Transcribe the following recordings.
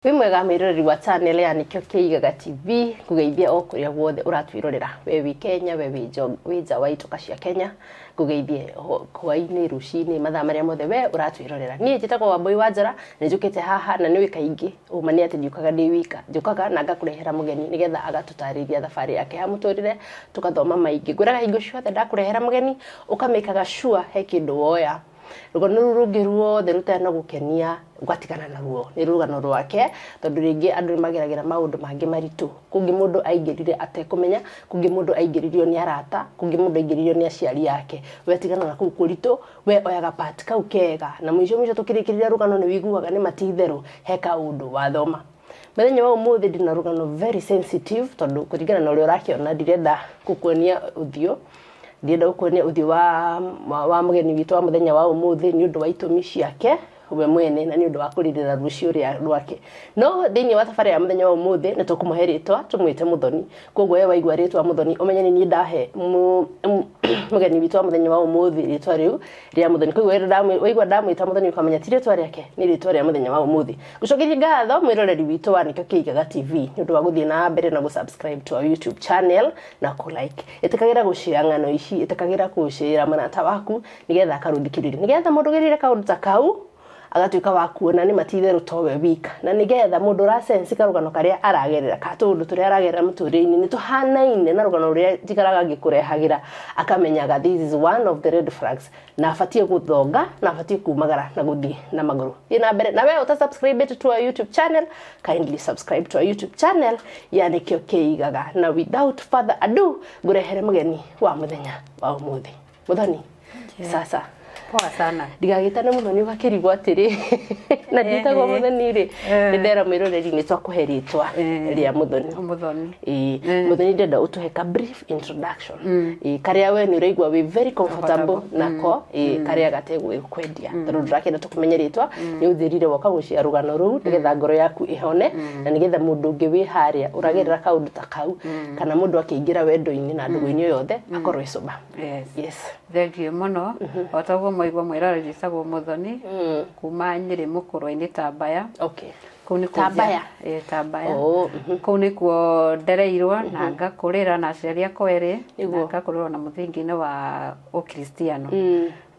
Wĩ mwega mwĩroreri wa channel ya Nĩkĩo Kĩigaga TV, ngũgeithia o kũrĩa guothe ũratwĩrorera, we wĩ Kenya, we wĩ nja wa itoka cia Kenya, ngũgeithie hwaĩ-inĩ, rũcinĩ, mathaa marĩa mothe we ũratwĩrorera. Niĩ njĩtagwo Wambũi wa Njara, nĩ njũkĩte haha na nĩũĩ kaingĩ ũma nĩ atĩ ndiũkaga ndĩ wika, njũkaga na ngakũrehera mũgeni nĩgetha agatũtarĩria thabarĩ yake ya mũtũrĩre, tũgathoma maingĩ. Ngwĩraga hingo ciothe ndakũrehera mũgeni, ũkamĩkaga sure he kĩndũ woya. Rũgano rũu rũngĩ ruothe rũtanagũkenia ũgatigana naruo, nĩ rũgano rwake tondũ rĩngĩ andũ nĩ mageragĩra maũndũ mangĩ maritũ. Kũngĩ mũndũ aingĩrire atekũmenya, kũngĩ mũndũ aingĩririo nĩ arata, kũngĩ mũndũ aingĩririo nĩ aciari ake. We tigana na kũu kũritũ, we oyaga part kau kega na mũico mũico tũkĩrĩkĩrĩria rũgano nĩ wĩiguaga nĩma ti itherũ he kaũndũ wathoma. Mũthenya wa ũmũthĩ ndĩna rũgano very sensitive tondũ kũringana na ũrĩa ũrakĩona ndirenda gũkuonia ũthiũ. Ndienda gũkuonia ũthiũ wa mũgeni witũ wa mũthenya wa ũmũthĩ nĩ ũndũ wa itũmi ciake we mwene na nĩ ũndũ wa kũrĩrĩra rũciũ rwake. No thĩinĩ wa thabarĩ ya mũthenya wa ũmũthĩ nĩ tũkũmũhe rĩtwa tũmwĩte Mũthoni. Koguo we waigua rĩtwa Mũthoni ũmenye nĩ niĩ ndahe mũgeni witũ wa mũthenya wa ũmũthĩ rĩtwa rĩu rĩa Mũthoni. Koguo waigua ndamwĩta Mũthoni ũkamenya ti rĩtwa rĩake, nĩ rĩtwa rĩa mũthenya wa ũmũthĩ. Ngũcokerie ngatho mwĩroreri witũ wa Nĩkĩo Kĩigaga TV nĩ ũndũ wa gũthiĩ na mbere na gũ-subscribe to our YouTube channel na kũ like. Ĩtĩkagĩra gũ share ng'ano ici, ĩtĩkagĩra kũ share mũrata waku nĩgetha akarũthikĩrĩria, nĩgetha mũndũ ũgereire kaũndũ ta kau agatuĩka wa kuona nĩ ma ti itherũ towe wika, na nĩgetha mũndũ ũra sense karũgano karĩa aragerera ka tũũndũ tũrĩa aragerera mũtũrĩre-inĩ nĩ tũhanaine na rũgano rũrĩa njikaraga ngĩkũrehagĩra, akamenyaga this is one of the red flags na abatiĩ gũthonga na abatiĩ kumagara na gũthiĩ na magũrũ. Thiĩ na mbere na we ũta subscribe to our YouTube channel, kindly subscribe to our YouTube channel ya Nĩkĩo Kĩigaga. Na without further ado ngũrehere mũgeni wa mũthenya wa ũmũthĩ. Mũthoni, sasa. Poa sana. Ndigagĩtane Mũthoni ũgakĩrigwo atĩrĩ na ndiĩtagwo Mũthoni rĩ, nĩ ndera mwĩroreri nĩ twakũhe rĩtwa rĩa Mũthoni. Mũthoni. Ĩĩ, Mũthoni, ndĩrenda ũtũhe ka brief introduction. Ĩĩ, karĩa we nĩ ũraigua wĩ very comfortable nako, ĩĩ, karĩa gategũgĩkwendia tondũ ndũrakĩenda tũkũmenye rĩtwa, nĩ ũthĩrire woka gũcia rũgano rũu nĩgetha ngoro yaku ĩhone na nĩgetha mũndũ ũngĩ wĩ harĩa ũragerera kaũndũ ta kau kana mũndũ akĩingĩra wendo-inĩ na ndũgũ-inĩ o yothe akorwo ĩcoba. Yes. Yes. Thank you mũno. O ta ũguo mwaigua mwĩroreri, njĩtagwo Mũthoni kuma Nyĩrĩ Mũkũrwe-inĩ Tambaya. Kũu nĩkuo Tambaya? Ĩĩ, Tambaya. Oh. Kũu nĩkuo ndereirwo na ngakũrĩra na aciari akwa erĩ na ngakũrĩrwo na mũthingi-inĩ wa ũkristiano.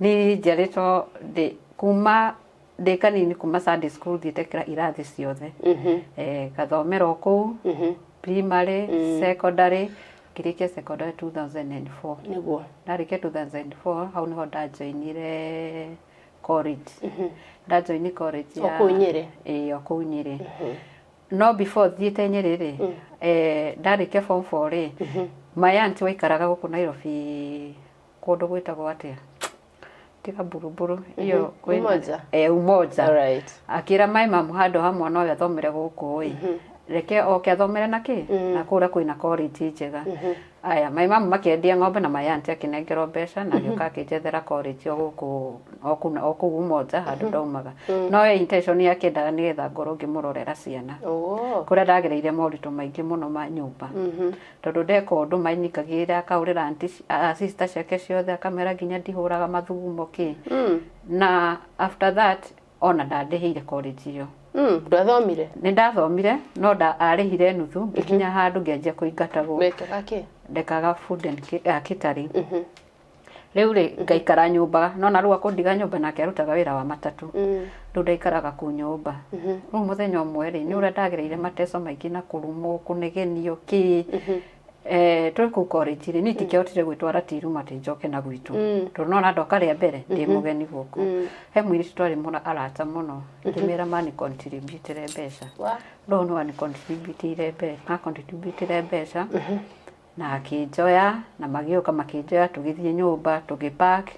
Niĩ njiarĩtwo ndĩ kuma ndĩ kanini, kuma Sunday school thiĩte irathi ciothe. Ngathomera o kũu primary, secondary, ngĩrĩkia secondary 2004. Ndarĩkia 2004, hau nĩho ndajoinire college. Ndajoini college O kũu Nyĩrĩ? Ĩĩ, o kũu Nyĩrĩ. No before thiĩte Nyĩrĩ rĩ, ndarĩkia form 4 rĩ, my aunt waikaraga gũkũ Nairobi kũndũ gwĩtagwo atĩa, tiga Buruburu iyo kwĩna- Umoja? Umoja. Alright. Akĩra my mum handũ ha mwana ũyũ athomere gũkũ ĩ, reke oke athomere na kĩ na kũrĩa kwĩna college njega. Aya, my mum makĩendia ng'ombe na my aunt akĩnengerwo mbeca na agĩũka akĩnjethera college o gũkũ o kũu Umoja handũ ndaumaga. No we intention yake endaga nĩgetha ngorwo ngĩmũrorera ciana. Kũrĩa ndagereire moritũ maingĩ mũno ma nyũmba, tondũ ndeka ũndũ mainikagĩrĩra, akahũrĩra aunty sister ciake ciothe, akamera nginya ndihũraga mathugumo kĩ. Na after that ona ndandĩhĩire college ĩyo. Ndwathomire? Nĩ ndathomire, no nda arĩhire nuthu, ngĩkinya handũ ngĩanjia kũingatagwo. Wekaga kĩ? Ndekaga food and catering. Rĩu rĩ, ngaikara nyũmba, no na rĩu akũndiga nyũmba nake arutaga wĩra wa matatũ. Rĩu ndaikaraga kũu nyũmba. Rĩu mũthenya ũmwe rĩ, nĩ ũrĩa ndagereire mateso maingĩ na kũrumwo, kũnegenio kĩ. Twĩ kũu college rĩ, niĩ ndingĩahotire gwĩtwara Tiruma atĩ njoke na gwitũ. Tondũ nona ndoka rĩa mbere ndĩ mũgeni gũkũ. He mũirĩtu twarĩ mũno arata mũno, ngĩmĩra mani contribute mbeca. Rĩu nĩ wani contribute mbeca, ma contribute mbeca na akĩnjoya na magĩũka makĩnjoya, tũgĩthiĩ nyũmba, tũgĩ pack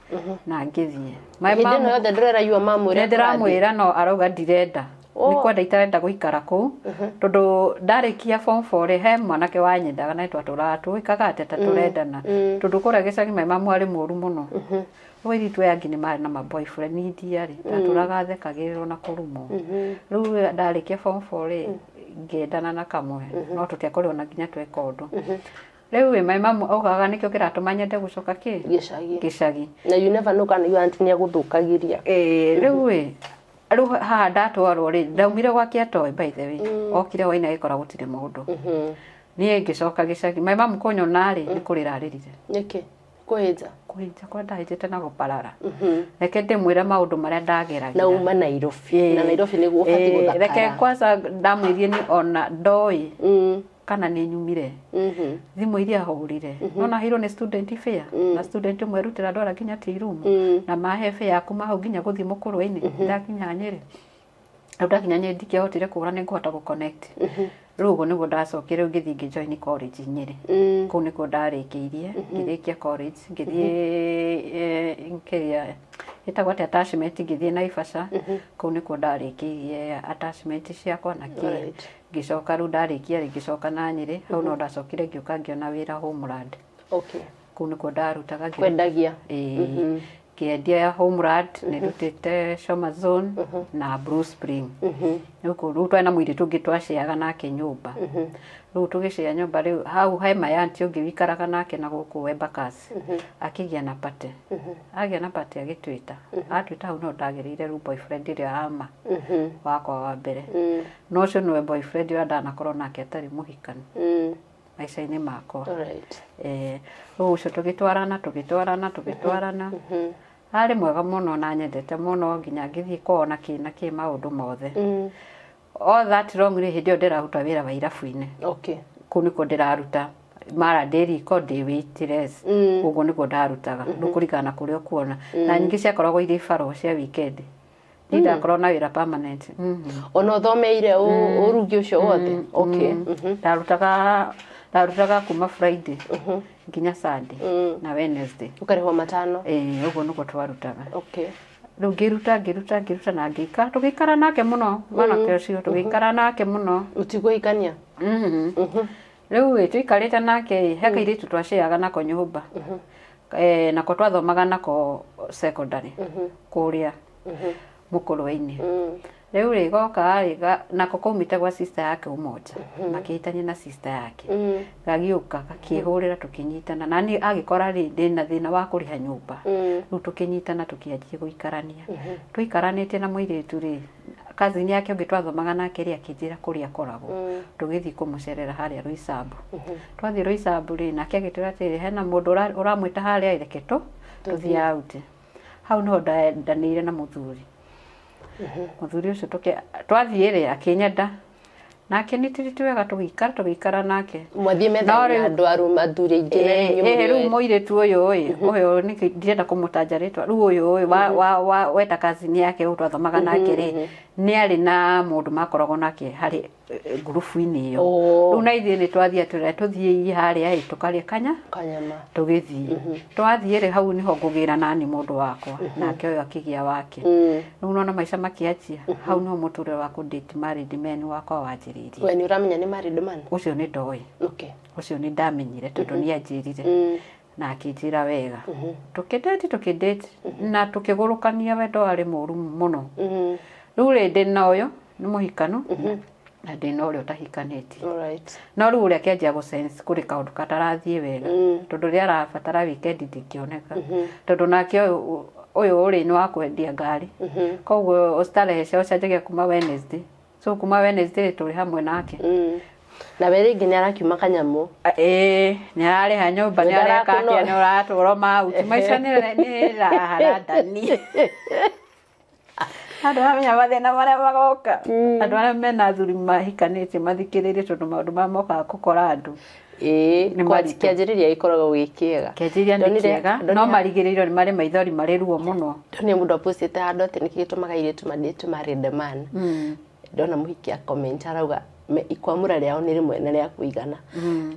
na ngĩthiĩ. My Hĩndĩ ĩno yothe ndũrera yua mamu ũrĩa Nĩ ndĩramwĩra no arauga ndirenda. Nĩ kwenda itarenda gũikara kũu tondũ ndarĩkia form 4 rĩ, he mwanake wanyendaga na twatũraga twĩkaga atĩa ta tũrendana, tondũ kũrĩa gĩcagi my mamu arĩ mũru mũno. Rĩu airĩtu aya angĩ nĩ marĩ na ma boyfriend, niĩ ndiarĩ, ndatũraga thekagĩrĩrwo na kũrumwo. Rĩu ndarĩkia form 4 rĩ, ngĩendana na kamwe no tũtiakorirwo na nginya tweka ũndũ. Rĩu ĩ, my mamu augaga nĩkĩo kĩratũma nyende gũcoka kĩ Gĩcagi. Gĩcagi. Na you never know kana your aunt nĩ agũthũkagĩria. Ĩĩ, rĩu ĩ. Rĩu haha ndatwarwo rĩ, ndaumire gwake atoĩ, by the way. Okire hwainĩ agĩkora gũtirĩ mũndũ. Niĩ ngĩcoka gĩcagi. My mum kũnyona rĩ, nĩ kũrĩra arĩrire. Nĩkĩ? Kũhĩnja? Kũhĩnja kũrĩa ndahĩnjĩte na gũparara. Reke ndĩmwĩre maũndũ marĩa ndageragĩra. Na uma Nairobi. Na Nairobi nĩguo ũbatiĩ gũthakara. Reke kwanza ndamwĩrire niĩ ona ndoĩ kana nĩ nyumire. Thimũ iria ahũrire. Nona heirwo nĩ student fare. Na student ũmwe erutĩra ndwara nginya tea room. Na mahe fare ya kuma hau nginya gũthiĩ mũkũrwe-inĩ. Ndakinya Nyĩrĩ. Rĩu ndakinya Nyĩrĩ ndikĩahotire kũra nĩ ngũhota gũ connect. Rĩu ũguo nĩguo ndacokire rĩu ngĩthiĩ ngĩ join college Nyĩrĩ. Kũu nĩkuo ndarĩkĩirie. Ngĩrĩkia college ngĩthiĩ kĩrĩa ĩtagwo atĩa, attachment, ngĩthiĩ Naivasha. Kũu nĩkuo ndarĩkĩirie attachment ciakwa na kĩ. Ngĩcoka rĩu ndarĩkia rĩ, ngĩcoka na Nyĩrĩ. Hau no ndacokire ngĩũka ngĩona wĩra Homeland. Kũu nĩkuo ndarutaga. Kwendagia? Ĩĩ, ngĩendia Homeland, nĩ ndutĩte Shoma Zone na Blue Spring. Rĩu kũu rĩu twarĩ na mũirĩtu ũngĩ twaciaga nake nyũmba. Rĩu tũgĩcea nyũmba, rĩu hau he my aunty ũngĩ wĩikaraga nake na gũkũ Embakasi, akĩgĩa na party. Agĩa na party agĩtwĩta. Atwĩta, hau no ndagĩrĩire rĩu boyfriend ĩrĩa ama wakwa wa mbere. No ũcio nĩwe boyfriend ũrĩa ndanakorwo nake atarĩ mũhikanu maica-inĩ makwa. Rĩu ũcio tũgĩtwarana, tũgĩtwarana, tũgĩtwarana. Arĩ mwega mũno na nyendete mũno nginya ngĩthiĩ kwao na kĩ na kĩ, maũndũ mothe. All that long rĩ, hĩndĩ ĩyo ndĩraruta wĩra wa irabu-inĩ. Kũu nĩkuo ndĩraruta, mara ndĩ riko, ndĩ waitress. Ũguo nĩguo ndarutaga rĩu kũringana na kũrĩa ũkuona, na nyingĩ ciakoragwo irĩ barũa cia weekend. Niĩ ndakorwo na wĩra permanent. Ona ũthomeire ũrugi ũcio wothe? Okay. Ndarutaga kuma Friday nginya Sunday na Wednesday. Ũkarĩhwo matano? Ĩĩ, ũguo nĩguo twarutaga. Rĩu ngĩruta, ngĩruta, ngĩruta na ngĩikara, tũgĩikara nake mũno, mwanake ũcio tũgĩikara nake mũno. Ũtigũhikania? Rĩu ĩ, tũikarĩte nake ĩ, he kairĩtu twaciaga nako nyũmba. Nako twathomaga nako secondary kũrĩa mũkũrwe-inĩ. Rĩu rĩ, goka rĩ, nako kaumĩte gwa sister yake ũmoja, makĩhĩtania na sister yake. Gagĩũka gakĩhũrĩra, tũkĩnyitana, na niĩ agĩkora rĩ, ndĩna thĩna wa kũrĩha nyũmba. Rĩu tũkĩnyitana, tũkĩanjia gũikarania. Tũikaranĩtie na mũirĩtu rĩ, cousin yake ũngĩ twathomaga nake rĩ, akĩnjĩra kũrĩa akoragwo. Tũgĩthiĩ kũmũcerera harĩa Roysambu. Twathiĩ Roysambu rĩ, nake agĩtwĩra atĩrĩrĩ, hena mũndũ ũramwĩta harĩa, reke tũthiĩ out. Hau niho ndendanĩire na mũthuri. Mũthuri ũcio twathiĩ rĩ, akĩnyenda na akĩnitĩrĩti wega, tũgĩikara, tũgĩikara nake. Mwathiĩ No metha na rĩu andũ arume athuri aingĩ na inyuĩ mũrĩ rĩu erĩ. Mũirĩtu ũyũ ĩ, ũyũ nĩkĩ ndirenda kũmũtanja rĩtwa, rĩu ũyũ ĩ wa weta cousin yake ũyũ twathomaga nake rĩ, nĩ arĩ na mũndũ makoragwo nake harĩ ngurubu-inĩ ĩyo. Rĩu na ithuĩ nĩ twathiĩ atwĩra tũthiĩ harĩa ĩ tũkarĩe kanya. Kanyama. Tũgĩthiĩ, twathiĩ rĩ, hau niho ngũgĩra nani mũndũ wakwa, nake ũyũ akĩgĩa wake. Rĩu nona maica makĩanjia hau, niho mũtũrĩre wa kũ date married men wakwa wanjĩrĩirie. We nĩ ũramenya nĩ married man? Ũcio nĩ ndoĩ. Ũcio nĩ ndamenyire tondũ nĩ anjĩrire na akĩnjĩra wega. Tũkĩdate, tũkĩdate na tũkĩgũrũkania, wendo warĩ mũru mũno. Rĩu rĩ, ndĩna ũyũ nĩ mũhikanu na ndĩna ũrĩa ũtahikanĩtie. No rĩu ũrĩa akĩanjia gũ sense kũrĩ kaũndũ katarathiĩ wega, tondũ rĩrĩa arabatara weekend ndingĩoneka, tondũ nake ũyũ ũyũ rĩ, nĩ wa kwendia ngari, koguo starehe ciao cianjagia kuma Wednesday, so kuma Wednesday tũrĩ hamwe nake. Na we rĩngĩ nĩ arakiuma kanyamũ. Ĩĩ, nĩ ararĩha nyũmba, nĩ areka atĩa, nĩ ũratwarwo mauti, maica nĩ raha ndani. Andũ amenya mathĩna marĩa magoka, andũ arĩa mena athuri mahikanĩtie mathikĩrĩrie, tondũ maũndũ marĩa mokaga gũkora andũ nĩ maritũ. Kĩanjĩrĩria gĩkoragwo gĩ kĩega. Kĩanjĩrĩria nĩ kĩega, no marigĩrĩrio nĩ marĩ maithori, marĩ ruo mũno. Ndonire mũndũ apostĩte handũ atĩ nĩkĩ gĩtũmaga airĩtu madate married man. Ndona mũhiki a comment arauga ikwamũra rĩao nĩ rĩmwe na rĩa kũigana.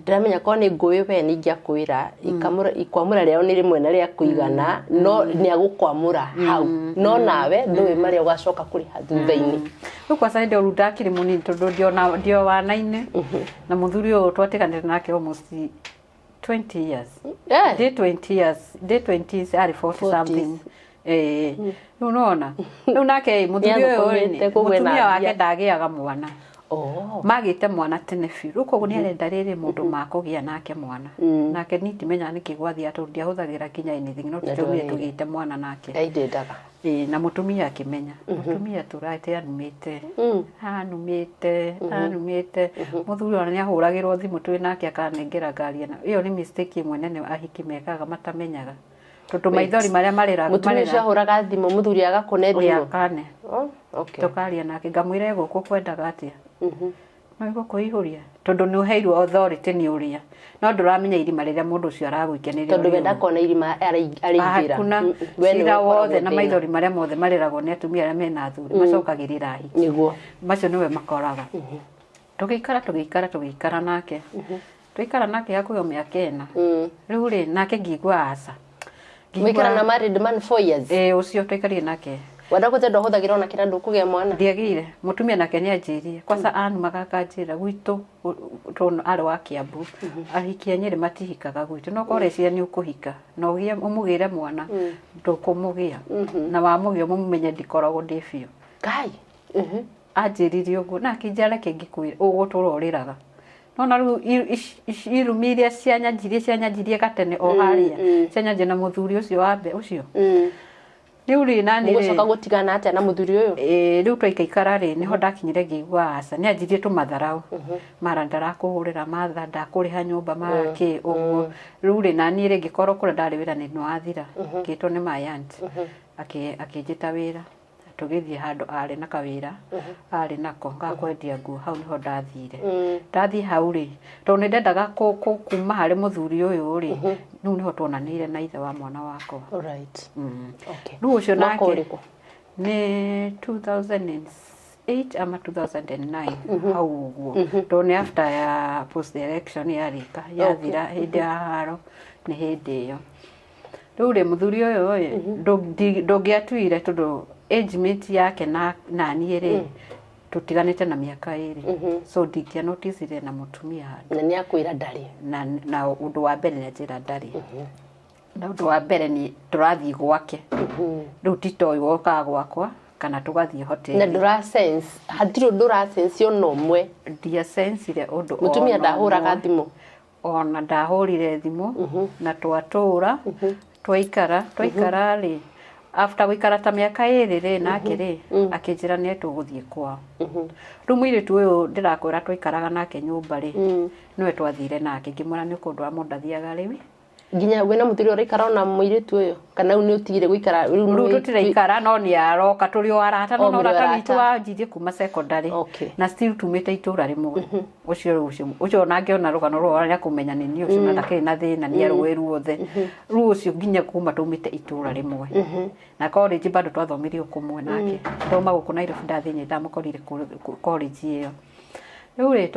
Ndĩramenya korwo nĩ ngũĩ, we nĩ ingĩakwĩra ikwamũra rĩao nĩ rĩmwe na rĩa kũigana, no nĩ agũkwamũra hau, no nawe ndũĩ marĩa ũgacoka kũrĩha thutha-inĩ. Rĩu kwanza hĩndĩ ĩyo rĩu ndakĩrĩ mũnini, tondũ ndio wana-inĩ, na mũthuri ũyũ twatiganĩte nake almost 20 years. Ndĩ 20 years, ndĩ 20s, arĩ 40 40s. something. Rĩu nona rĩu nake mũthuri ũyũ rĩ, Nĩathũkũmĩte kũgĩa na mũtumia wake mbia. ndagĩaga mwana. Oh. Magĩte mwana tene biũ, rĩu koguo nĩ arenda rĩrĩ mũndũ makũgĩa nake mwana nake. Niĩ ndimenyaga nĩkĩ gwathiaga tondũ ndiahũthagĩra nginya anything, no Na tũraumire ndwarĩire. tũgĩte mwana nake. Ngai ndendaga. Ĩĩ, na mũtumia akĩmenya mũtumia tũrate anumĩte, anumĩte, anumĩte. Mũthuri ona nĩ ahũragĩrwo thimũ twĩ nake akanengera ngari ĩno. Ĩyo nĩ mistake ĩmwe nene ahiki mekaga matamenyaga, tondũ maithori marĩa marĩra Mũtumia ũcio ahũraga thimũ, mũthuri agakũne thimũ? Akane. Oh, okay. Tũkaria nake, ngamwĩra gũkũ kwendaga atĩa, no igũkũihũria tondũ nĩ ũheirwo authority nĩ ũrĩa, no ndũramenya irima rĩrĩa mũndũ ũcio aragũikia nĩrĩo Tondũ we rĩũru. ndakona irima araingĩra. Hakuna We nĩwe cira ũkoragwo wothe na thĩna. maithori marĩa mothe marĩragwo nĩ atumia arĩa mena athuri macokagĩrĩra ahiki. Macio nĩwe makoraga. Tũgĩikara, tũgĩikara, tũgĩikara nake, tũikara nake hakuhĩ o mĩaka 4. Rĩu rĩ, nake ngĩigua aca. Mũikara na married man 4 years? Ĩĩ, ũcio tũikarire nake. Wenda kũnja ndwahũthagĩra ona kĩra ndũkũgĩa mwana? Ndiagĩire mũtumia nake nĩ anjĩrie kwanza anumaga akanjĩra gwitũ tondũ arĩ wa Kiambu, ahiki a Nyĩrĩ matihikaga gwitũ, no korwo reciria nĩ ũkũhika na ũgĩe ũmũgĩre mwana, ndũkũmũgĩa, na wamũgĩa ũmũmenye ndikoragwo ndĩ biũ. Ngai. Anjĩrire ũguo na akĩnjĩra reke ngĩkwĩre ũgũtũra ũrĩraga nona rĩu irumi iria cianyanjirie, cianyanjirie gatene o harĩa cianyanjirie na mũthuri ũcio wa mbe ũcio. Rĩu rĩ, nani rĩ Mũgũcoka gũtigana atĩa na mũthuri ũyũ? Ĩĩ, rĩu twaikaikara rĩ, nĩho ndakinyire ngĩigua aca. Nĩ anjirie tũmatharau, mara ndarakũhũrĩra matha, ndakũrĩha nyũmba, mara kĩ ũguo. Rĩu rĩ, naniĩ rĩ, ngĩkorwo kũrĩa ndarĩ wĩra nĩ wathira, ngĩtwo nĩ my aunt, akĩnjĩta wĩra, tũgĩthiĩ handũ arĩ na kawĩra arĩ nako ga kwendia nguo. Hau nĩho ndathire. Ndathiĩ hau rĩ, tondũ nĩ ndendaga kuma harĩ mũthuri ũyũ rĩ, rĩu nĩho tuonanĩire na ithe wa mwana wakwa. Alright. Okay. Rĩu ũcio Mwaka nake ũrĩkũ? Nĩ 2008 ama 2009 hau ũguo, tondũ nĩ after ya post election yarĩka yathira, hĩndĩ ya haro nĩ hĩndĩ ĩyo. Rĩu rĩ, mũthuri ũyũ ĩ, ndũngĩatuire tondũ age mate yake na naniĩ rĩ, tũtiganĩte na mĩaka 2, so ndingĩanoticire na mũtumia handũ. Na nĩ akwĩra ndarĩ? Na ũndũ wa mbere nĩ anjĩra ndarĩ, na ũndũ wa mbere nĩ tũrathiĩ gwake rĩu, ti toĩ wokaga gwakwa kana tũgathiĩ Na hoteli. Ndũra sense, hatirĩ ũndũ ũra sense ona ũmwe? Ndiasensire ũndũ Mũtumia ona ndahũraga ũmwe. Thimũ? Ona ndahũrire thimũ. Na twatũra twaikara, twaikara rĩ, after gũikara ta mĩaka 2 rĩ, nake rĩ akĩnjĩra nĩ tũgũthiĩ kwao. Rĩu mũirĩtu ũyũ ndĩrakwĩra twaikaraga nake nyũmba rĩ, nĩwe twathire nake, ngĩmwĩra nĩ ũkũndwara mũndũ ndathiaga rĩu. Nginya wĩna mũthuri ũraikara ona mũirĩtu ũyũ, kana rĩu nĩ ũtigire gũikara rĩu? Rĩu tũtiraikara, no nĩ aroka, tũrĩ o arata. O, No mũrĩ o ũrata witũ arata. wanjirie kuma secondary. Na still tumĩte itũra rĩmwe. Ũcio rĩu ũcio ona angĩona rũgano rũrũ nĩ akũmenya nĩ niĩ ũcio, na ndakĩrĩ na thĩna, nĩ arũĩ ruothe. Rĩu ũcio nginya kuma tumĩte itũra rĩmwe na college bado twathomire o kũmwe nake. Ndauma gũkũ Nairobi ndathiĩ Nyĩrĩ, ndamũkorire college ĩyo. Rĩu rĩ,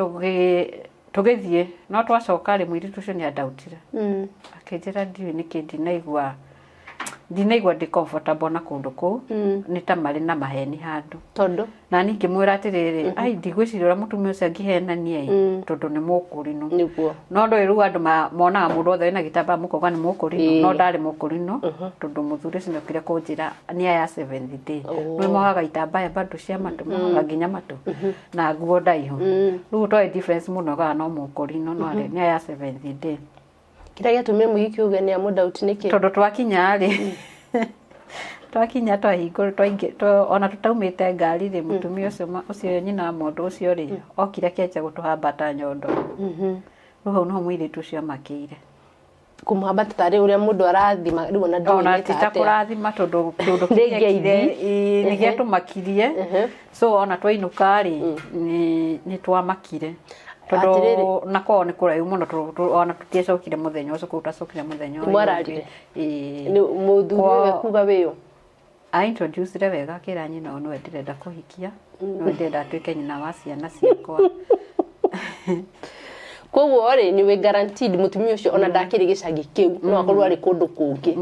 tũgĩthiĩ, no twacoka rĩ, mũirĩtu ũcio nĩ andautire, akĩnjĩra ndiũĩ nĩkĩ ndinaigua ndĩ comfortable na kũndũ kũu, nĩ ta marĩ na maheni handũ. Tondũ? Na niĩ ngĩmwĩra atĩrĩrĩ, ai, ndigwĩciria ũrĩa mũtumia ũcio angĩhenania ĩ, tondũ nĩ mũkũrinũ. No ndũĩ rĩu andũ monaga mũndũ wothe wĩna gĩtambaya mũkauga nĩ mũkũrinũ. No ndarĩ mũkũrinũ, tondũ mũthuri ũcio nĩokire kũnjĩra nĩ aya seventh day. Nĩ mohaga itambaya bado cia matũ, mohaga nginya matũ na nguo ndaihu. Rĩu twarĩ difference mũno kana no mũkũrinũ, no arĩ nĩ aya seventh day. Kĩrĩa gĩatũmire mũhiki uge nĩ amũdoubt nĩkĩ? Tondũ twakinya rĩ, twakinya twahingũra ona tũtaumĩte ngari rĩ, mũtumia ũcio ũcio nyina wa mũndũ ũcio rĩ, okire akĩanjia gũtũhambata nyondo. Rĩu hau nĩho mũirĩtu ũcio amakĩire. Kũmũhambata tarĩ ũrĩa mũndũ arathima rĩu, ona ndũĩ Ona nĩ ti ta ta atĩa. Kũrathima, tondũ kĩũndũ Nĩ kĩrĩa ngeithi. ĩĩ, nĩ gĩatũmakirie. So ona twainũka rĩ, nĩ twamakire tondũ Atĩrĩrĩ. na kwao nĩ kũraihu mũno, ona tũtiacokire mũthenya ũcio kũu, twacokire mũthenya ũyũ ũngĩ. Mwararire? Ĩĩ. Nĩ mũthuri Kwao- ũyũ kuga wĩyo? A introduced wega, akĩra nyina ũyũ nĩwe ndĩrenda kũhikia, nĩwe ndĩrenda atuĩke nyina wa ciana ciakwa. Koguo rĩ, nĩ wĩ guaranteed mũtumia ũcio ona ndakĩrĩ gĩcagi kĩu, no akorwo arĩ kũndũ kũngĩ?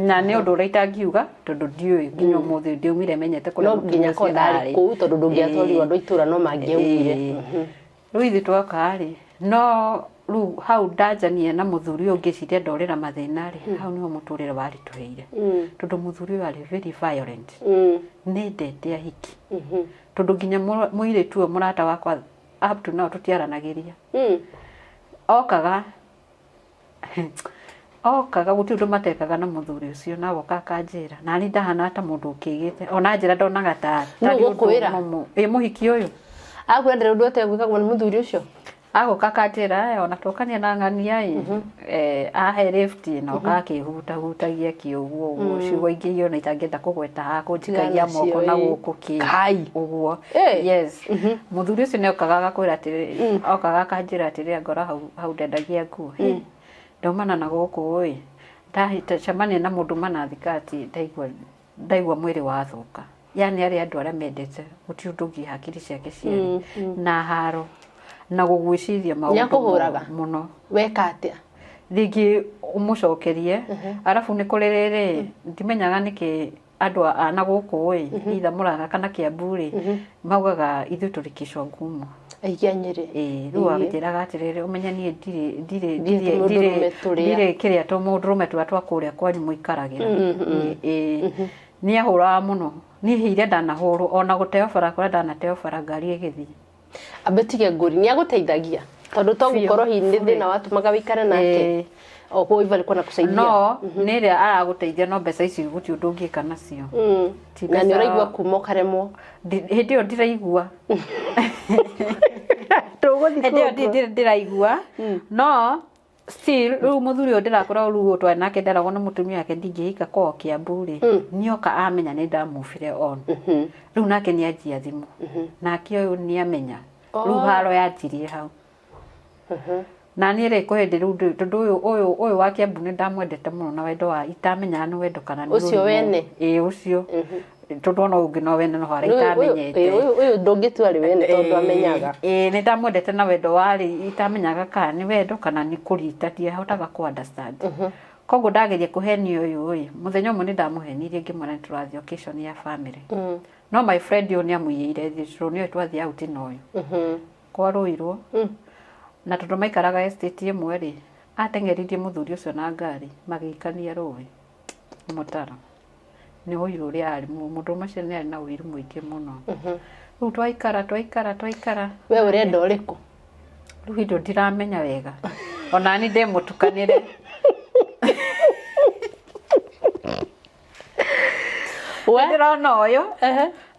Na nĩ ũndũ ũrĩa itangiuga tondũ ndiũĩ nginya ũmũthĩ, ndiaumire menyete kũrĩa No mũtumia nginya ũcio korwo ndarĩ arĩ. kũu, tondũ ndũngĩatwarirwo Ĩĩ. andũ a itũra no mangĩaugire. Ĩĩ. Rĩu ithuĩ twoka rĩ, no Rĩu hau ndanjania na mũthuri ũyũ ngĩciria ndorĩra mathĩna rĩ, hau nĩho mũtũrĩre waritũhĩire, tondũ mũthuri ũyũ arĩ very violent. Nĩ ndete ahiki, tondũ nginya mũirĩtu ũyũ mũrata wakwa up to now tũtiaranagĩria. Okaga gũtirĩ ũndũ matekaga na mũthuri ũcio, na agoka akanjĩra, na niĩ ndahana ta mũndũ ũkĩgĩte, ona njĩra ndonaga ta Nũ tarĩ ũndũ ũgũkwĩra? normal. Ĩ mũhiki ũyũ. Akwĩra ndĩrĩ ũndũ ategwĩkagwo nĩ mũthuri ũcio. Agoka akanjĩra, "Aya, ona twokania na ng'ania ĩ, ahe lift na oka akĩhutahutagia kĩ ũguo ũguo, ciugo ingĩ ona itangĩenda kũgweta haha, kũnjikagia Tigana nacio, moko na ĩ. gũkũ kĩ Kai. ũguo." Yes, mũthuri ũcio nĩ okaga agakwĩra atĩrĩrĩ, okaga akanjĩra atĩrĩrĩ, ngora hau hau ndendagia nguo. Hĩ, ndaumana na gũkũ ĩ, ndacemania na mũndũ mana thikati, ndaigua mwĩrĩ wathũka. Yani arĩa andũ arĩa mendete gũtirĩ ũndũ ũngĩ hakiri ciake ciarĩ na haro na gũgwĩciria maũndũ Nĩakũhũraga? mũno. Weka atĩa? Rĩngĩ ũmũcokerie, arabu nĩ kũrĩ rĩrĩ, ndimenyaga nĩkĩ andũ a na gũkũ ĩ, either Mũrang'a kana Kiambu rĩ, maugaga ithuĩ tũrĩ kichwa ngumu. Aikia Nyĩrĩ. Ĩĩ, rĩu anjĩraga atĩrĩrĩ, ũmenye niĩ ndirĩ ndirĩ Ndirĩ ndirĩ tũmũndũrũme tũrĩa. Ndirĩ kĩrĩa tũmũndũrũme tũrĩa twa kũrĩa kwanyu mũikaragĩra. Ĩĩ, nĩ ahũraga mũno. Niĩ hĩire ndanahũrwo, ona gũteo bara kũrĩa ndanateo bara ngari ĩgĩthiĩ. Ambe tige ngũri, nĩ agũteithagia, tondũ to Biũ, gũkorwo hihi nĩ fully. thĩna watũmaga wĩikare nake. O kwa hivyo alikuwa anakusaidia. No nĩ ĩrĩa aragũteithia, no mbeca ici gũtirĩ ũndũ ũngĩka nacio. Ti Na nĩ mbeca- ũraigua kuma ũkaremwo. Hĩndĩ ĩyo ndiraigua. Tũgũthiĩ Hĩndĩ ĩyo kũngũ. ndiraigua, no still rĩu mũthuri ũyũ ndĩrakora rĩu twarĩ nake, nderagwo nĩ mũtumia wake ndingĩhika kwao Kiambu rĩ, nĩoka amenya nĩ ndamũbire on. Rĩu nake nĩ anjia thimũ, nake ũyũ nĩ amenya rĩu haro yanjirie hau. Na niĩ rĩ, kwĩ hĩndĩ rĩu tondũ ũyũ wa Kiambu nĩ ndamwendete mũno na wendo wa itamenyaga nĩ wendo kana nĩ Ũcio ũrimũ. wene? Ĩĩ, ũcio, tondũ ona ũngĩ no wene no harĩa Ũyũ- itamenyete. Ũyũ ndũngĩtua arĩ wene tondũ amenyaga. Ĩĩ, nĩ ndamwendete na wendo warĩ itamenyaga kana nĩ wendo kana nĩ kũrita, ndiahotaga kũ understand. Koguo ndageria kũhenia ũyũ ĩ, mũthenya ũmwe nĩ ndamũhenirie ngĩmwĩra nĩ tũrathiĩ occasion ya family, no my friend ũyũ nĩ amũiyĩire thitũ, nĩoĩ twathiĩ out na ũyũ kwarũirwo, na tondũ maikaraga estate ĩmwe rĩ, ateng'eririe mũthuri ũcio na ngari magĩikania rũĩ mũtaro nĩ ũiru ũrĩa arĩ. Mũndũ ũcio nĩ arĩ na ũiru mũingĩ mũno. Rĩu twaikara twaikara twaikara. We ũrenda ũrĩkũ? Rĩu hĩndĩ ĩyo ndiramenya wega, ona ni ndĩmũtukanĩre. We Ndĩrona ũyũ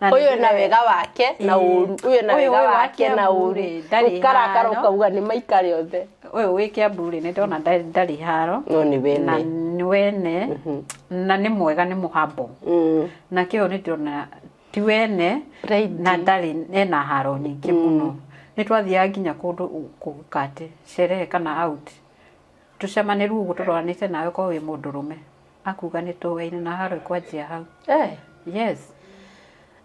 na ũyũ na nĩndĩre- wega wake na Ĩĩ. ũru, ũyũ na Ũyũ wega ũyũ wa wake na Kiambu ũru. rĩ, ndarĩ Ũkarakara haro. ũkauga nĩ maikare othe. Ũyũ wĩ Kiambu rĩ, nĩ ndona ndarĩ haro. No nĩ wene. Na nĩ wene na nĩ mwega, nĩ mũhambo. Nake ũyũ nĩ ndĩrona ti wene. Pride. Na ndarĩ ena haro nyingĩ mũno. Nĩ twathiaga nginya kũndũ kũgũka atĩ sherehe kana out, tũcemanie rĩu ũguo tũroranĩte nawe, korwo wĩ mũndũrũme akuga nĩ tũwaine na haro ĩkwanjia hau. Yes,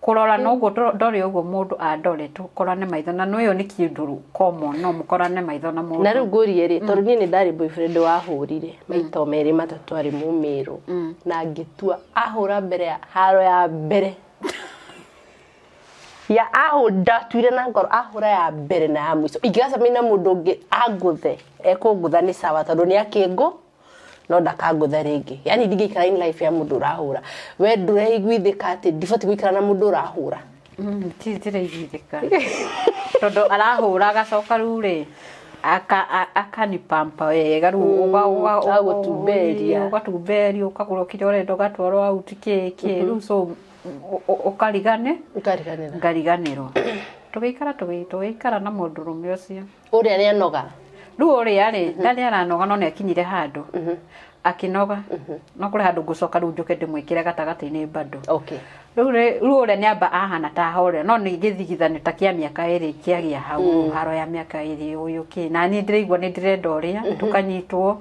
kũrora no ũguo ndore ũguo mũndũ andore, tũkorane maitho na nĩ ũyũ nĩ kĩndũ common, no mũkorane maitho na mũndũ. Na rĩu ngũrie rĩ, tondũ niĩ nĩ ndarĩ boyfriend wahũrire maita o merĩ matatũ, arĩ mũmĩrũ, na ngĩtua ahũra mbere ya haro ya mbere ya ahũ, ndatuire na ngoro ahũra ya mbere na ya mũico, ingĩgacemania na mũndũ ũngĩ angũthe, ekũngũtha nĩ sawa, tondũ nĩ akĩngũ no ndakangũtha rĩngĩ. Yani ndingĩikara in life ya mũndũ ũrahũra. We ndũreiguithĩka atĩ ndibatiĩ gũikara na mũndũ ũrahũra? Ti ndĩraiguithĩka tondũ arahũra agacoka rĩu rĩ akanipampa wega rĩu Agũtumberia. Ũgatumberio, ũkagũrwo kĩrĩa ũrenda, ũgatwarwo out, kĩ kĩ, rĩu so ũkarigane. Ũkariganĩra. Ngariganĩrwo. Tũgĩikara tũgĩikara na mũndũrũme ũcio. Ũrĩa nĩ anoga. Rĩu ũrĩa rĩ, ndarĩ aranoga, no nĩ akinyire handũ akĩnoga, no kũrĩ handũ ngũcoka rĩu njũke ndĩmwĩkĩre gatagatĩ-inĩ bado. Rĩu ũrĩa nĩ amba ahana ta ahorera, no nĩ gĩthigithanio ta kĩa mĩaka 2 kĩagĩa hau, haro ya mĩaka 2, ũyũ kĩ, na niĩ ndĩraigua nĩ ndĩrenda ũrĩa tũkanyitwo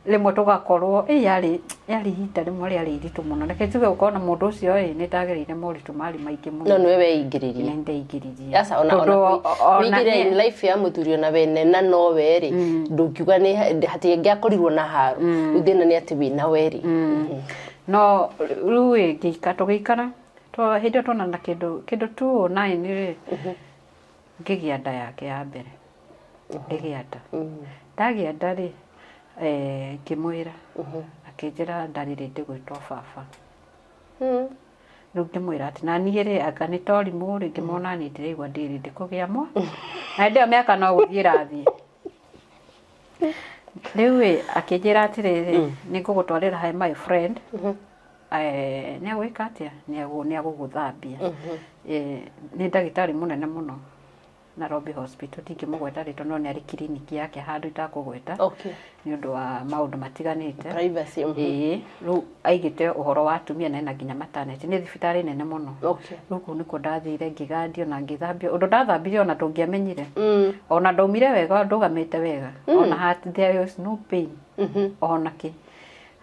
rĩmwe tũgakorwo ĩ yarĩ ihinda rĩmwe rĩarĩ iritũ mũno. Reke njuge gũkorwo na mũndũ ũcio ĩ, nĩ ndagereire moritũ marĩ maingĩ mũno. No nĩwe weingĩririe. Nĩ ndeingĩririe. Aca ona Tondũ ona wĩingĩre in life ya mũthuri ona wene na nowe rĩ, ndũngiuga nĩ hatingĩakorirwo na haro. Rĩu thĩna nĩ atĩ wĩna we rĩ. No rĩu ĩ, ngĩikara tũgĩikara hĩndĩ ĩyo tuonana kĩndũ 209 rĩ, ngĩgĩa nda yake ya mbere, ngĩgĩa nda. Ndagĩa nda rĩ, ngĩmwĩra, akĩnjĩra ndarĩ rĩndĩ gwĩtwo baba. Rĩu ngĩmwĩra atĩ na niĩ rĩ, anga nĩ torimũ rĩ, ngĩmwona niĩ ndĩraigua ndĩ rĩndĩ kũgĩa mwa na hĩndĩ ĩyo mĩaka no gũthiĩ ĩrathiĩ. Rĩu ĩ, akĩnjĩra atĩrĩrĩ, nĩ ngũgũtwarĩra he my friend, nĩ agwĩka atĩa, nĩ agũgũthambia. Nĩ ndagĩtarĩ mũnene mũno Nairobi Hospital, ndingĩmũgweta rĩtwa no nĩ arĩ kiriniki yake handũ itakũgweta nĩ ũndũ wa maũndũ matiganĩte. Privacy. Ĩĩ, rĩu aigĩte ũhoro wa atumia na ena nginya maternity, nĩ thibitarĩ nene mũno. Rĩu kũu nĩkuo ndathire ngĩgandio na ngĩthambio, ũndũ ndathambirio ona ndũngĩamenyire. Ona ndaumire wega, ndũgamĩte wega. Ona there was no pain. Ona kĩ.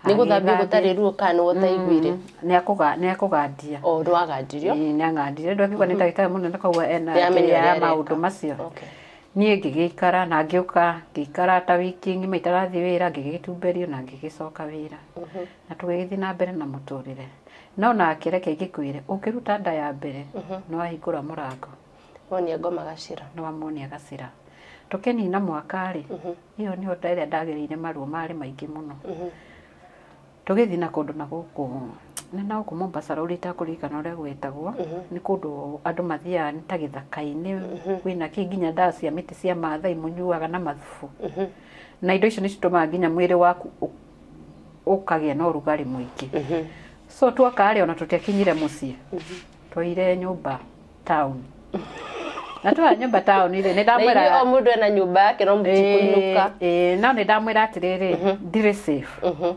Nĩ gũthambio gũtarĩ ruo kana nĩ ũtaiguire? Nĩ akũgandia. O nĩ wagandirio? Ĩĩ, nĩ angandirie. Ndũngĩigua nĩ ndagĩtarĩ mũnene koguo ena Nĩamenya ya ũrĩa areka. maũndũ macio. Niĩ ngĩgĩikara na ngĩũka ngĩikara ta wiki ng'ima itarathiĩ wĩra, ngĩgĩtumberio na ngĩgĩcoka wĩra. Na tũgĩgĩthiĩ na mbere na mũtũrĩre. No nake reke ngĩkwĩre, ũngĩruta nda ya mbere, nĩ wahingũra mũrango. Wonia ngoma gacĩra. Nĩ wamuonia gacĩra. Tũkĩnina mwaka rĩ, ĩyo nĩyo nda ĩrĩa ndagĩrĩire maruo marĩ maingĩ mũno. Tũgĩthiĩ na kũndũ na gũkũ, nĩ na gũkũ Mombasa Road itakũririkana ũrĩa gwĩtagwo, nĩ kũndũ andũ mathiaga nĩ ta gĩthaka-inĩ, kwĩna kĩ nginya ndawa cia mĩtĩ cia Maathai mũnyuaga na mathubu. Na indo icio nĩ citũmaga nginya mwĩrĩ waku ũkagĩa na ũrugarĩ mũingĩ. So tuoka rĩ, ona tũtiakinyire mũciĩ. Twaire nyũmba town. Na twa nyũmba town rĩ, nĩ ndamwĩra Na ithuĩ o mũndũ ena nyũmba yake no mũtikũinũka. Ĩĩ, no nĩ ndamwĩra atĩrĩrĩ, ndirĩ safe.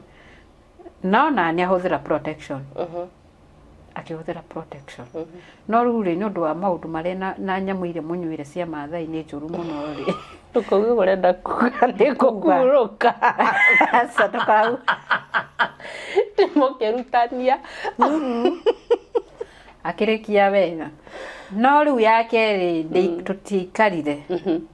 No na nĩ ahũthĩra protection. Akĩhũthĩra protection. No rĩu rĩ, nĩ ũndũ wa maũndũ marĩa na nyamũ iria mũnyuire cia Maathai nĩ njũru mũno rĩ. Ndũkauge ũrenda kuga nĩ kũhurũka. Aca ndũkau. Mũkĩrutania. Akĩrĩkia wega. No rĩu ya kerĩ tũtiaikarire,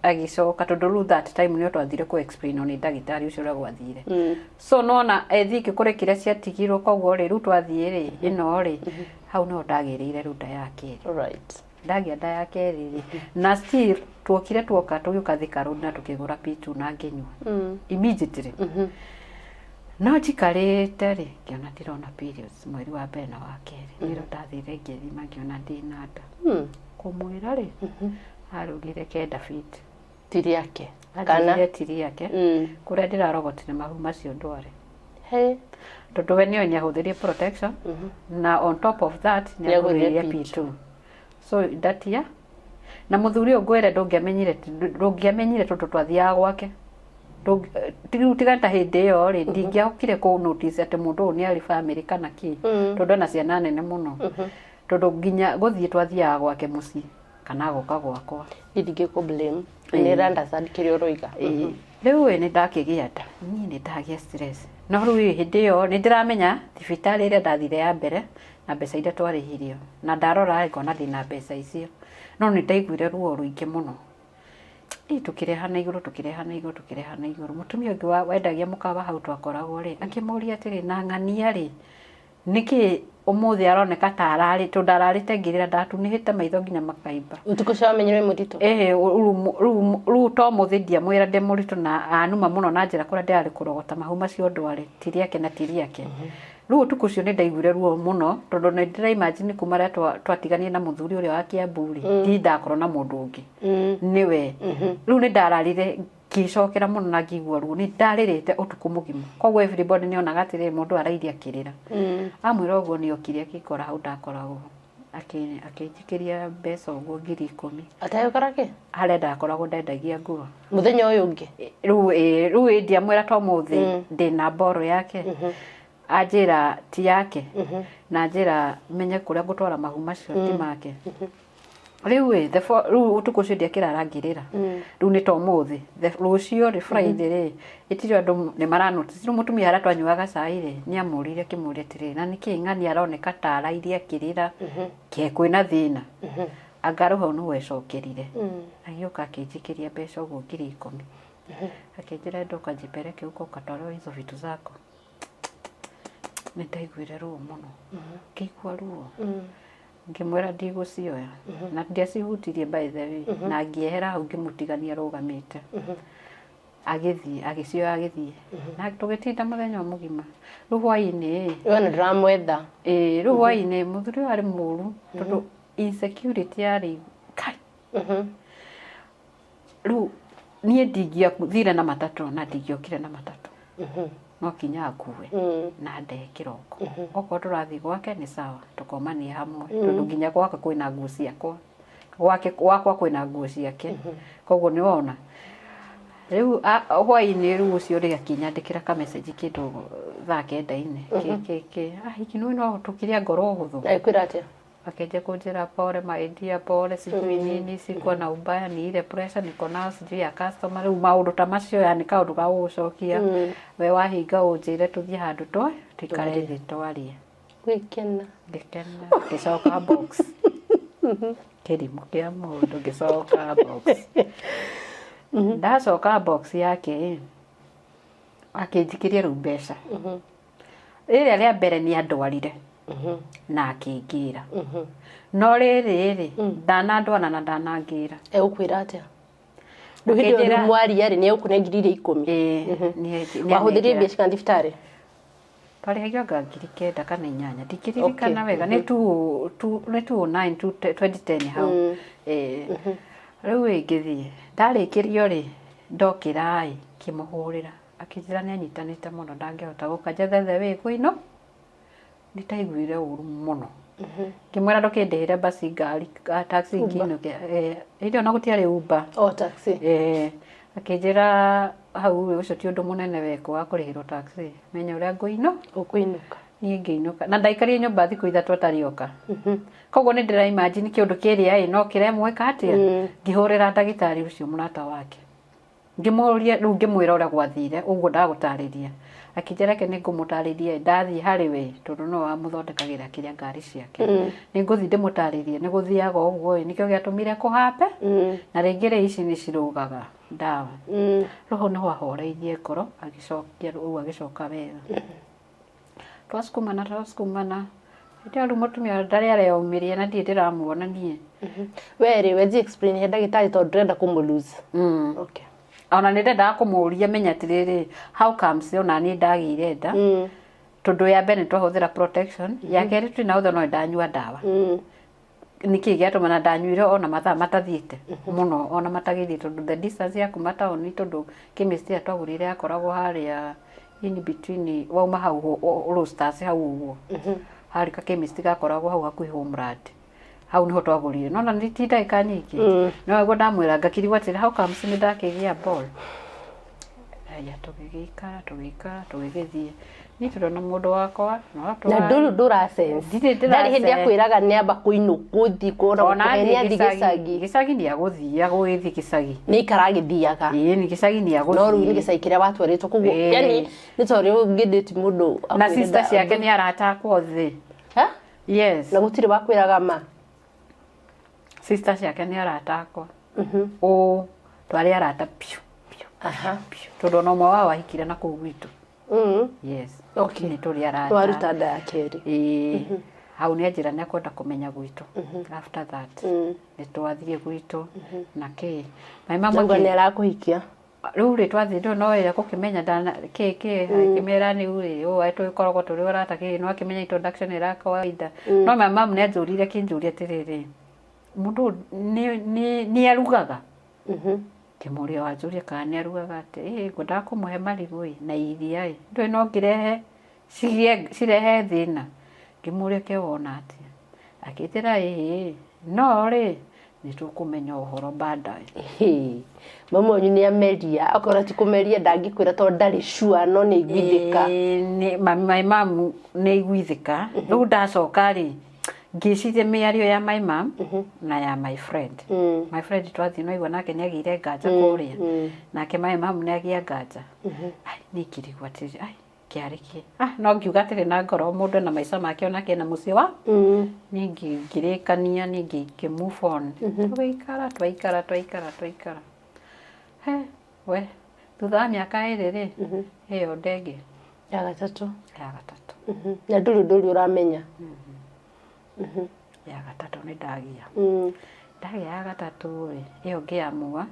agĩcoka tondũ rĩu that time nĩo twathire kũ explain nĩ ndagĩtarĩ ũcio ũrĩa gwathire. So nona ethiki kũrĩ kĩrĩa ciatigirwo, koguo rĩ, rĩu twathiĩ rĩ, ĩno rĩ, hau nĩho ndagĩrĩire rĩu nda ya kerĩ. Ndagĩa nda ya kerĩ rĩ, na still tuokire tuoka tũgĩũka Thika Road na tũkĩgũra P2 na ngĩnyua immediately. No njikarĩte rĩ, ngĩona ndirona periods mweri wa mbere na wa kerĩ. Nĩrĩo ndathire ngĩthima ngĩona ndĩna nda. Kũmwĩra rĩ, arugire kenda feet. Ti rĩake. Kana? Anjĩrire ti rĩake. Kũrĩa ndĩrarogotire mahu macio ndware. He. Tondũ we nĩoĩ nĩahũthĩrie protection. Na on top of that nĩagũrire nĩagũrire P2. So ndatia. Na mũthuri ũyũ ngwĩre ndũngĩamenyire tondũ twathiaga gwake. Rĩu tiga ta hĩndĩ ĩyo rĩ, ndingĩahotire kũ notice atĩ mũndũ ũyũ nĩ arĩ family kana kĩ. Tondũ ena ciana nene mũno. Tondũ nginya gũthiĩ twathiaga gwake mũciĩ kana agoka gwakwa. Niĩ ndingĩkũ blame. Nĩ understand kĩrĩa ũroiga. Rĩu ĩ, nĩ ndakĩgĩa nda. Niĩ nĩ ndagĩa stress. No rĩu ĩ, hĩndĩ ĩyo nĩ ndĩramenya thibitarĩ ĩrĩa ndathire ya mbere na mbeca iria twarĩhirio. Na ndarora ngona ndĩna mbeca icio. No nĩ ndaiguire ruo rũingĩ mũno. Ĩ, tũkĩreha na igũrũ, tũkĩreha na igũrũ, tũkĩreha na igũrũ. Mũtumia ũngĩ wendagia mũkawa hau twakoragwo rĩ, akĩmũria atĩrĩ, na ng'ania rĩ, nĩkĩ ũmũthĩ aroneka ta ararĩ, tondũ ndararĩte ngĩrĩra, ndatunĩhĩte maitho nginya makaimba. Ũtukũ ũcio wamenyire wĩ mũritũ? Ĩhĩ, rĩu to mũthĩ ndiamwĩra ndĩ mũritũ na anuma mũno na njĩra kũrĩa ndĩrarĩ kũrogota mahu macio ndware, ti rĩake na ti rĩake. Rĩu ũtukũ ũcio nĩ ndaiguire ruo mũno, tondũ nĩ ndĩra imagine kuma rĩrĩa twatiganire na mũthuri ũrĩa wa Kiambu rĩ, ndirĩ ndakorwo na mũndũ ũngĩ. Nĩwe. Rĩu nĩ ndararire ngĩcokera mũno na ngĩigua ruo, nĩ ndarĩrĩte ũtukũ mũgima. Koguo everybody nĩ onaga atĩrĩrĩ, mũndũ arairie akĩrĩra. Amwĩra ũguo nĩ okire akĩngora hau ndakoragwo. Akĩnjikĩria mbeca ũguo 10,000. Ategũkora kĩ? Harĩa ndakoragwo ndendagia nguo. Mũthenya ũyũ ũngĩ? Rĩu rĩu ndiamwĩra to mũthĩ ndĩna mboro yake. Anjĩra ti yake. Na anjĩra menye kũrĩa ngũtwara mahu macio ti make. Rĩu ĩ, rĩu ũtukũ ũcio ndiakĩrara ngĩrĩra. Rĩu nĩ ta ũmũthĩ. Rũciũ rĩ, Friday rĩ, ĩtirĩ andũ nĩ mara notice. Rĩu mũtumia harĩa twanyuaga cai rĩ, nĩ amũririe akĩmũria atĩrĩrĩ, na nĩkĩ ng'ania aroneka ta arairie akĩrĩra, ke kwĩna thĩna. Anga rĩu hau nĩho ecokerire. Agĩũka akĩnjikĩria mbeca ũguo 10,000. Akĩnjĩra enda ũkanjipeleke huko ukatolewe hizo vitu zako. Nĩ ndaiguire ruo mũno. Ngĩigua ruo. Ngĩmwĩra ndigũcioya. Na ndiacihutirie by the way. Na ngĩehera hau ngĩmũtigania arũgamĩte. Agĩthiĩ, agĩcioya agĩthiĩ, na tũgĩtinda mũthenya mũgima. Rĩu hwainĩ We na ndũramwetha. Ĩĩ, rĩu hwainĩ mũthuri ũyũ arĩ mũru tondũ insecurity yarĩ kai. Rĩu niĩ ndingĩathire na matatũ na ndingĩokire na matatũ, no kinya ngue na ndehe kĩroko. Okorwo tũrathiĩ gwake nĩ sawa, tũkomanie hamwe, tondũ nginya gwake kwĩna nguo ciakwa, gwake gwakwa kwĩna nguo ciake, koguo nĩ wona. Rĩu hwainĩ rĩu ũcio rĩ, akĩnyandĩkĩra ka message kĩndũ thaa kenda-inĩ kĩ hihi nĩ no tũkire ngoro ũhũthũ. Agĩkwĩra atĩa? Akĩanjia kũnjĩra, "Pole my dear, pole, sijui nini, sikuwa na ubaya, ni ile pressure niko nayo, sijui ya customer." Rĩu maũndũ ta macio, yani kaũndũ ga gũgũcokia, we wahinga ũnjĩre tũthiĩ handũ tũikare thĩ twarie. Gwĩkena. Ngĩkena, ngĩcoka box, kĩrimũ kĩa mũndũ. Ngĩcoka box, ndacoka box yake ĩ, akĩnjikĩria rĩu mbeca. Rĩrĩa rĩa mbere nĩ andwarire na akĩngĩra, no rĩrĩ rĩ, ndanandwara na ndanangĩra. Egũkwĩra atĩa rĩu hĩndĩ ĩyo? Rĩu mwaria rĩ, nĩ egũkũne 10,000? Ĩĩ, Wahũthĩrire mbia cigana thibitarĩ? Twarĩhagio anga 9,000 kana 8,000, ndingĩririkana wega. Nĩ nĩ 209, 2010 hau. Ĩĩ. Rĩu ĩ, ngĩthiĩ, ndarĩkĩrio rĩ, ndokĩra ĩ, ngĩmũhũrĩra, akĩnjĩra nĩ anyitanĩte mũno, ndangĩhota gũka njethe the way kwĩno. Nĩ ndaiguire ũru mũno. Ngĩmwĩra, "Ndũkĩndĩhĩre basi, ngari, taxi ngĩinũke." Hĩndĩ ĩyo na gũtiarĩ Uber. O taxi. Eh, akĩnjĩra hau ũcio ti ũndũ mũnene wekwo wa kũrĩhĩrwo taxi, menya ũrĩa ngũino. Ũkũinũka. Niĩ ngĩinũka na ndaikarire nyũmba thikũ 3 atarĩ oka. Koguo nĩ ndĩra imagine kĩũndũ kĩrĩa ĩ no kĩremweka atĩa. Ngĩhũrĩra ndagĩtarĩ ũcio mũrata wake, ngĩmũria, rĩu ngĩmwĩra ũrĩa gwathire ũguo ndagũtarĩria. Akĩnjĩra reke nĩ ngũmũtarĩria ndathiĩ harĩ we, tondũ no wamũthondekagĩra kĩrĩa ngari ciake. Nĩ ngũthiĩ ndĩmũtarĩrie nĩ gũthiaga ũguo ĩ, nĩkĩo gĩatũmire kũhambe na rĩngĩ rĩ, ici nĩ cirũgaga ndawa. Rĩu hau nĩho ahoreirie ngoro, agĩcokia rĩu agĩcoka wega. Twasukumana, twasukumana, hĩndĩ ĩyo rĩu mũtumia ndarĩ areyumĩria na ndirĩ ndĩramuona niĩ. We rĩ, wenji explain he ndagĩtarĩ tondũ ndĩrenda kũmũ lose. Okay. Ona nĩ ndendaga kũmũria menya atĩrĩrĩ, how comes ona niĩ ndagĩire nda, tondũ ya mbere nĩ twahũthĩra protection, ya kerĩ twĩnahũthĩra, no ndanyua ndawa. Nĩkĩ gĩatũma na ndanyuire ona mathaa matathiĩte mũno, ona matagĩthiĩ, tondũ the distance ya kuma taũni, tondũ chemist ĩrĩa twagũrire yakoragwo harĩa in between, wauma hau Roasters hau ũguo, harĩ ka chemist gakoragwo hau hakuhĩ Homeland, hau niho twagũrire, no na nĩ ti ndagĩka nyingĩ. No nĩguo ndamwĩra, ngakirigwo atĩrĩ, how comes nĩ ndakĩgĩa ball? Aya, tũgĩgĩikara, tũgĩikara, tũgĩgĩthiĩ, niĩ tũrona mũndũ wakwa no Na ndũrĩ ndũra sense. Ndirĩ ndĩra Ndarĩ hĩndĩ sense. akwĩraga nĩ amba kũinũka gũthiĩ kuona Ona gũkũhenia athiĩ athiĩ gĩcagi? Gĩcagi nĩ agũthiĩ, agũgĩthiĩ gĩcagi. Nĩ ikara agĩthiaga. Ĩĩ, nĩ gĩcagi nĩ No rĩu nĩ agũthiĩ. gĩcagi kĩrĩa watwarĩtwo koguo. Ĩĩ. Yani nĩ ta ũrĩa ũngĩndĩti mũndũ Na akwĩre sister ciake nĩ arata akwa othe. Ha? Yes. Na gũtirĩ wakwĩraga ma? Sister ciake nĩ arata akwa, ũ twarĩ arata piũ piũ piũ, tondũ ona ũmwe wao ahikire na kũu gwitũ. Yes. Nĩ tũrĩ arata. Waruta nda ya kerĩ. Ĩĩ, hau nĩ anjĩra nĩ akwenda kũmenya gwitũ. After that nĩ twathiĩ gwitũ na kĩ my mama. Nauga nĩ arakũhikia. Rĩu rĩ, twathiĩ ndũ no ĩrĩa gũkĩmenya ndana kĩ kĩ akĩmera rĩu rĩ, ũũ tũgĩkoragwo tũrĩ arata kĩ, no akĩmenya introduction ĩra kawaida. No my mom nĩ anjũrire, akĩnjũria atĩrĩrĩ, mũndũ ũyũ nĩ arugaga? Ngĩmũria, wanjũria kana nĩ arugaga atĩ ĩ, ngwendaga kũmũhe marigũ ĩ na iria ĩ, ndũĩ no ngĩrehe cigĩe cirehe thĩna. Ngĩmũria, ke wona atĩa? Akĩnjĩra ĩĩ, no rĩ, nĩ tũkũmenya ũhoro baadaye. Hĩ, mama wanyu nĩ ameria, akorwo ti kũmeria ndangĩkwĩra tondũ ndarĩ sure, no nĩ aiguithĩka. Ĩĩ, my mom nĩ aiguithĩka. Rĩu ndacoka rĩ, ngĩciria mĩario ya my mom na ya my friend. My friend twathiĩ no igua nake nĩ agĩire nganja kũrĩa, nake my mom nĩ agĩa nganja. Ai, niĩ ngĩrigwo atĩrĩ, ai, kĩarĩ kĩ? Ah, no ngiuga atĩrĩ na ngoro, mũndũ ena maica make, onake ena mũciĩ wa. Niĩ ngĩrĩkania, niĩ ngĩ move on. Tũgĩikara, twaikara, twaikara, twaikara, he we, thutha wa mĩaka 2 rĩ, ĩyo ndenge Ya gatatũ. Ya gatatũ. Na ndũrĩ ũndũ ũrĩa ũramenya. Ya gatatũ nĩ ndagĩa. Ndagĩa ya gatatũ rĩ, ĩyo ngĩamua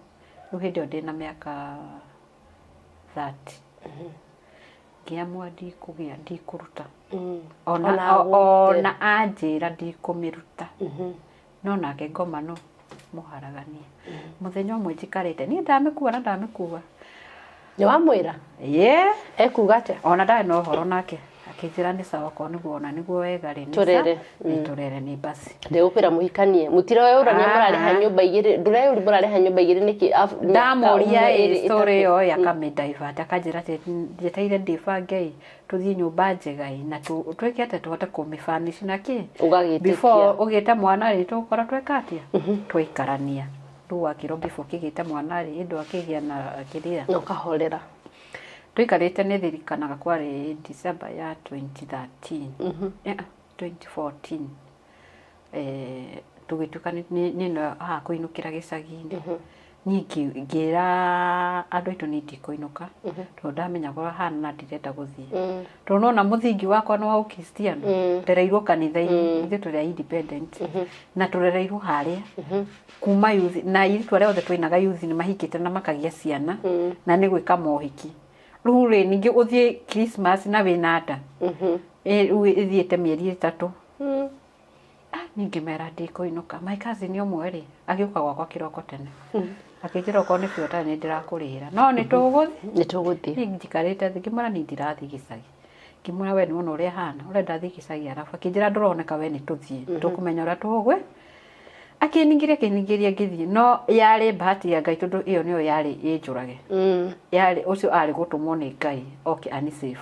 rĩu hĩndĩ ĩyo ndĩna mĩaka 30. Ngĩamua ndikũgĩa, ndikũruta. Ona Ona agũte. Ona anjĩra ndikũmĩruta. No nake ngoma no mũharagania. Mũthenya ũmwe njikarĩte niĩ ndamĩkua na ndamĩkua. Nĩ wamwĩra? Ye. Ekuga atĩa? Ona ndarĩ na ũhoro nake, akĩnjĩra nĩ sawa, okorwo nĩguo ona nĩguo wega rĩ, nĩ Tũrere. Nĩ tũrere, nĩ basi. Ndĩgũkwĩra mũhikanie, mũtireyũrania. Ah. Mũrarĩha nyũmba igĩrĩ, ndũreyũri mũrarĩha nyũmba igĩrĩ nĩkĩ? Mĩaka Ndamũria ũmwe, ĩ ĩrĩ, story ĩtatũ. ĩyo ĩ akamĩ divert, akanjĩra atĩ njeteire ndĩbange ĩ tũthiĩ nyũmba njega ĩ na twĩke atĩa tũhote kũmĩfurnish na kĩ Ũgagĩtĩkia. Before ũgĩte mwana rĩ, tũgũkorwo tweka atĩa, twaikarania rĩu wakĩrwo before kĩgĩte mwana rĩ, ĩndũ akĩgĩa na kĩrĩa. Na ũkahorera. Tũikarĩte, nĩ thirikanaga kwarĩ December ya 2013, yeah, 2014, tũgĩtuĩka nĩ no haha kũinũkĩra gĩcagi-inĩ. Niĩ ngĩra andũ aitũ niĩ ndikũinũka tondũ ndamenya ũrĩa hana na ndirenda gũthiĩ, tondũ nona mũthingi wakwa nĩ wa ũkristiano, ndereirwo kanitha-inĩ. Ithuĩ tũrĩ a independent na tũrereirwo harĩa kuma youth, na airĩtu arĩa othe twainaga youth nĩ mahikĩte na makagĩa ciana na nĩ gwĩka mohiki. Rĩu rĩ, ningĩ ũthiĩ Christmas na wĩna nda. Rĩu ĩthiĩte mĩeri 3. Ah, niĩ ngĩmera ndikũinũka. My cousin ũmwe rĩ, agĩũka gwakwa kĩroko tene, akĩnjĩra okorwo nĩ biũ nĩ ndĩrakũrĩhĩra, no nĩ tũgũthiĩ. Nĩ tũgũthiĩ. Niĩ njikarĩte thĩ, ngĩmwĩra niĩ ndirathiĩ gĩcagi. Ngĩmwĩra, we nĩwona ũrĩa hana, ũrenda thiĩ gĩcagi? Arabu akĩnjĩra ndũroneka we, nĩ tũthiĩ, tũkũmenya ũrĩa tũgwe. Akĩningĩria, akĩningĩria, ngĩthiĩ. No yarĩ bahati ya Ngai, tondũ ĩyo nĩyo yarĩ ĩnjũrage. Yarĩ ũcio arĩ gũtũmwo nĩ Ngai oke anisave.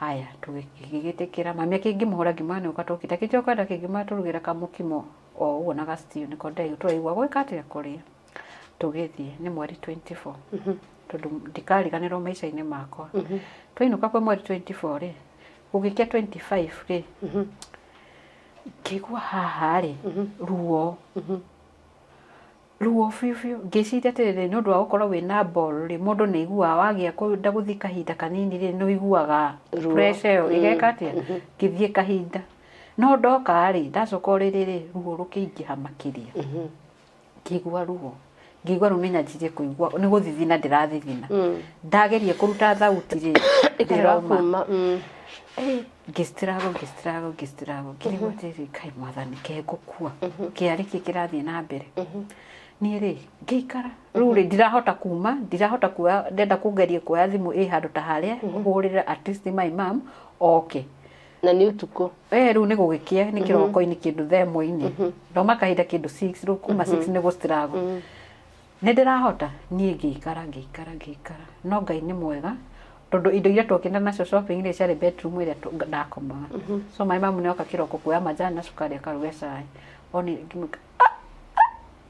Haya, tũgĩgĩtĩkĩra. Mami akĩngĩmũhũra, ngĩmwĩra nĩ ũka tũkĩte. Akĩnjĩra kwenda kĩngĩmwĩra tũrugĩre kamũkimo o ũguo na gastew, nĩko ndĩraigua tũraigua gwĩka atĩa kũrĩa. Tũgĩthiĩ nĩ mweri 24, tondũ ndikariganĩrwo maica-inĩ makwa. Twainũka kwĩ mweri 24 rĩ, gũgĩkĩa 25 rĩ, ngĩigua haha rĩ ruo, ruo biũ biũ. Ngĩciria atĩrĩrĩ, nĩ ũndũ wa gũkorwo wĩna ball rĩ, mũndũ nĩ aiguaga wagĩa kwenda gũthiĩ kahinda kanini rĩ, nĩ ũiguaga Ruo. Pressure ĩyo ĩgeka atĩa. Ngĩthiĩ kahinda, no ndoka rĩ, ndacoka ũrĩrĩ rĩ, ruo rũkĩingĩha makĩria. Ngĩigua ruo, ngĩigua rĩu nĩnyanjirie kũigua nĩ gũthithina ndĩrathithina. Ndageria kũruta thauti rĩ, Ĩkarega ndĩrauma. kuma. Ngĩstruggle, ngĩstruggle, ngĩstruggle, ngĩrigwo atĩrĩrĩ, Ngai mwathani, ke ngũkua kĩarĩ kĩ kĩrathiĩ na mbere? Niĩ rĩ, ngĩikara rĩu rĩ, ndirahota kuma, ndirahota kuoya, ndenda kũgeria kuoya thimũ ĩ handũ ta harĩa hũrĩre at least my mom oke. Na nĩ ũtukũ. Eh, rĩu nĩ gũgĩkĩa, nĩ kĩroko-inĩ, kĩndũ thaa ĩmwe-inĩ. Ndauma kahinda kĩndũ 6, rĩu kuma 6 nĩ gũstruggle. Nĩ ndĩrahota niĩ. Ngĩikara, ngĩikara, ngĩikara, no Ngai nĩ mwega, tondũ indo iria twokĩte nacio shopping rĩ, ciarĩ bedroom ĩrĩa ndakomaga. So my mom nĩ oka kĩroko kuoya majani na cukari akaruge cai, oni ngĩmwĩka, "Ah, ah,"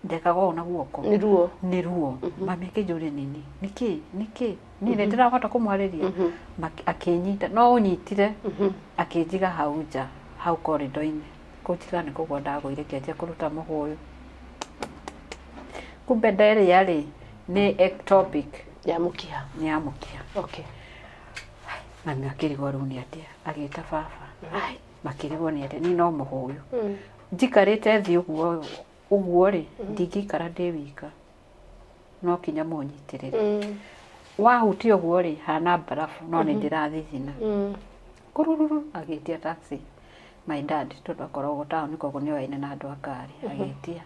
ndekaga ũũ na guoko. Nĩ ruo. Nĩ ruo. Mami akĩnjũria nini nĩkĩ, nĩkĩ niĩ nĩ ndĩrahota kũmwarĩria. Akĩnyita, no ũnyitire, akĩnjiga hau nja, hau corridor-inĩ. Kũnjiga nĩ kũgwa ndagũire, ngĩanjia kũruta mũhũyũ. Kumbe nderĩa rĩ, nĩ ectopic. Ya mũkiha. Nĩ ya mũkiha. Mami akĩrigwo rĩu nĩ atĩa, agĩta baba. Ai, makĩrigwo nĩ atĩa, niĩ no mũhũyũ njikarĩte thĩ ũguo ũguo rĩ, ndingĩikara ndĩ wika, no kinya mũnyitĩrĩre. Wahutia ũguo rĩ, hana mbarabu, no nĩ ndĩrathithina. Kurururu, agĩtia taxi my dad, tondũ akoragwo taũni, koguo nĩ oaine na andũ a ngari. Agĩtia,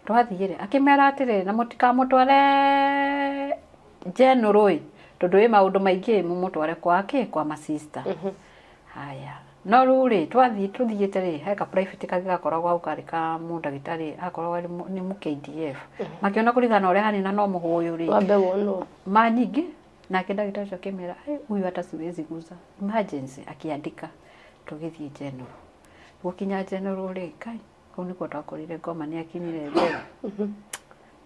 twathiĩ rĩ, akĩmera atĩrĩrĩ, na mũtikamũtware general ĩ, tondũ ĩ maũndũ maingĩ, mũmũtware kwa kĩ, kwa masista. Haya, no rĩu rĩ, twathiĩ, tũthiĩte rĩ, he ka private kangĩ gakoragwo hau, karĩ ka mũndagĩtarĩ akoragwo arĩ nĩ mũ KDF. Makĩona kũringana na ũrĩa hanina no mũhũyũ rĩ, Wambe wonwo. Ma nyingĩ. Nake ndagĩtarĩ ũcio akĩmera, "Hey, huyu hata siwezi guza, emergency." Akĩandĩka, tũgĩthiĩ general. Gũkinya general rĩ, kai, kũu nĩkuo twakorire ngoma nĩ akinyire mbere.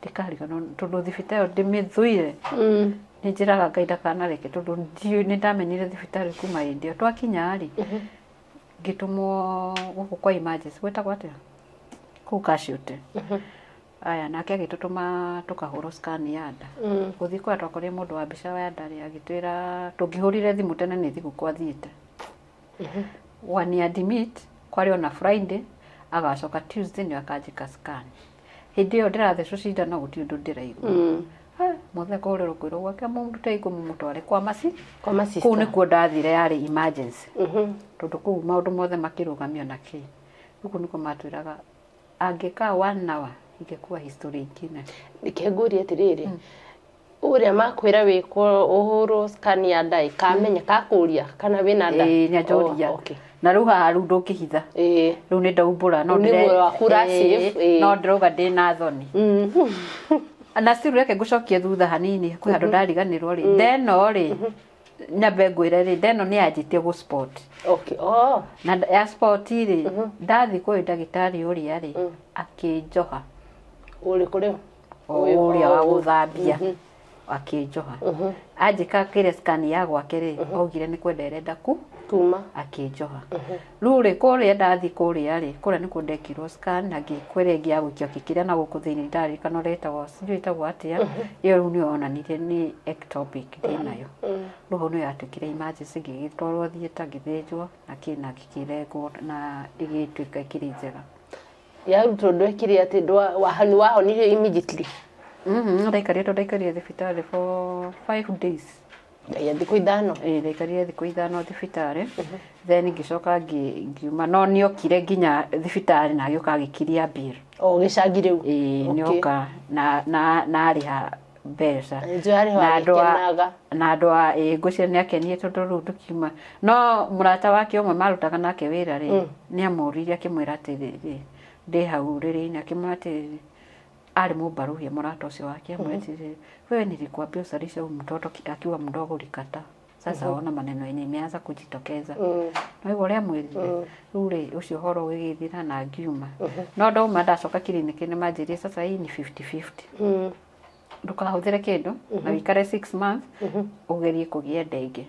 Ndikariganĩrwo, tondũ thibitarĩ ĩyo ndĩmĩthũire. Nĩ njĩraga Ngai ndakanareke, tondũ ndiũĩ nĩ ndamenire thibitarĩ kuma hĩndĩ ĩyo. Twakinya rĩ, ngĩtũmwo gũkũ kwa emergency, gwĩtagwo atĩa kũu, casualty. Aya, nake agĩtũtũma tũkahũrwo scan ya nda. Gũthiĩ kũrĩa twakorire mũndũ wa mbica ya nda rĩ, agĩtwĩra tũngĩhũrire thimũ tene nĩ thigũkũ athiĩte. Wani admit kwarĩ ona Friday, agacoka Tuesday nĩ akanjĩka scan. Hĩndĩ ĩyo ndĩrathecwo cindano, gũtirĩ ũndũ ndĩraigua. Ah, Mũthe kũrĩa kwĩrwo gwake mũrutei kũmũtware kwa maci Kwa ma sister. Kũu nĩkuo ndathire, yarĩ emergency, tondũ kũu maũndũ mothe makĩrũgamio na kĩ. Rĩu kũu nĩkuo matwĩraga angĩkaa one hour ingekuwa history ingine. Reke ngũrie atĩrĩrĩ, ũrĩa makwĩra wĩkwo ũhũrwo scan ya nda ĩ, kamenya kakũria kana wĩna nda? Ĩĩ, nĩanjũria. Oh, okay. Na rĩu haha rĩu ndũngĩhitha. Rĩu nĩ ndaumbũra no Rĩu nĩ muoyo waku ũra-save, ĩĩ. No ndĩrauga ndĩna thoni. Na still reke ngũcokie thutha hanini, kwĩ handũ ndariganĩrwo rĩ, ndeno rĩ, nyambe ngwĩre rĩ, ndeno nĩ yanjĩtie gũ spot. Okay. Oh. Na ya spot rĩ, ndathiĩ kwĩ ndagĩtarĩ ũrĩa rĩ, akĩnjoha. Ũrĩkũ rĩu? O ũrĩa wa gũthambia akĩnjoha, anjĩka kĩrĩa scan ya gwake rĩ, augire nĩ kwenda ĩrenda ku Kuma. Akĩnjoha. Rĩu rĩ, kũrĩa ndathiĩ kũrĩa rĩ, kũrĩa nĩkuo ndekirwo scan na ngĩkwĩra ĩngĩ ya gũikio kĩkĩrĩa na gũkũ thĩinĩ, ndaririkana ũrĩa ĩtagwo, sijui ĩtagwo atĩa. Ĩyo rĩu nĩyo yonanirie nĩ ectopic ndĩnayo. Rĩu hau nĩyo yatuĩkire emergency, ngĩgĩtwarwo theatre, ngĩthĩnjwo na kĩ na ngĩkĩrengwo na ĩgĩtuĩka ĩkĩrĩ njega. Yarutwo ndwekire atĩ wahonire immediately? Ndaikarire, tondũ ndaikarire thibitarĩ for 5 days. Ngai, thikũ 5? Ĩĩ, ndaikarire thikũ 5 thibitarĩ, then ngĩcoka ngiuma, no nĩokire nginya thibitarĩ na agĩũka agĩkiria bill. O gĩcagi rĩu? Ĩĩ, nĩoka na arĩha mbeca. Nĩnjũĩ arĩho. Na andũ a Agĩkenaga. Na andũ a, ĩĩ, ngwĩciria nĩ akenire, tondũ rĩu tũkiuma no mũrata wake ũmwe marutaga nake wĩra rĩ, nĩ amũririe akĩmwĩra atĩrĩrĩ, ndĩ hau rĩrĩ-inĩ, akĩmwĩra atĩrĩrĩ, arĩ mũmbaruhia mũrata ũcio wake, amwĩra atĩrĩrĩ, "Wewe, nilikuambia uzalishe huyu mtoto akiwa mdogo, ulikataa. Sasa ona maneno yenye imeanza kujitokeza." No ũrĩa amwĩrire rĩu rĩ, ũcio ũhoro ũgĩgĩthira na ngiuma. No ndauma ndacoka kiriniki nĩ manjĩrire sasa hii ni 50-50. Ndũkahũthĩre kĩndũ na wĩikare 6 months ũgerie kũgĩa nda ĩngĩ.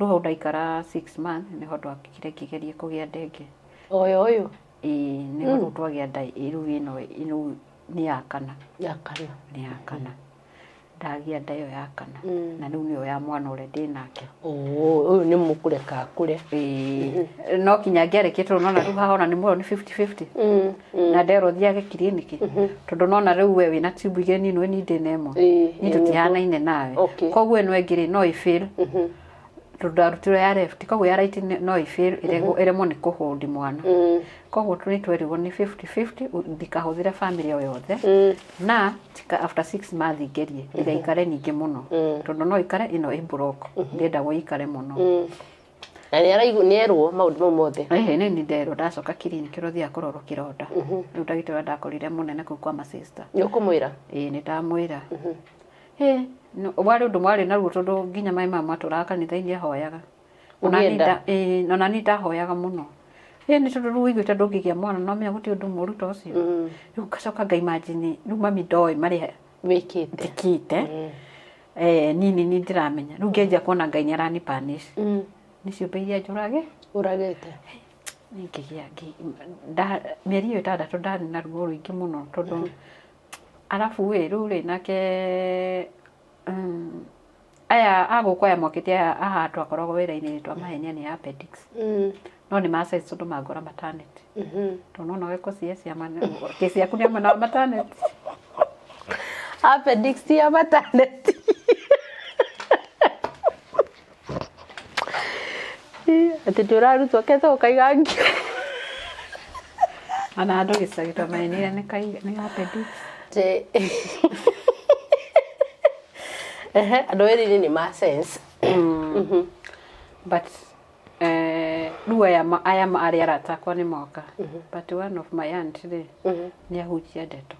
Rĩu hau ndaikara 6 months nĩho ndwakire ngĩgeria kũgĩa nda ĩngĩ. Oyo ũyũ? Ĩĩ, nĩho rĩu twagĩa nda rĩu ĩno, rĩu nĩ ya kana. Ya kana. Nĩ ya kana ndagĩa nda ĩyo ya kana, na rĩu nĩyo ya mwana ũrĩa ndĩ nake. Oh, ũyũ nĩ mũkũreka akũre. Ĩĩ, no kinya ngĩarĩkia, tondũ nona rĩu haha ona nĩ muoyo nĩ 50-50. Na nderwo thiage kiriniki, tondũ nona rĩu we wĩna tube igĩrĩ, niĩ nĩwe niĩ ndĩna ĩmwe. Niĩ tũtihanaine nawe. Koguo ĩno ĩngĩ rĩ, no ĩfail, tondũ ndarutirwo ya left, koguo ya right no ĩfail, ĩremwo nĩ kũhold mwana. Koguo nĩ twerirwo nĩ 50-50, ndikahũthĩre family o yothe na tika after 6 months ngerie, ndĩgaikare ningĩ mũno, tondũ no ikare ĩno ĩ block, ndĩendagwo ikare mũno. Na nĩ araigua nĩ erwo maũndũ mau mothe? Ĩhĩ, nĩ nderwo ndacoka kiriniki ũrĩa ũthiaga kũrorwo kĩronda. Rĩu ndagĩtarĩ ũrĩa ndakorire mũnene kũu kwa masista. Nĩ ũkũmwĩra? Ĩĩ, nĩ ndamwĩra. Ĩ, warĩ ũndũ mwarĩ naruo, tondũ nginya maĩ maya matũraga kanitha-inĩ ahoyaga. Ona Ũgĩenda? Ĩĩ, ona niĩ ndahoyaga mũno. Ĩ, nĩ tondũ rĩu ũiguĩte ndũngĩgĩa mwana, no menya gũtirĩ ũndũ mũũru ta ũcio. Rĩu ngacoka ngaimagine rĩu mami ndoĩ marĩa wĩkĩte. Njĩkĩte. Niĩ nĩ niĩ ndĩramenya rĩu ngĩanjia kuona Ngai nĩ arani punish nĩ ciũmbe iria njũrage. Ũragĩte. Ngĩgĩa mĩeri ĩyo 6 ndarĩ na ruo rũingĩ mũno, tondũ arabu ĩ rĩu rĩ nake aya a gũkũ aya mokĩte aya aha twakoragwo wĩra-inĩ twamahenia nĩ appendix. No nĩ ma size, tondũ mangora maternity, tondũ no wekwo CS ya kesi yaku nĩ mwena wa maternity. Appendix ti ya maternity. Atĩ nĩ ũrarutwo ketha ũkaiga ngio. Ona andũ gĩcagi twamahenire nĩ appendix. Ehe, andũ wĩra-inĩ nĩ ma sense. But rĩu aya arĩa arata akwa nĩ moka, but one of my aunt rĩ, nĩ ahunjia ndeto.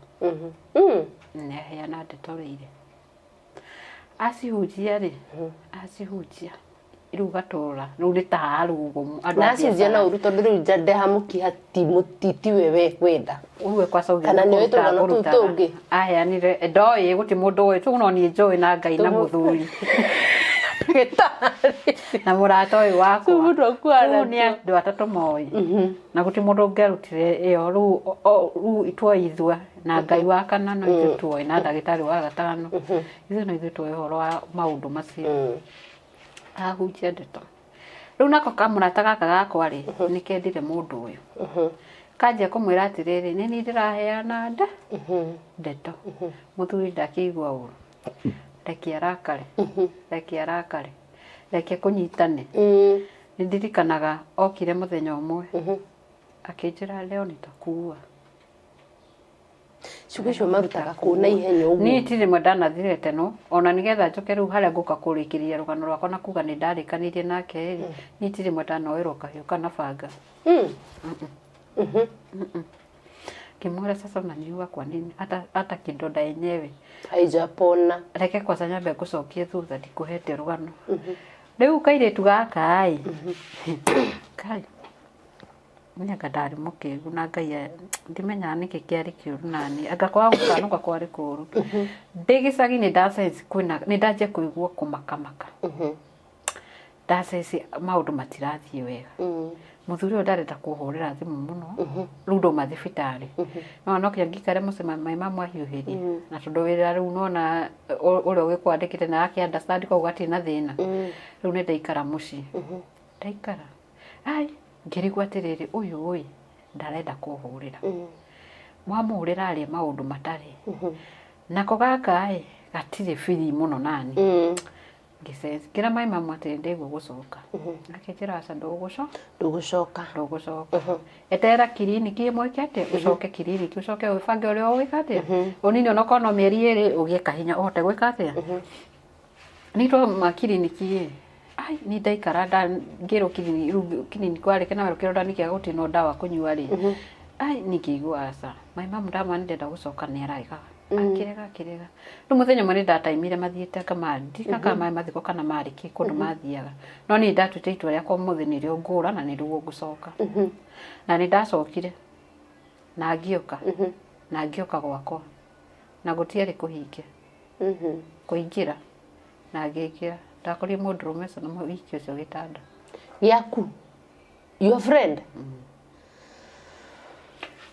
Nĩ aheana ndeto rĩire acihunjia rĩ, acihunjia rĩu gatũra rĩu nĩ ta haha rĩu ũguo andũ Na a acinjia na biacara. ũru, tondũ rĩu ndehamũkiha tiwe we kwenda. Ũguo kwaca ũgĩthiĩ Kana nĩ ũĩ kũruta tũgano tũu kũrutaga. tũngĩ? Aheanire ndoĩ gũtirĩ mũndũ ũĩ tũu, no niĩ njũĩ na Ngai na mũthuri Gĩtarĩ. Na mũrata ũyũ wakwa. Rĩu mũndũ akuaga Rĩu nĩ andũ atatũ moĩ na gũtirĩ mũndũ ũngĩarutire ĩyo. Rĩu rĩu tuoithua na Ngai wa kana no ithuĩ tuoĩ, na ndagĩtarĩ wa gatano, ithuĩ no ithuĩ tuoĩ ũhoro wa maũndũ macio. Ahunjia ndeto rĩu nako kamũrata gaka gakwa rĩ, nĩ kendire mũndũ ũyũ, kanjia kũmwĩra atĩrĩrĩ, nĩ niĩ ndĩraheana ndeto. Mũthuri ndakĩigua ũru. Reke arakare, reke arakare, reke kũnyitane. Nĩ ndirikanaga okire mũthenya ũmwe akĩnjĩra, "Leo nitakuua." Ciugo icio marutaga kũ na ihenya ũguo? Niĩ ti rĩmwe ndanathirete, no ona nĩgetha njoke rĩu harĩa ngũka kũrĩkĩrĩria rũgano rwakwa na kuga nĩ ndarĩkanĩirie nake rĩ, niĩ ti rĩmwe ndanoerwo kahiũ kana banga. Ngĩmwĩra, "Sasa unaniua kwa nini? Hata kidonda yenyewe haijapona." Reke kwanza nyambe ngũcokie thutha, ndikũhete rũgano. Rĩu kairĩtu gaka ĩ, kai niĩ anga ndarĩ mũkĩgu na Ngai ndimenyaga nĩkĩ kĩarĩ kĩũru nani, anga kwaga gũcanũka kwarĩ kũru. Ndĩ gĩcagi nĩ nda sense kwĩna, nĩ ndanjia kũigua kũmakamaka, nda sense maũndũ matirathiĩ wega. Mũthuri ũyũ ndarenda kũhũrĩra thimũ mũno. Rĩu ndauma thibitarĩ, no no kinya ngĩikare mũciĩ mai mamu ahiũhĩrie, na tondũ wĩra rĩu nona ũrĩa ũgĩkwandĩkĩte na ake understand, koguo gatirĩ na thĩna. Rĩu nĩ ndaikara mũciĩ, ndaikara ai ngĩrigwo atĩrĩrĩ, ũyũ ĩ ndarenda kũhũrĩra, mwamũhũrĩra aria maũndũ matarĩ nako gaka ĩ gatirĩ biri mũno nani. Ngĩ ngĩra mai mamu atĩ ndĩgua gũcoka. Akĩnjĩra, "Aca, ndũgũcoka." Ndũgũcoka. Ndũgũcoka, eterera kiriniki ĩmwe ĩke atĩa, ũcoke kiriniki, ũcoke wĩbange ũrĩa ũgwĩka atĩa, ũnini onokorwo no mĩeri 2, ũgĩe kahinya ũhote gwĩka atĩa. Nĩ twauma kiriniki ĩ, ai ni ndaikara nda ngĩrwo kiriniki, rĩu kiriniki warĩkia na werwo kĩronda nĩ kĩega, gũtirĩ no ndawa kũnyua rĩ, ai ni ngĩigua aca. Mai mamu ndamwĩra nĩ ndĩrenda gũcoka, nĩ ararega, akĩrega, akĩrega. Rĩu mũthenya ũmwe nĩ ndataimire mathiĩte kama ndirikana kana marĩ mathiko kana marĩ kĩ kũndũ mathiaga, no niĩ ndatuĩte itua rĩakwa, ũmũthĩ nĩrĩo ngũra na nĩrĩo ngũcoka. Na nĩ ndacokire na ngĩũka, na ngĩũka gwakwa na gũtiarĩ kũhinge kũingĩra, na ngĩingĩra ndakorire mũndũrũme ũcio na mũhiki ũcio gĩtanda. Gĩaku, your friend?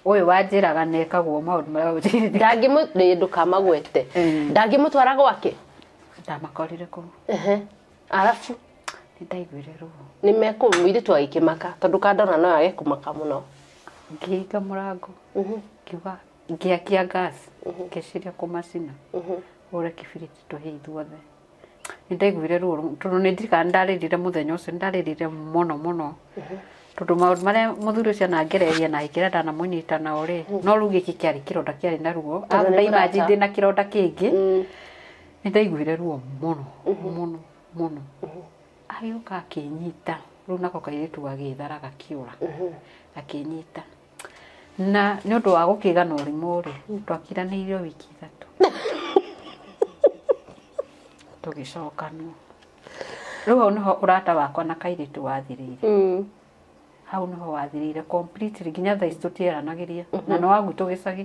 Ũyũ wanjĩraga nekagwo maũndũ marĩa. Ndangĩmũ ĩ, ndũkamagwete. Ndangĩmũtwara gwake. Ndamakorire kũu. Ehe. Arabu Nĩ ndaiguire ruo. Nĩ mekũ mũirĩtu agĩkĩmaka, tondũ kandona no age kũmaka mũno. Ngĩhinga mũrango, ngiuga ngĩakia gas, ngĩciria kũmacina, hũre kĩbiriti tũhĩe ithuothe. Nĩ ndaiguire ruo tondũ nĩ ndirikana nĩ ndarĩrire mũthenya ũcio, nĩ ndarĩrire mũno mũno, tondũ maũndũ marĩa mũthuri ũcio anangereria na kĩrĩa ndanamũnyita nao rĩ, no rĩu gĩkĩ kĩarĩ kĩronda kĩarĩ na ruo. Tondũ nĩ Nda imagine mũrata. ndĩna kĩronda kĩngĩ. Nĩ ndaiguire ruo mũno mũno mũno. Agĩũka akĩnyita, rĩu nako kairĩtu gagĩthara gakĩũra, akĩnyita na nĩ ũndũ wa gũkĩga na ũrimũ rĩ, twakiranĩirio wiki 3 tũgĩcokanwo. Rĩu hau nĩho ũrata wakwa na kairĩtu wathirĩire. Hau nĩho wathirĩire completely, nginya thaa ici tũtiaranagĩria, na nĩ wa gwitũ gĩcagi,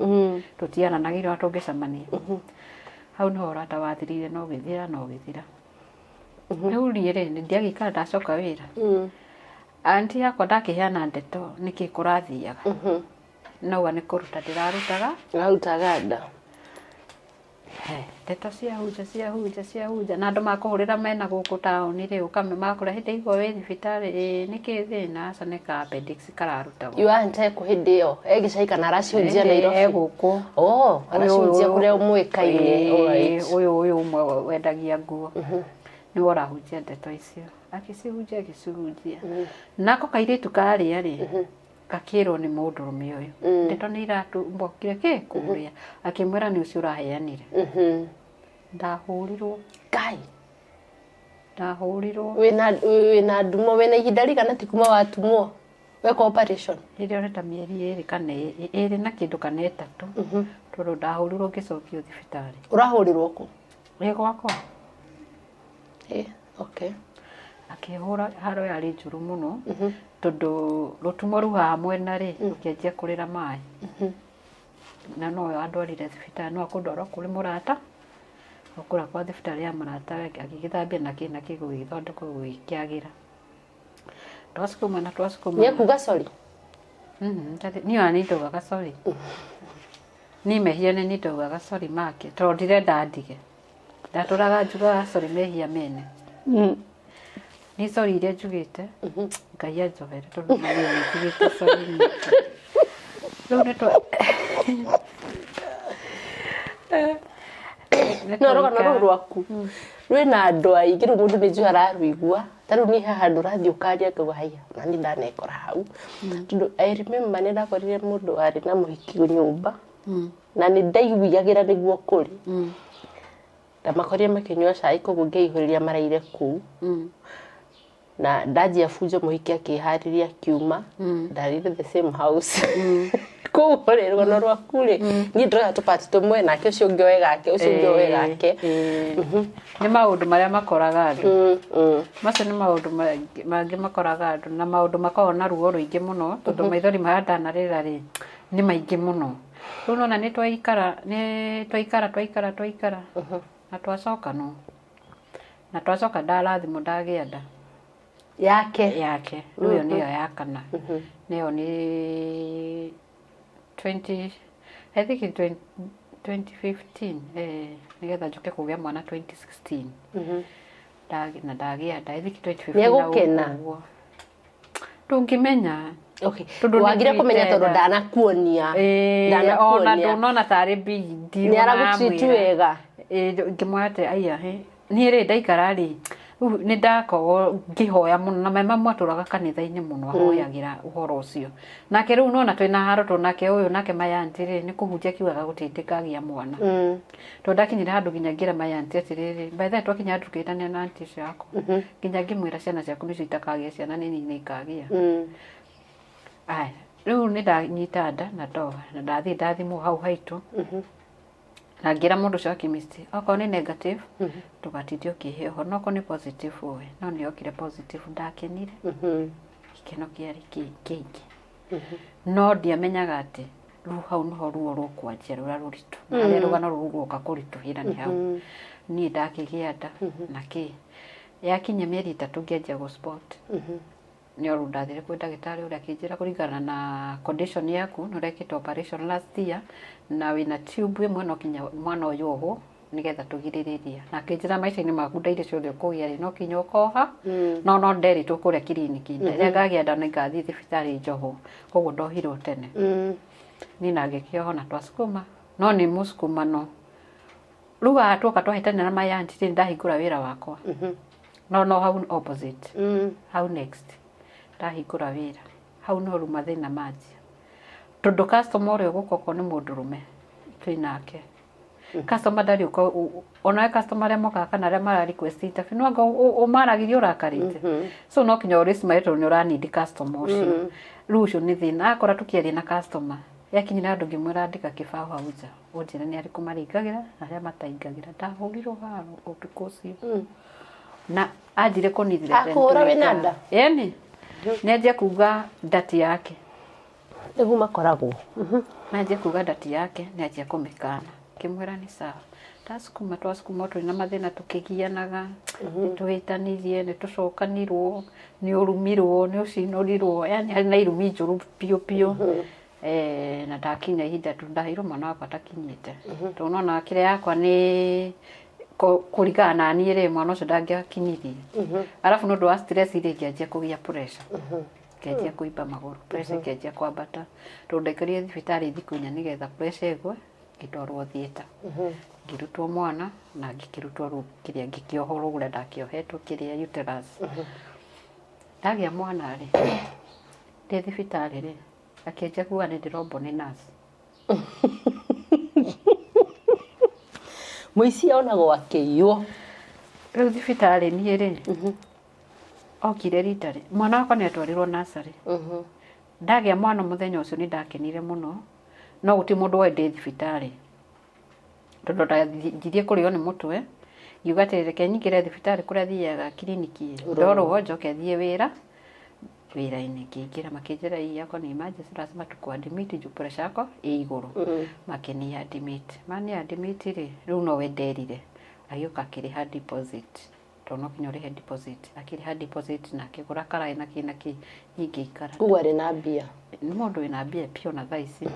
tũtiaranagĩria ona tũngĩcemania. Hau nĩho ũrata wathirĩire na ũgĩthira na ũgĩthira. Rĩu niĩ rĩ, nĩ ndiagĩikara, ndacoka wĩra, anti yakwa ndakĩheana ndeto nĩkĩ kũrathiaga, nauga nĩ kũruta ndĩrarutaga. Arutaga nda. He, ndeto ciahunja, ciahunja, ciahunja, na andũ makũhũrĩra mena gũkũ taũni rĩ, ũkame makũra hĩndĩ igua wĩ thibitarĩ ĩ nĩkĩ thĩna, aca nĩ ka appendix kararutagwo. Your aunt ekũ hĩndĩ ĩyo? E gĩcagi kana aracihunjia Nairobi? E gũkũ. Oh, aracihunjia kũrĩa mũĩkaine. Alright. Ũyũ ũmwe wendagia nguo nĩwe ũrahunjia ndeto icio, agĩcihunjia, agĩcihunjia. Nako kairĩtu karĩa rĩ, gakĩrwo nĩ mũndũrũme ũyũ ndeto nĩ iratumbũkire kĩ kũrĩa, akĩmwĩra nĩ ũcio ũraheanire. Ndahũrirwo. Ngai. Ndahũrirwo. Wĩna ndumo, wĩna ihinda rigana ti kuma watumwo weka operation? Rĩrĩa ũrĩ ta mĩeri 2 kana 2 na kĩndũ kana 3, tondũ ndahũrirwo ngĩcokio thibitarĩ. Ũrahũrirwo kũ? Ĩ gwakwa. Eh, okay. Akĩhũra haro yarĩ njũru mũno, tondũ rũtumo rũu haha mwena rĩ, rũkĩanjia kũrĩra maĩ, na nowe wandwarire thibitarĩ, no akũndwara kũrĩ mũrata o kũrĩa kwa thibitarĩ ya mũrata, agĩgĩthambia na kĩ na kĩ, gũgĩthondekwo gũgĩkĩagĩra, twasukuma na twasukuma. Nĩ ekuga sorry? Niĩ ona nĩ ndaugaga sorry, niĩ mehia nĩ ndaugaga sorry make, tondũ ndirenda ndige, ndatũraga njugaga sorry mehia mene. Nĩ sorry iria njugĩte, Ngai anjohere, tondũ niĩ nĩ njugĩte sorry nyingĩ. Rĩu nĩ No rũgano rũu rwaku rwĩna andũ aingĩ, rĩu mũndũ nĩ njũĩ ararũigua. Ta rĩu niĩ haha handũ ũrathiĩ ũkaria ngauga haiya, na niĩ ndanekora hau. Tondũ I remember nĩ ndakorire mũndũ warĩ na mũhiki nyũmba na nĩ ndaiguagĩra nĩguo kũrĩ. Ndamakorire makĩnyua cai, koguo ngĩihũrĩria maraire kũu. Na ndanjia bunjo, mũhiki akĩharĩria akiuma. Ndarĩire the same house. Koguo rĩ, rũgano rwaku rĩ, niĩ ndĩroya tũpati tũmwe, nake ũcio ũngĩ oe gake, ũcio ũngĩ oe gake. Nĩ maũndũ marĩa makoraga andũ. Macio nĩ maũndũ mangĩ makoraga andũ, na maũndũ makoragwo na ruo rũingĩ mũno, tondũ maithori marĩa ndanarĩra rĩ nĩ maingĩ mũno. Rĩu nona nĩ twaikara, nĩ twaikara twaikara twaikara na twacoka, no na twacoka ndarathimwo ndagĩa nda yake. Yake. Rĩu ĩyo nĩyo ya kana, nĩyo nĩ 20, I think in 20, 2015, nĩgetha njoke kũgĩa mwana 2016. Na ndagĩa nda, I think 2015. Nĩegũkena? Ũguo ndũngĩmenya. Okay. Tondũ nĩ Wagire kũmenya tondũ ngwĩte. Ndanakuonia. Ona Ndanakuonia. Ndũnona tarĩ big deal. Nĩ aragũtreat wega. Ngĩmwĩra atĩ aiya he niĩ rĩ ndaikara rĩ, rĩu nĩ ndakorwo ngĩhoya mũno, na my mamu atũraga kanitha-inĩ mũno, ahoyagĩra ũhoro ũcio nake. Rĩu nona twĩna haro tondũ nake ũyũ nake my auntie rĩ nĩ kũhunjia kiugaga gũtirĩ ngagĩa mwana, tondũ ndakinyire handũ nginya ngĩra my auntie atĩrĩrĩ, by the way, twakinya handũ tũkĩhĩtania na auntie ũcio yakwa, nginya ngĩmwĩra ciana ciaku nĩcio itakagĩa ciana, nĩ niĩ nĩngagĩa. Aya, rĩu nĩ ndanyita nda na ndoha na ndathiĩ ndathimwo hau haitũ, na ngĩra mũndũ ũcio wa chemist, okorwo nĩ negative ndũgatinde ũkĩhe ũhoro, no okorwo nĩ positive ũĩ. No nĩ yokire positive, ndakenire, gĩkeno kĩarĩ kĩingĩ, no ndiamenyaga atĩ rĩu hau nĩho ruo rũkwanjia rũrĩa rũritũ, na harĩa rũgano rũu rũgoka kũritũhĩra nĩ hau. Niĩ ndakĩgĩa nda na kĩ yakinya mĩeri 3 ngĩanjia gũ spot. Nĩ ũru ndathire kwĩ ndagĩtarĩ ũrĩa, akĩnjĩra kũringana na condition yaku, nĩ ũrekĩte operation last year na wĩna tube ĩmwe, no kinya mwana ũyũ ohwo nĩgetha tũgirĩrĩrie. Na akĩnjĩra maica-inĩ maku nda iria ciothe ũkũgĩa rĩ, no kinya ũkoha, no nderitwo kũrĩa kiriniki rĩrĩa ngagĩa nda nĩ ngathiĩ thibitarĩ njohwo, koguo ndohirwo tene. Niĩ na ngĩkĩohwo na twasukuma, no nĩ mũsukumano. Rĩu haha tuoka twahĩtania na my auntie rĩ, ndahingũra wĩra wakwa, no hau opposite, hau next ndahingũra wĩra hau, no rĩu mathĩna manjia, tondũ customer ũrĩa ũgũka okorwo nĩ mũndũrũme twĩ nake, customer ndarĩ ũka onawe customer arĩa mokaga kana arĩa mara request interview, no anga ũmaragĩria ũrakarĩte, so no kinya ũrĩ smile tondũ nĩ ũranindi customer ũcio. Rĩu ũcio nĩ thĩna akora tũkĩaria na customer. Yakinyire handũ ngĩmwĩra, andĩka kĩbaũ hau nja ũnjĩre nĩ arĩkũ marĩingagĩra na arĩa mataingagĩra. Ndahũrirwo haro ũtukũ ũcio na anjire kũnithire. Akũhũra wĩna nda? Ĩni, nĩ anjia kuga ndati yake. Nĩguo makoragwo. Nanjia kuga ndati yake, nĩ anjia kũmĩkana. Ngĩmwĩra nĩ sawa. Twasukuma twasukuma, twĩ na mathĩna, tũkĩgianaga, nĩ tũhĩtanirie, nĩ tũcokanirwo, nĩ ũrumirwo, nĩ ũcinũrirwo, yani harĩ na irumi njũru biũ biũ. Na ndakinya ihinda tu ndaheirwo mwana wakwa atakinyĩte, tondũ nona kĩrĩa yakwa nĩ kũringana na niĩ rĩ, mwana ũcio ndangĩakinyirie. Arabu nĩ ũndũ wa stress rĩ, ngĩanjia kũgĩa pressure, ngĩanjia kũimba magũrũ, pressure ĩkĩanjia kwambata, tondũ ndaikarire thibitarĩ thikũ 4 nĩgetha pressure ĩgwe. Ngĩtwarwo theatre, ngĩrutwo mwana na ngĩkĩrutwo rĩu kĩrĩa, ngĩkĩohorwo ũrĩa ndakĩohetwo kĩrĩa uterus. Ndagĩa mwana rĩ, ndĩ thibitarĩ rĩ, akĩanjia kuga nĩ ndĩrombwo nĩ nurse. Mũici onagwo akĩiywo. Rĩu thibitarĩ niĩ rĩ, okire rita rĩ, mwana wakwa nĩ atwarirwo nursery. Ndagĩa mwana mũthenya ũcio nĩ ndakenire mũno, no gũtirĩ mũndũ woĩ ndĩ thibitarĩ, tondũ ndanjirie kũrĩo nĩ mũtwe. Ngiuga atĩrĩ, reke nyingĩre thibitarĩ kũrĩa thiaga kiriniki ndorwo, njoke thiĩ wĩra wĩra-inĩ. Ngĩingĩra, makĩnjĩra ii yakwa nĩ emergency, lazima tukuadmit juu pressure yako ĩ igũrũ. Makĩni admit, mani admit rĩ, rĩu nowe nderire, agĩũka akĩrĩha deposit, tondũ no nginya ũrĩhe deposit. Akĩrĩha deposit na akĩgũra karaĩ na kĩ na kĩ. Niĩ ngĩikara. Koguo arĩ na mbia. Nĩ mũndũ wĩna mbia biũ. Na thaa ici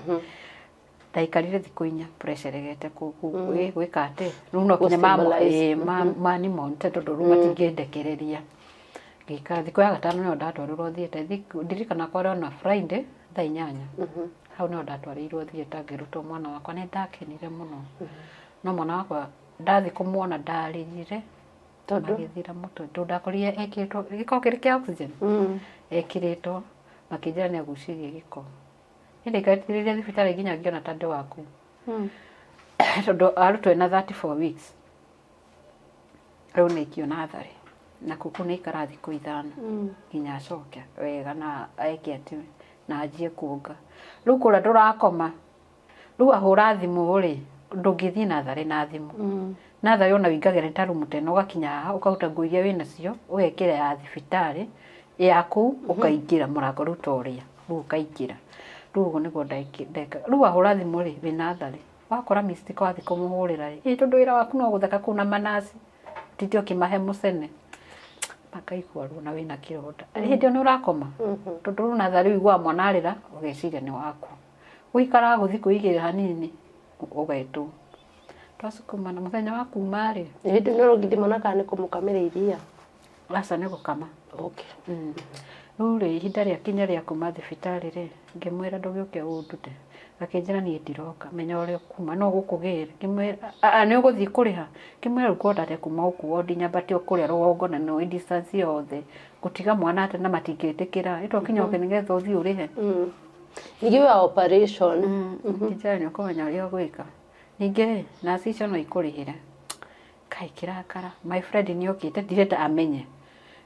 ndaikarire thikũ 4 pressure ĩregete gwĩka atĩ rĩu no nginya Gũ-stabilize. Mani monte, tondũ rĩu matingĩndekereria. Ngĩikara thikũ ya gatano nĩyo ndatwarirwo theatre. Ndirikana kwarĩ ona Friday thaa 8, hau nĩho ndatwarĩirwo theatre, ngĩrutwo mwana wakwa. Nĩ ndakenire mũno, no mwana wakwa Ndathiĩ kũmuona ndarĩrire. Tondũ? Magĩthira mũtwe tondũ ndakorire ekĩrĩtwo gĩko kĩrĩ kĩa oxygen. Ekĩrĩtwo makĩnjĩra nĩ agucirie gĩko. Niĩ ndaikarĩte thibitarĩ nginya ngĩona ta ndĩ waku. Tondũ arutwo ena 34 weeks. Rĩu nĩ aikio natharĩ na kũu nĩ aikara thikũ 5 nginya acoke wega na eke atĩ na anjie kuonga. Rĩu kũrĩa ndũrakoma rĩu ahũra thimũ rĩ ndũngĩthiĩ natharĩ na thimũ. Natharĩ ona wĩingagĩra nĩ ta rumu ta ĩno ũgakinya haha ũkaruta nguo iria wĩnacio ũgekĩra ya thibitarĩ ya kũu ũkaingĩra mũrango rĩu ta ũrĩa rĩu ũkaingĩra. Rĩu ũguo nĩguo ndekaga. Rĩu wahũra thimũ rĩ wĩ natharĩ wakora missed call wathiĩ kũmũhũrĩra rĩ ĩ tondũ wĩra waku no gũtheka kũu na manaci ũtinde ũkĩmahe mũcene makaigua ruo na wĩna kĩronda. Hĩndĩ ĩyo nĩ ũrakoma tondũ rĩu natharĩ ũiguaga mwana arĩra ũgeciria nĩ waku. Ũikaraga gũthiĩ kwĩigĩrĩra hanini ũgetwo. Twacukuma na mũthenya wa kuma rĩ. Hĩndĩ ĩno ũngĩthiĩ mwana kana nĩ kũmũkamĩra iria? Aca nĩ gũkama. Okay. Rĩu rĩ ihinda rĩakinya rĩa kuma thibitarĩ rĩ ngĩmwĩra ndũgĩũke ũndute. Akĩnjĩra niĩ ndiroka menya ũrĩa ũkuma no gũkũgĩra. Ngĩmwĩra nĩ ũgũthiĩ kũrĩha? Ngĩmwĩra rĩu ngwenda atĩa kuma gũkũ wondi nyambate o kũrĩa rũgongo na nĩ distance yothe ngũtiga mwana atĩa na matingĩtĩkĩra. Ĩtokinya ũke nĩgetha ũthiĩ ũrĩhe. Ningĩ wa operation. Akĩnjĩra nĩ ũkũmenya ũrĩa ũgwĩka. Ningĩ rĩ naci icio no ikũrĩhĩre. Kaĩ kĩrakara my friend nĩ okĩte ndirenda amenye.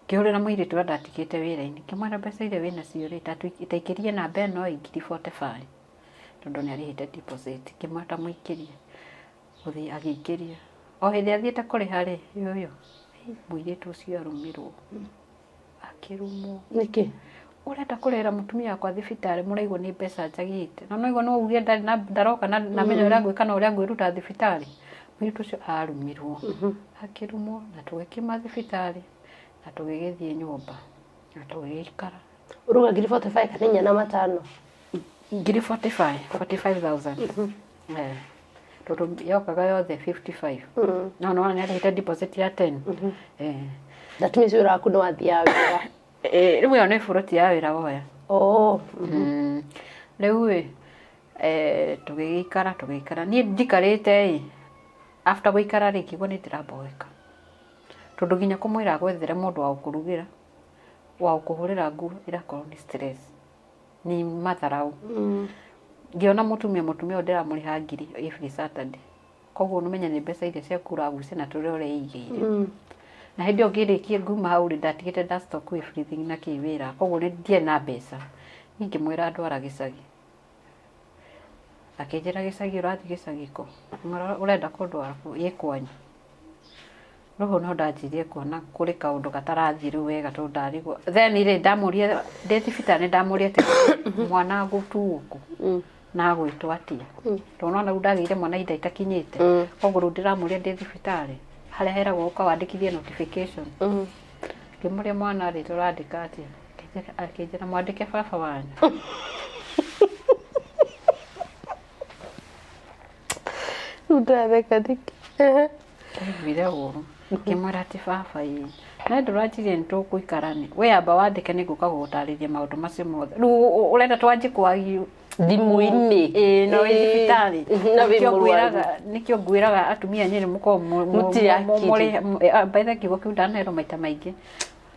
Ngĩhũrĩra mũirĩtu ũrĩa ndatigĩte wĩra-inĩ ngĩmwĩra mbeca iria wĩnacio rĩ ta ikĩrie namba ĩno ĩ ngiri 45 tondũ nĩ arĩhĩte deposit. Ngĩmwĩra ta mũikĩrie. Gũthiĩ agĩikĩria. O hĩndĩ athiĩte kũrĩha rĩ ũyũ mũirĩtu ũcio arũmirwo. Akĩrumwo. Nĩkĩ? Ũrenda kũrĩhĩra mũtumia wakwa thibitarĩ mũraigua nĩ mbeca njagĩte. Na no no uge ndarĩ na ndaroka na menya ũrĩa ngwĩka na ũrĩa ngwĩruta thibitarĩ. Mũirĩtu ũcio arumirwo. Akĩrumwo na tũgĩkiuma thibitarĩ na tũgĩgĩthiĩ nyũmba na tũgĩgĩikara. Ũruga ngiri 45 kana inya na matano? Ngiri 45, 45,000. Tondũ yokaga yothe 55. No no nĩ arĩhĩte deposit ya 10. That means wĩra waku nĩ wathiaga wĩra. Rĩu ĩyo nĩ buroti ya wĩra woya. Oh. Rĩu ĩ tũgĩgĩikara tũgĩikara niĩ njikarĩte ĩ after gũikara rĩ ngĩigua nĩ ndĩramboeka. Tondũ nginya kũmwĩra agwethere mũndũ wa gũkũrugĩra wa gũkũhũrĩra nguo ĩrakorwo nĩ stress. Nĩ matharaũ. Ngĩona mũtumia ũyũ ndĩramũrĩha ngiri every Saturday. Koguo nĩ nĩ mbeca iria ciaku ũragucia na tũrĩa ũreigĩire. Na hĩndĩ ĩyo ngĩrĩkia nguma hau rĩ ndatigĩte nda stock everything na kĩ wĩra koguo nĩ ndiarĩ na mbeca. Niĩ ngĩmwĩra ndwara gĩcagi. Akĩnjĩra gĩcagi ũrathiĩ gĩcagi kũ? Ngĩmwĩra ũrenda kũndwara kũ? Ĩ kwanyu. Rĩu hau nĩho ndanjirie kuona kũrĩ kaũndũ gatarathiĩ rĩu wega tondũ ndarigwo. Then rĩ ndamũria ndĩ thibitarĩ ndamũria atĩrĩ mwana ngũtuo kũ? Na agwĩtwo atĩa? Tondũ nĩwona rĩu ndagĩire mwana ihinda itakinyĩte. Koguo rĩu ndĩramũria ndĩ thibitarĩ harĩa heragwo ũka wandĩkithie notification. Ngĩmũria mwana rĩ tũrandĩka atĩa? Akĩnjĩra mwandĩke baba wanyu. Rĩu ndatheka nĩkĩ? Ndaiguire ũru. Ngĩmwĩra atĩ baba ĩ na ndũranjirie nĩ tũgũikarania. We amba wandĩke nĩ ngũka gũgũtarĩria maũndũ macio mothe. Rĩu ũrenda twanjie kwario Thimũ-inĩ. Ĩĩ no wĩ thibitarĩ. Na wĩ Nĩkĩo mũrwaru. ngwĩraga nĩkĩo ngwĩraga atumia nyĩrĩ mũkorwo Mũtirĩ hakiri. by the kiugo kĩu ndanerwo maita maingĩ.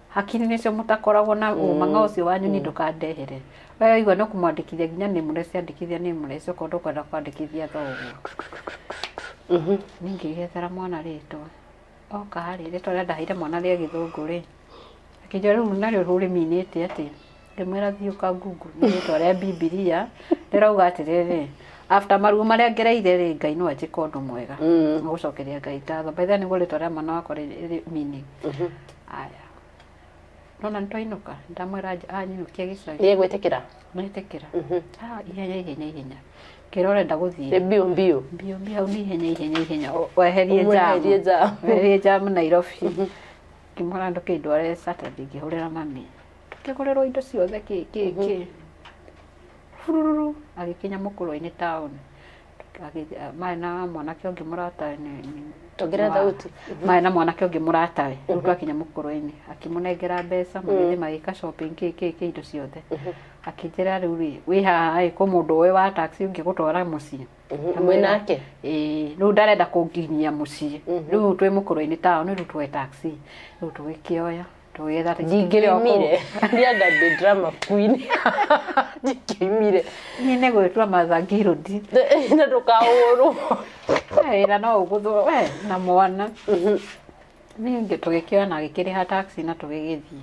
Hakiri nĩcio mũtakoragwo na ũmang'a ũcio wanyu niĩ ndũkandehere. We waigua nĩ ũkũmwandĩkithia nginya nameless andĩkithia nameless okorwo ndũkwenda kwandĩkithia thoguo. Niĩ ngĩgĩethera mwana rĩtwa. Oka rĩ rĩtwa rĩrĩa ndaheire mwana rĩa gĩthũngũ rĩ akĩnjĩra rĩu narĩo rũrĩminĩte atĩa? Ngĩmwĩra thiĩ ũka Google nĩ rĩtwa rĩa Bibilia rĩrauga atĩrĩrĩ after maruo marĩa ngereire rĩ Ngai no anjĩke ũndũ mwega. Gũcokeria Ngai ngatho. By the way nĩguo rĩtwa rĩa mwana wakwa rĩ meaning. Aya. Nona nĩ twainũka ndamwĩra anyinũkie gĩcagi. Nĩ egwĩtĩkĩra? Nĩetĩkĩra. Ihenya ihenya ihenya. Ngĩra ũrenda gũthiĩ. Nĩ mbio mbio. Mbio mbio hau nĩ ihenya ihenya ihenya. Weherie Weherie jamu. jamu. Weherie jamu Nairobi. Ngĩmwĩra ndũkĩndware Saturday ngĩhũrĩra mami. Tũkĩgũrĩrwo indo ciothe kĩ kĩ kĩ. Bururu agĩkinya mũkũrwe-inĩ town. Marĩ na mwanake ũngĩ mũratawe Ongerera thauti. Marĩ na mwanake ũngĩ mũratawe. Rĩu twakinya mũkũrwe-inĩ akĩmũnengera mbeca magĩthiĩ magĩka shopping kĩ kĩ kĩ indo ciothe. Akĩnjĩra rĩu rĩ, wĩ haha ĩ, kwĩ mũndũ ũĩ wa taxi ũngĩgũtwara mũciĩ? Mwĩ nake? Ĩĩ, rĩu ndarenda kũnginyia mũciĩ. Rĩu twĩ mũkũrwe-inĩ taũni, rĩu tuoe taxi. Rĩu tũgĩkĩoya, tũgĩetha taxi. Ndingĩoimire. Ndianga ndĩ drama queen. Ndingĩoimire. Niĩ nĩ gwĩtua Martha Ngirũndi. Na ndũkahũrwo. Wĩra no ũgũthwo we na mwana. Niĩ tũgĩkĩoya na agĩkĩrĩha taxi na tũgĩgĩthiĩ.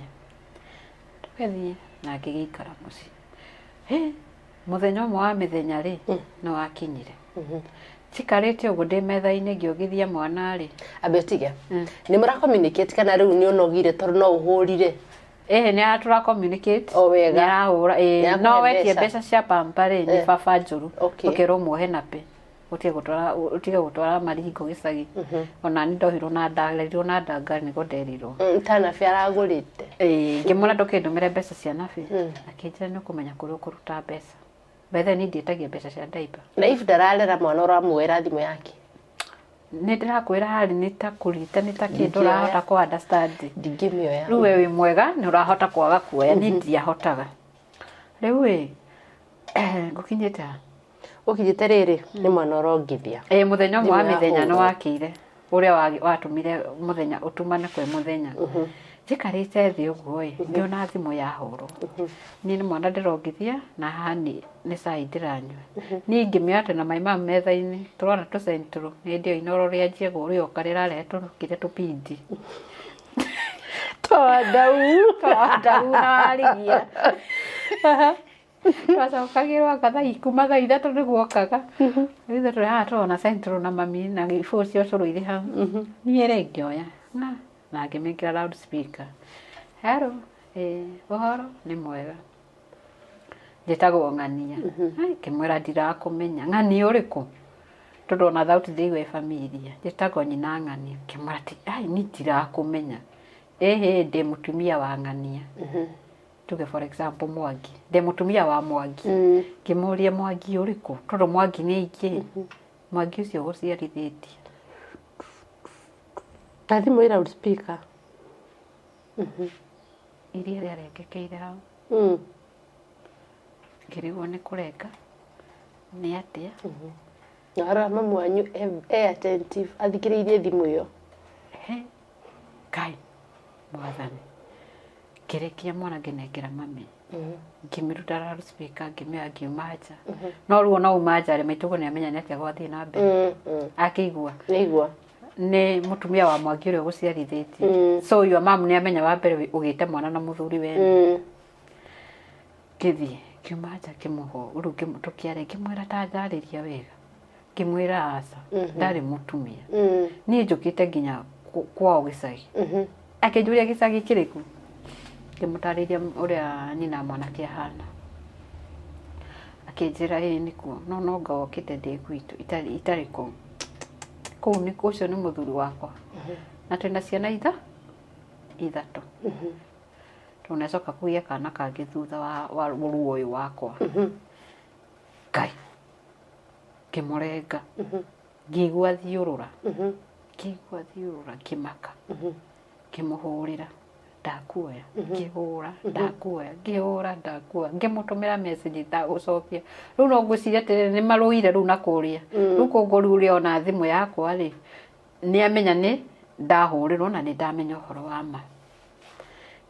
Tũgĩthiĩ na ngĩgĩikara mũciĩ. Hĩ, mũthenya ũmwe wa mĩthenya rĩ, nĩ wakinyire. Njikarĩte ũguo ndĩ metha-inĩ ngĩongithia mwana rĩ. Ambe ũtige. Nĩ mũra communicate kana rĩu nĩ ũnogire tondũ no ũhũrire? Ĩĩ nĩ tũra communicate. O wega. Nĩ arahũra ĩĩ Nĩarakũhe no wetie mbeca. mbeca cia pampa rĩ nĩ baba njũru. Okay. Ũkerwo muohe na pĩ. Ũtige gũtwara ũtige gũtwara maringo gĩcagi. Ona niĩ ndohirwo na ndarerirwo na ndanga nĩguo nderirwo. Ta nabi aragũrĩte. Ĩĩ ngĩmwĩra ndũkĩndũmĩre mbeca cia nabi. Akĩnjĩra nĩ ũkũmenya kũrĩa ũkũruta mbeca. By the way niĩ ndiĩtagia mbeca cia diaper. Na if ndararera mwana ũramuoera thimũ yake. Nĩ ndĩrakwĩra harĩ nĩ ta kũrita nĩ ta kĩ Ndingĩoya. ndũrahota kũ understand. Ndingĩmĩoya. Rĩu we wĩ mwega nĩ ũrahota kwaga kuoya niĩ ndiahotaga. Rĩu ĩ ngũkinyĩte ha? Ũkinyĩte rĩrĩ nĩ mwana ũrongithia. Ĩĩ mũthenya ũmwe wa Thimũ mĩthenya nĩ yahũrwo. wakĩire ũrĩa watũmire mũthenya ũtumane kwĩ mũthenya. Njikarĩte thĩ ũguo ĩ ngĩona thimũ yahũrwo. Niĩ nĩ mwana ndĩrongithia na haha nĩ cai ndĩranyua. Niĩ ingĩmĩoya atĩ na my mum metha-inĩ tũrona tũ Central hĩndĩ ĩyo Inooro rĩanjia rĩoka rĩrarehe tũkĩrĩa tũbindi. Twandau. Twandau na warigia. Twacokagĩrwo anga thaa kuma thaa ithatũ nĩguo okaga. Rĩu ithuĩ tũrĩ haha tũrona Central na mami na ibũyũ cia ũcũrũ irĩ hau. Niĩ rĩ ngĩoya na ngĩmĩkĩra loud speaker. Hello, ĩĩ ũhoro? Nĩ mwega. Njĩtagwo Ng'ania. Ai, ngĩmwĩra ndirakũmenya. Ng'ania ũrĩkũ? Tondũ ona thauti ndĩigua ĩ familiar. Njĩtagwo nyina Ng'ania. Ngĩmwĩra ai niĩ ndirakũmenya. Ĩhĩ ndĩ mũtumia wa Ng'ania. Tuge for example Mwangi. Ndĩ mũtumia wa Mwangi. Ngĩmũria Mwangi ũrĩkũ? Tondũ Mwangi nĩ aingĩ. Mwangi ũcio ũgũciarithĩtie. Ta thimũ ĩ loud speaker. Iria rĩarengekeire hau. Ngĩrigwo nĩ kũrenga. Nĩ atĩa? Na arora mamu wanyu e attentive athikĩrĩirie thimũ ĩyo. He, Ngai mwathani. Ngĩrekia mwana ngĩnengera mami. Ngĩmĩruta loud speaker ngĩmĩoya ngiuma nja. No rĩu ona uma nja rĩ maitũguo nĩ amenya nĩ atĩa gwathiĩ na mbere. Akĩigua. Nĩaigua. Nĩ mũtumia wa Mwangi ũrĩa ũgũciarithĩtie. So your mom nĩ amenya wa mbere ũgĩte mwana na mũthuri wene. Ngĩthiĩ ngiuma nja ngĩmũhũ rĩu tũkĩaria ngĩmwĩra ta njarĩria wega. Ngĩmwĩra aca ndarĩ mũtumia. Niĩ njũkĩte nginya kwao gĩcagi. Akĩnjũria gĩcagi kĩrĩkũ? Ngĩmũtarĩria ũrĩa nyina mwanake ahana. Akĩnjĩra ĩĩ nĩkuo no nonga wokĩte ndĩ gwitũ itarĩ kũu. Kũu nĩ ũcio nĩ mũthuri wakwa. Na twĩna ciana ithatũ. Tondũ nĩacoka kũgĩa kana kangĩ thutha wa ruo ũyũ wakwa. Ngai ngĩmũrenga. Ngĩigua thiũrũra. Ngĩigua thiũrũra ngĩmaka. Ngĩmũhũrĩra ndakuoya ngĩhũra ndakuoya ngĩhũra ndakuoya ngĩmũtũmĩra message itagũcokia. Rĩu no ngwĩciria atĩrĩrĩ nĩ marũire rĩu na kũrĩa. Rĩu koguo rĩu ũrĩa ona thimũ yakwa rĩ nĩ amenya nĩ ndahũrĩrwo na nĩ ndamenya ũhoro wa ma.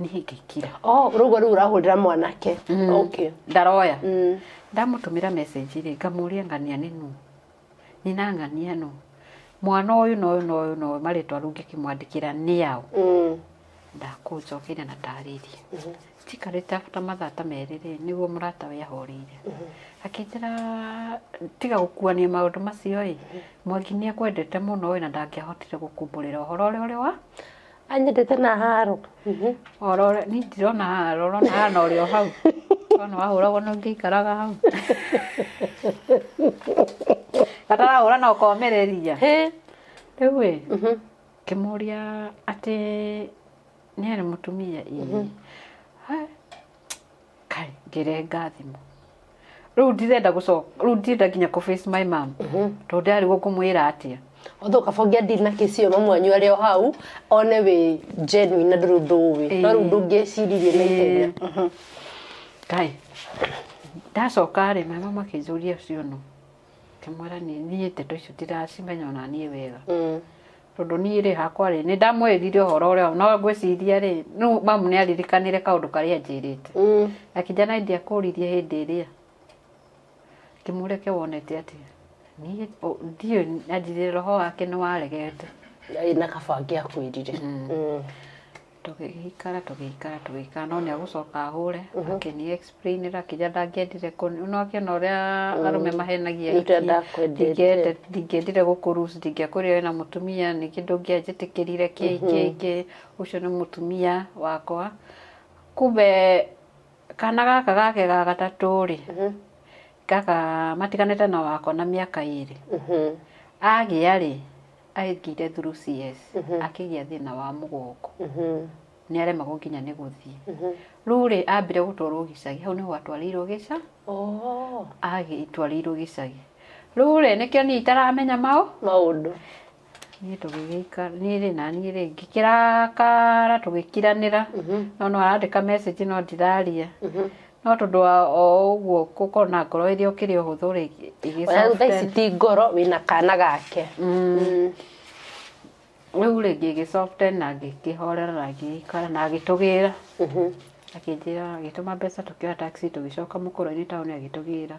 Niĩ ngĩkira. Oh, rĩu rĩu ũrahũrĩra mwanake. Okay. Ndaroya. Ndamũtũmĩra message rĩ ngamũria Ng'ania nĩ nũ? Nyina Ng'ania nũ? Mwana ũyũ na ũyũ na ũyũ na ũyũ marĩtwa rĩu ngĩkĩmwandĩkĩra nĩ aũ? Ndakũnjokeria na ndarĩrie. Njikarĩte ta mathaa ta merĩ rĩ nĩguo mũrata we ahũrĩire. Akĩnjĩra tiga gũkuania maũndũ macio ĩ, Mwangi nĩ akwendete mũno ĩ na ndangĩahotire gũkumbũrĩra ũhoro ũrĩa ũrĩ wa Anyendete na haro. Ũhoro ũrĩa niĩ ndirona haro, ũrona hana ũrĩ o hau. Wona wahũragwo no ũngĩikaraga hau. Gatarahũra no ũkomĩrĩria. Rĩu ĩ, ngĩmũria atĩ nĩ arĩ mũtumia ĩĩ. Kai ngĩrenga thimũ. Rĩu ndirenda gũcoka, rĩu ndirenda nginya kũ face my mom. Tondũ ndarigwo ngũmwĩra atĩa. Although kaba ũngĩa deal na kesi ĩyo mamu wanyu arĩ o hau one wĩ genuine na ndũrĩ ũndũ ũĩ. No rĩu ndũngĩeciririe na ihenya. Kai Ndacoka rĩ, mama makĩnjũria ũcio nũ, ngĩmwĩra niĩ ndeto icio ndiracimenya ona niĩ wega. Tondũ niĩ rĩ hakwa rĩ, nĩ ndamwĩrire ũhoro ũrĩa, no ngwĩciria rĩ, rĩu mamu nĩ aririkanire kaũndũ karĩa anjĩrĩte. Akĩnjĩra na ndiakũririe hĩndĩ ĩrĩa. Ngĩmũria ke wonete atĩa. Niĩ ndiũĩ, anjĩrire roho wake nĩ waregete. Na kaba angĩakwĩrire. Tũgĩgĩikara tũgĩikara tũgĩikara, no nĩ agũcoka ahũre, akĩni explainĩra, akĩnjĩra ndangĩendire no akĩona ũrĩa arũme mahenagia Nĩ ũrĩa hiki, ndakwendete. Ndingĩendire gũkũruci, ndingĩakwĩrire wĩna mũtumia, ningĩ ndũngĩanjĩtĩkĩrire kĩ kĩ kĩ, ũcio nĩ mũtumia wakwa. Kumbe kana gaka gake ga gatatũ rĩ, gaka matiganĩte na wakwa na mĩaka 2. Agĩa rĩ, aingĩire through CS, akĩgĩa thĩna wa mũgongo. Nĩ aremagwo nginya nĩ gũthiĩ. Rĩu rĩ, ambire gũtwarwo gĩcagi, hau nĩho atwarĩirwo gĩca. Agĩtwarĩirwo gĩcagi. Rĩu rĩ, nĩkĩo niĩ itaramenya maũndũ. Niĩ tũgĩgĩikara, niĩ rĩ na niĩ rĩ, ngĩkĩrakara tũgĩkiranĩra. No no arandĩka message no ndiraria. No tondũ wa o ũguo gũkorwo na ngoro ĩrĩa ũkĩrĩ ũhũthũ rĩ, ĩgĩ Ona rĩu thaa ici soften. ti ngoro, wĩna kana gake. Rĩu rĩ, ngĩgĩ soften na ngĩkĩhorera na ngĩgĩikara na agĩtũgĩra. Akĩnjĩra, agĩtũma mbeca tũkĩoya taxi tũgĩcoka Mũkũrwe-inĩ taũni agĩtũgĩra.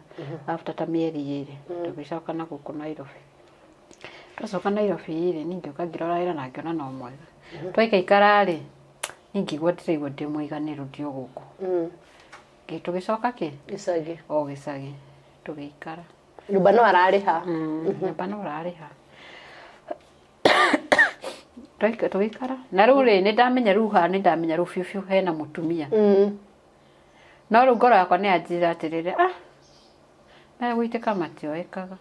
After ta mĩeri 2 tũgĩcoka na gũkũ Nairobi. Twacoka Nairobi rĩ, niĩ ngĩũka ngĩrora wĩra na ngĩona no mwega. Twaikaikara rĩ, niĩ ngĩigua ndĩraigua ndĩ mũiganĩru ndĩ o gũkũ. Tũgĩcoka kĩ? Gĩcagi. O gĩcagi tũgĩikara. Nyũmba no ararĩha. Nyũmba no ararĩha. Tũgĩikara. Na rĩu rĩ, nĩ ndamenya rĩu haha, nĩ ndamenya rĩu biũ biũ hena mũtumia. No rĩu ngoro yakwa nĩ yanjĩra atĩrĩrĩ, na gũitĩka matioĩkaga.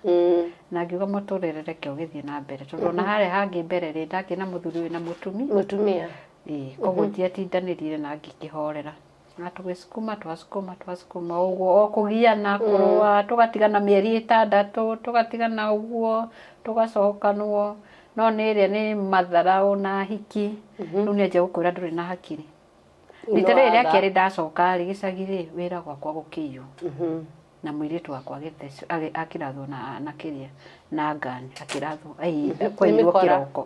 Na ngiuga mũtũrĩre reke ũgĩthiĩ na mbere. Tondũ ona harĩa hangĩ mbere rĩ, ndakĩrĩ na mũthuri wĩna mũtumia. Mũtumia. Ĩĩ, koguo ndiatindanĩrire na ngĩkĩhorera. Na tũgĩcukuma, twacukuma, twacukuma ũguo, o kũgiana, kũrũa, tũgatigana mĩeri 6, tũgatigana ũguo, tũgacokanwo. No nĩ ĩrĩa nĩ matharaũ na hiki. Rĩu nĩ anjia gũkwĩra ndũrĩ na hakiri. Rita rĩrĩ rĩa kerĩ ndacoka rĩ, gĩcagi rĩ, wĩra gwakwa gũkĩiywo. Na mũirĩtu wakwa akĩrathwo na kĩrĩa, na ngani, akĩrathwo, kwairwo kĩroko,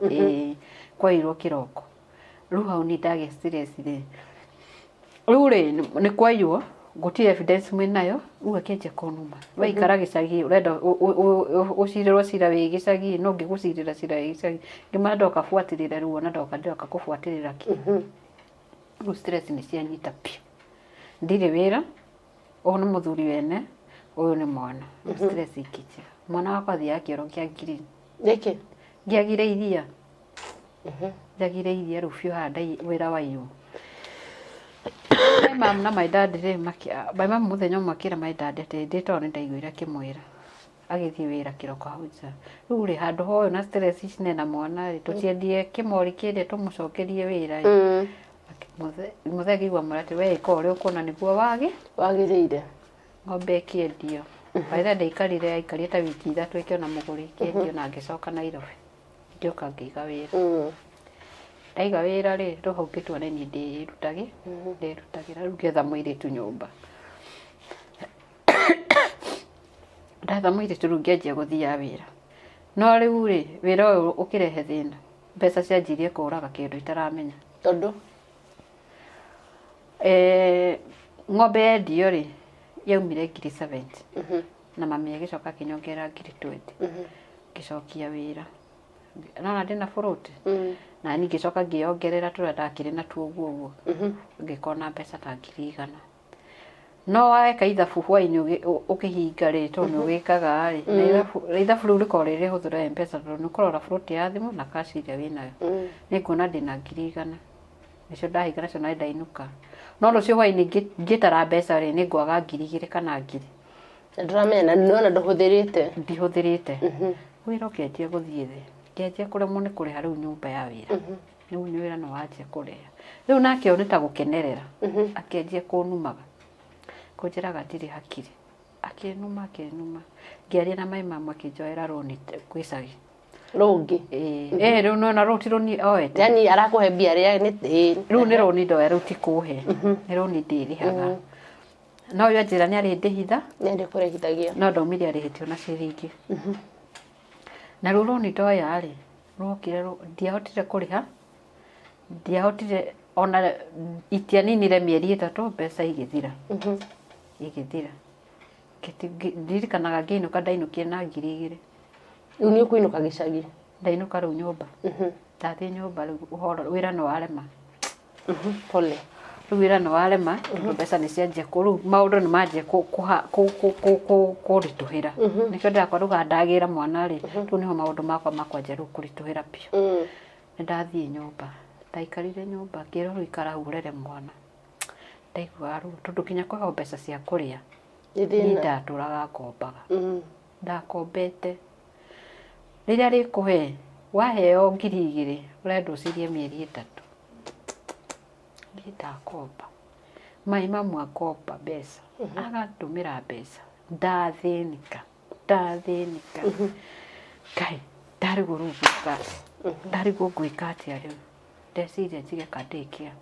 kwairwo kĩroko. Rĩu hau niĩ ndagĩa stress rĩ. Rĩu rĩ, nĩ kwaiywo, gũtirĩ evidence mwĩnayo, rĩu akĩanjia kũnuma. Waikara gĩcagi, ũrenda ũcirĩrwo cira wĩ gĩcagi, no ngĩgũcirĩra cira wĩ gĩcagi. Ngĩmwĩra ndoka buatĩrĩra rĩu ona ndoka ndĩroka kũbuatĩrĩra kĩ. Rĩu stress nĩ cianyita biũ. Ndirĩ wĩra, ũyũ nĩ mũthuri wene, ũyũ nĩ mwana. Stress ikĩnjĩra. Mwana wakwa athiaga kĩoro kĩa green. Nĩkĩ? Ngĩagire iria. Njagire iria rĩu biũ haha wĩra waiywo. My mom na my dad rĩ, my mom mũthenya ũmwe akĩra my dad atĩ ndĩ toro nĩ ndaiguire akĩmwĩra. Agĩthiĩ wĩra kĩroko hau nja. Rĩu rĩ, handũ ha ũyũ na stress ici na mwana rĩ, tũtiendie kĩmori kĩrĩa tũmũcokerie wĩra rĩ. Mũthee akĩigua amwĩra atĩ we ĩka ũrĩa ũkuona nĩguo wagĩ. Wagĩrĩire. Ng'ombe ĩkĩendio. By the way ndaikarire, aikarire ta wiki 3 ĩkĩona mũgũri ĩkĩendio na ngĩcoka Nairobi. Ngĩũka ngĩiga wĩra. Ndaiga wĩra rĩ, rĩu hau ngĩtua nĩ niĩ ndĩrutagĩra, rĩu ngĩetha mũirĩtu nyũmba. Ndetha mũirĩtu rĩu ngĩanjia gũthiaga wĩra. No rĩu rĩ, wĩra ũyũ ũkĩrehe thĩna. Mbeca cianjirie kũraga kĩndũ itaramenya. Tondũ? Ng'ombe yendio rĩ, yaumire ngiri 70. Na mami agĩcoka akĩnyongerera ngiri 20. Ngĩcokia wĩra. Nona ndĩna bũrũti. Na niĩ ngĩcoka ngĩongerera tũrĩa ndakĩrĩ natuo ũguo ũguo. Ngĩkorwo na mbeca ta ngiri 100. No weka ithabu hwainĩ ũkĩhinga rĩ, tondũ nĩ ũgĩkaga rĩ, na ithabu rĩu rĩkoragwo rĩ rĩhũthũ rĩa M-Pesa tondũ nĩ ũkũrora float ya thimũ na cash ĩrĩa wĩnayo. Nĩ nguona ndĩna ngiri 100. Nĩcio ndahinga nacio na ndainũka. No rũciũ hwainĩ ngĩtara mbeca rĩ, nĩ ngwaga ngiri 2 kana ngiri. Na ndũramenya na nĩwona ndũhũthĩrĩte. Ndihũthĩrĩte. Wĩra ũkĩanjia gũthiĩ thĩ. Ngĩanjia kũremwo nĩ kũrĩha rĩu nyũmba ya wĩra. Rĩu nĩ wĩra nĩ wanjia kũrĩha. Rĩu nake ũyũ nĩ ta gũkenerera. Akĩanjia kũnumaga. Kũnjĩraga ndirĩ hakiri. Akĩnuma, akĩnuma. Ngĩaria na my mum akĩnjoera rũni gĩcagi. Rũngĩ? Ĩĩ, rĩu nĩwona rũu ti rũni oete. Yaani arakũhe mbia rĩa nĩ ĩĩ. Rĩu nĩ rũni ndoya, rĩu ti kũhe. Nĩ rũni ndĩrĩhaga. No ũyũ anjĩra nĩ arĩndĩhitha. Nĩ arĩkũrĩhithagia. No ndaumire arĩhĩtio na ciringi. Na ruo rũu ndoya rĩ, rwokire ndiahotire kũrĩha, ndiahotire ona itianinire mĩeri 3 mbeca igĩthira. Igĩthira. Ndirikanaga ngĩinũka ndainũkire na 2000. Rĩu nĩ ũkũinũka gĩcagi? Ndainũka rĩu nyũmba. Ndathiĩ nyũmba rĩu ũhoro wĩra nĩ warema. Pole. Rĩu wĩra nĩ warema tondũ mbeca nĩ cianjia rĩu maũndũ nĩ manjia kũritũhĩra. Nĩkĩo ndĩrakwa ndagĩra mwana rĩ, rĩu nĩho maũndũ makwa makwanjia rĩu kũritũhĩra biũ. Nĩ ndathiĩ nyũmba, ndaikarire nyũmba ngĩrwo rĩu ikara hau ũrere mwana. Ndaiguaga ruo tondũ nginya kũheo mbeca cia kũrĩa niĩ ndatũraga ngombaga. Ndakombete. Rĩrĩa rĩkũhe waheo 2000 ũrendwo ũcirie mĩeri 3. Niĩ ndakomba. Mai mamu akomba mbeca, agatũmĩra mbeca, ndathĩnĩka, ndathĩnĩka. Ngai, ndarigwo rĩu ngwĩka, ndarigwo ngwĩka atĩa rĩu. Ndeciria njige ka daycare.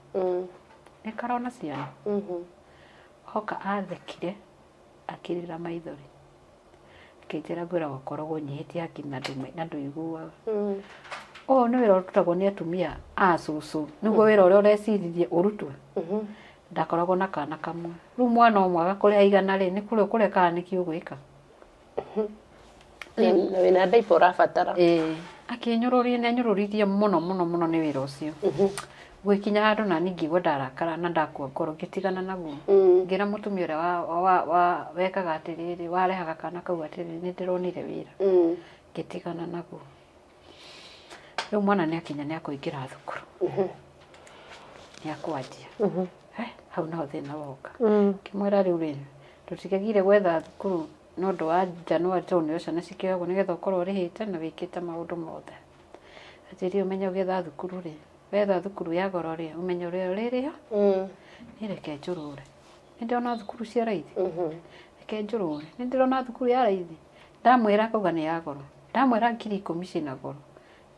Nĩ karona ciana. Oka athekire akĩrĩra maithori. Akĩnjĩra ngwĩra gũkoragwo ũnyihĩtie hakiri na ndũiguaga. Ũyũ nĩ wĩra ũrutagwo nĩ atumia a cũcũ. Nĩguo wĩra ũrĩa ũreciririe ũrutwo. Ndakoragwo na kana kamwe. Rĩu mwana ũmwe agakũrĩha 100 rĩ, nĩ kũrĩa ũkũrĩa kana nĩkĩ ũgwĩka? Na wĩna diaper ũrabatara. Ĩĩ. Akĩnyũrũria, nĩ anyũrũririe mũno mũno mũno nĩ wĩra ũcio. Gũgĩkinya handũ nani ngĩigua ndarakara na ndakua ngoro ngĩtigana naguo. Ngĩra mũtumia ũrĩa wekaga atĩrĩrĩ, warehaga kana kau atĩrĩrĩ, nĩ ndĩronire wĩra. Ngĩtigana naguo. Rĩu mwana nĩ akinya nĩ akũingĩra thukuru. Nĩ akwanjia. Hau naho thĩna woka. Ngĩmwĩra rĩu rĩ, tũtigagire gwetha thukuru nĩ ũndũ wa January tondũ nĩyo ciana cikĩoyagwo nĩgetha ũkorwo ũrĩhĩte na wĩkĩte maũndũ mothe. Anjĩrire ũmenye ũgĩetha thukuru rĩ, wetha thukuru ya goro rĩ, ũmenye ũrĩa ũrĩrĩha. Niĩ reke njũrũre. Nĩ ndĩrona thukuru cia raithi. Reke njũrũre. Nĩ ndĩrona thukuru ya raithi. Ndamwĩra akauga nĩ ya goro. Ndamwĩra 10,000 ciĩna goro.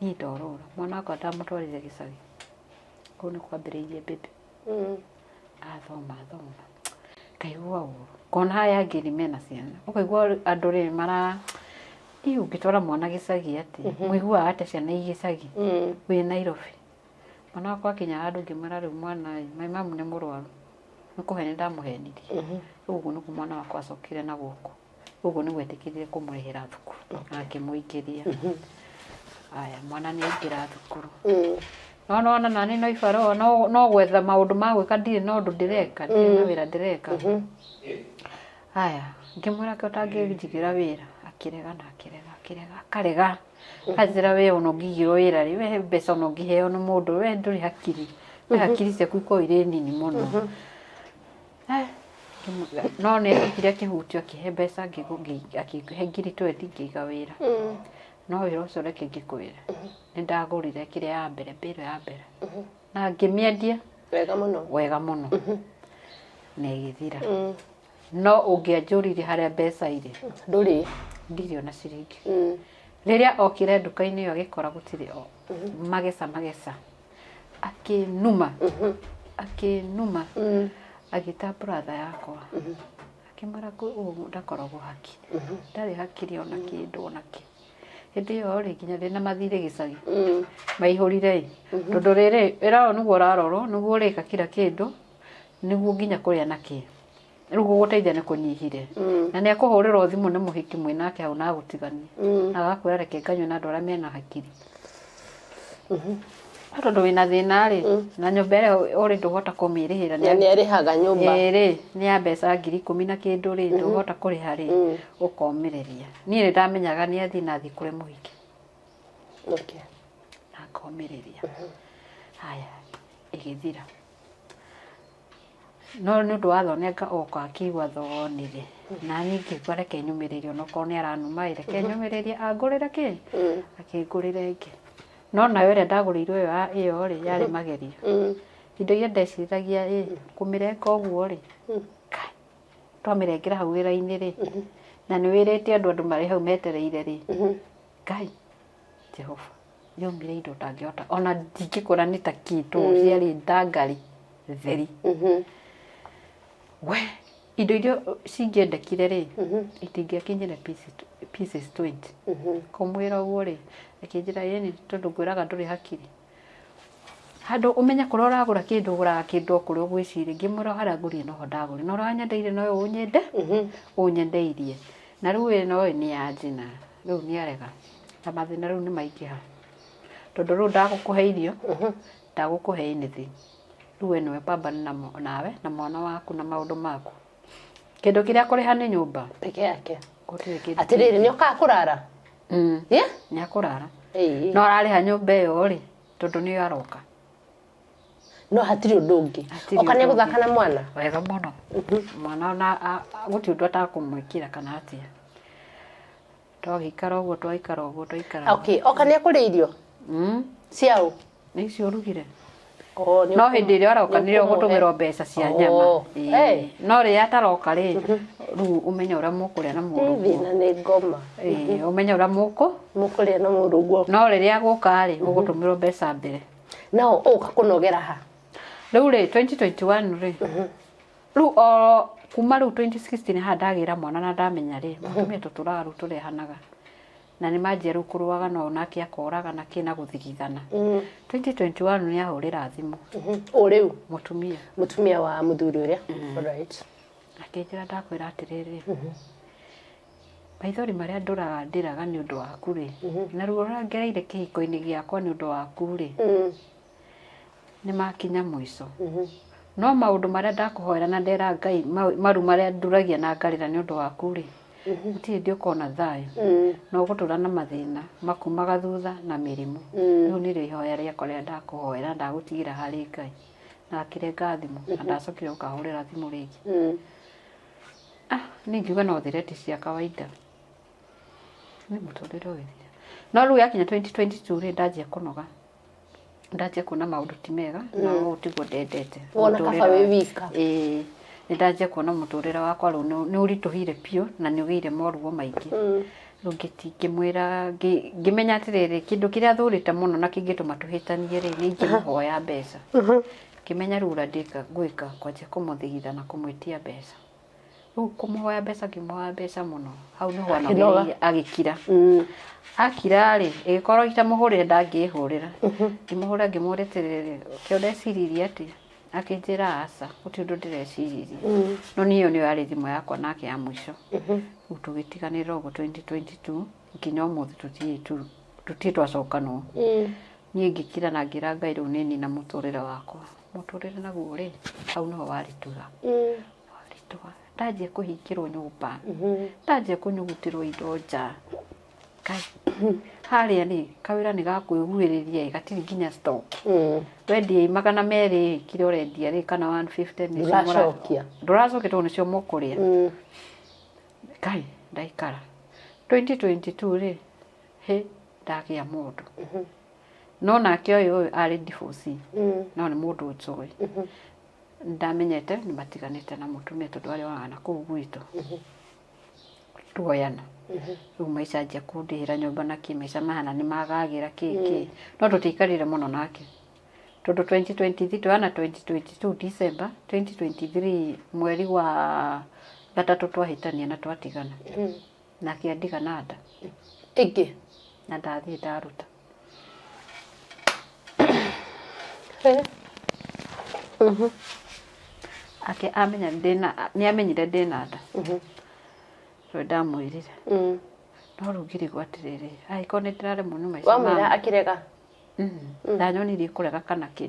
Niĩ ndorũra. Mwana wakwa ndamũtwarire gĩcagi. Kũu nĩ kwambĩrĩirie baby. Athoma athoma. Ngaigua ũru. Ngona aya angĩ nĩ mena ciana. Ũkaigua andũ rĩ mara ĩ ũngĩtwara mwana gĩcagi atĩa? Mũiguaga atĩa ciana i gĩcagi? Wĩ Nairobi. Mwana wakwa akinya handũ ngĩmwĩra rĩu mwana ĩ, my mum nĩ mũrwaru. Nĩ kũhenia ndamũhenirie. Rĩu ũguo nĩguo mwana wakwa acokire na gũkũ. Ũguo nĩguo etĩkĩrire kũmũrĩhĩra thukuru na akĩmũingĩria. Aya, mwana nĩ aingĩra thukuru. No nona nani no ibarũa no gwetha maũndũ ma gwĩka ndirĩ na ũndũ ndĩreka, ndirĩ na wĩra ndĩreka. Aya, ngĩmwĩra kĩ ũtangĩnjigĩra wĩra, akĩrega na akĩrega akĩrega akarega. Anjĩra we ona ũngĩigĩrwo wĩra rĩ, we mbeca ona ũngĩheo nĩ mũndũ, we ndũrĩ hakiri. We hakiri ciaku ikoragwo irĩ nini mũno. No nĩ ekire kĩhutio akĩhe mbeca akĩhe 20,000 ngĩiga wĩra. No wĩra ũcio reke ngĩkwĩre, nĩ ndagũrire kĩrĩa ya mbere, mbĩro ya mbere. Na ngĩmĩendia. Wega mũno. Wega mũno. Na ĩgĩthira. No ũngĩanjũririe harĩa mbeca irĩ. Ndũrĩ. Ndirĩ ona ciringi. Rĩrĩa okire nduka-inĩ ĩyo agĩkora gũtirĩ o. Mageca mageca. Akĩnuma. Akĩnuma. Agĩta brother yakwa. Akĩmwĩra ũũ ndakoragwo hakiri. Ndarĩ hakiri ona kĩndũ ona kĩ. Hĩndĩ ĩyo rĩ nginya ndĩna mathirĩ gĩcagi. Maihũrire ĩ. Tondũ rĩrĩ wĩra ũyũ nĩguo ũrarorwo, nĩguo ũrĩka kila kĩndũ, nĩguo nginya kũrĩa na kĩ. Rĩu gũgũteithia nĩ kũnyihire. Na nĩ akũhũrĩrwo thimũ nĩ mũhiki mwĩnake hau na agũtiganie. Na agakwĩra reke nganyue na andũ arĩa mena hakiri. No tondũ wĩna thĩna rĩ, na nyũmba ĩrĩa ũrĩ ndũhota kũmĩrĩhĩra. Na nĩ arĩhaga nyũmba. Ĩĩ rĩ, nĩ ya mbeca 10,000 na kĩndũ rĩ, ndũhota kũrĩha rĩ, ũkomĩrĩria. Niĩ nĩ ndamenyaga nĩ athiĩ na athiĩ kũrĩ mũhiki. Na ngomĩrĩria. Haya, ĩgĩthira. No nĩ ũndũ wa thoni anga oka akĩigua thoni rĩ, na niĩ ngĩigua reke nyũmĩrĩrie onokorwo nĩ aranuma ĩ, reke nyũmĩrĩrie angũrĩre kĩ? Akĩngũrĩra ĩngĩ. No nayo ĩrĩa ndagũrĩirwo ĩyo rĩ, yarĩ magerio. Indo iria ndeciragia ĩ, kũmĩrenga ũguo rĩ, kai, twamĩrengera hau wĩra-inĩ rĩ, na nĩ wĩrĩte andũ andũ marĩ hau metereire rĩ, Ngai, Jehova, yaumire indo ũtangĩhota, ona ndingĩkwĩra nĩ ta kĩ tondũ ciarĩ ndangari theri. We, Indo iria cingĩendekire rĩ, itingĩakinyire pieces 20. Kũmwĩra ũguo rĩ, akĩnjĩra ĩni tondũ ngwĩraga ndũrĩ hakiri. Handũ ũmenye kũrĩa ũragũra kĩndũ ũgũraga kĩndũ o kũrĩa ũgwĩciria. Ngĩmwĩra o harĩa ngũrire noho ndagũrire. Na ũrĩa wanyendeirie nowe ũnyende ũnyendeirie. Na rĩu ĩno ĩ nĩ ya njina. Rĩu nĩ arega. Na mathĩna rĩu nĩ maingĩha. Tondũ rĩu ndagũkũhe irio, ndagũkũhe anything. Rĩu we nĩwe pambana nawe na mwana waku na maũndũ maku. Kĩndũ kĩrĩa kũrĩha nĩ nyũmba. Peke yake. Gũtirĩ kĩndũ. Atĩrĩrĩ, nĩ okaga kũrara? Yeah? Nĩ akũrara. Ĩĩ. No ararĩha nyũmba ĩyo rĩ, tondũ nĩyo aroka. No hatirĩ ũndũ ũngĩ. Hatirĩ Oka nĩ ũndũ gũthaka ũngĩ. na mwana? Wega mũno. Mwana ona gũtirĩ ũndũ atakũmwĩkĩra kana atĩa. Twagĩikara ũguo twaikara ũguo twaikara. Okay, oka nĩ akũrĩa irio? Ciaũ? Nĩ icio ũrugire. Oh, nĩ No hĩndĩ ĩrĩa aroka nĩ nĩrĩo ũkũmũhe. ũgũtũmĩrwo mbeca cia nyama. Oh, Ĩĩ. hey. No rĩrĩa ataroka rĩ, rĩu ũmenye ũrĩa mũkũrĩa na Ĩ, mũrũguo. thĩna nĩ ngoma. Ĩĩ, ũmenye ũrĩa mũkũ. Mũkũrĩa na mũrũguo. No rĩrĩa agũka rĩ, ũgũtũmĩrwo mbeca mbere. Nao ũka kũnogera ha? Rĩu rĩ, 2021 rĩ, rĩu o kuma rĩu 2016 haha ndagĩra mwana na ndamenya rĩ, mũtumia tũtũraga rĩu tũrehanaga. Na nĩ manjia rĩu kũrũaga no nake akoraga na kĩ na gũthigithana. 2021 nĩ ahũrĩra thimũ. O rĩu? Mũtumia. Mũtumia wa mũthuri ũrĩa? Alright. Akĩnjĩra ndakwĩra atĩrĩrĩ, maithori marĩa ndũraga ndĩraga nĩ ũndũ waku rĩ, na ruo rũrĩa ngereire kĩhiko-inĩ gĩakwa nĩ ũndũ waku rĩ, nĩ makinya mũico. No maũndũ marĩa ndakũhoera na ndera Ngai, maru marĩa nduragia na ngarĩra nĩ ũndũ waku rĩ, gũtirĩ hĩndĩ ũkona thayũ. Na ũgũtũra na mathĩna makumaga thutha na mĩrimũ. Rĩu nĩrĩo ihoya rĩakwa rĩrĩa ndakũhoera na ndagũtigĩra harĩ Ngai. Na akĩrenga thimũ na ndacokire gũkahũrĩra thimũ rĩngĩ. Ah, niĩ ngiuga no thireti cia kawaida. Nĩ mũtũrĩre ũgĩthira. No rĩu yakinya 2022 rĩ, ndanjia kũnoga. Ndanjia kuona maũndũ ti mega na ũũ tiguo ndendete. Wona kaba wĩ wika. Ĩĩ, nĩ ndanjia kuona mũtũrĩre wakwa rĩu nĩ ũritũhire biũ na nĩ ũgĩire moruo maingĩ. Rĩu ngĩmwĩra, ngĩmenya atĩrĩrĩ, kĩndũ kĩrĩa thũrĩte mũno na kĩngĩtũma tũhĩtanie rĩ, nĩ ingĩmũhoya mbeca. Ngĩmenya rĩu ũrĩa ngwĩka, kwanjia kũmũthigitha na kũmwĩtia mbeca. Rĩu kũmũhoya mbeca, ngĩmũhoya mbeca mũno. Hau nĩho anogereire agĩkira. Akira rĩ, ĩgĩkorwo itamũhũrĩre ndangĩhũrĩra. Ngĩmũhũrĩra ngĩmũũria atĩrĩrĩ, kĩo ndeciririe atĩa? Akĩnjĩra aca, gũtirĩ ũndũ ndĩreciririe. No niĩ ĩyo nĩyo yarĩ thimũ yakwa nake ya mũico. Rĩu tũgĩtiganĩra ũguo 2022 nginya ũmũthĩ tũtirĩ twacokanwo. Niĩ ngĩkira na ngĩra Ngai rĩu nĩ nina mũtũrĩre wakwa. Mũtũrĩre naguo rĩ, hau nĩho waritũha. Waritũha. Ndanjia kũhingĩrwo nyũmba. Ndanjia kũnyugutĩrwo indo nja. Ngai, harĩa rĩ, kawĩra nĩ gakwĩguĩrĩria ĩ, gatirĩ nginya stock. Wendia 200 kĩrĩa ũrendia rĩ, kana 150 nĩcio Ndũracokia. Ndũracokia tondũ nĩcio mũkũrĩa. Ngai, ndaikara. 2022 rĩ, hĩ, ndagĩa mũndũ. No nake ũyũ arĩ divorcee. No nĩ mũndũ njũĩ. Ndamenyete nĩ matiganĩte na mũtumia tondũ arĩ wa na kũu gwitũ. Tuoyana. Rĩu maica anjia kũndĩhĩra nyũmba na kĩ, maica mahana nĩ magagĩra kĩ kĩ. No tũtiaikarire mũno nake. Tondũ 2023, twoyana 2022 December, 2023 mweri wa gatatũ twahĩtania na twatigana. Nake andiga na nda. Ĩngĩ? Na ndathiĩ ndaruta. Ake amenya ndĩna, nĩ amenyire ndĩna nda. Tondũ ndamwĩrire. No rĩu ngĩrigwo atĩrĩrĩ, angĩkorwo nĩ ndĩraremwo nĩ maica Wamwĩra ma- akĩrega? Ndanyonirie kũrega kana kĩ.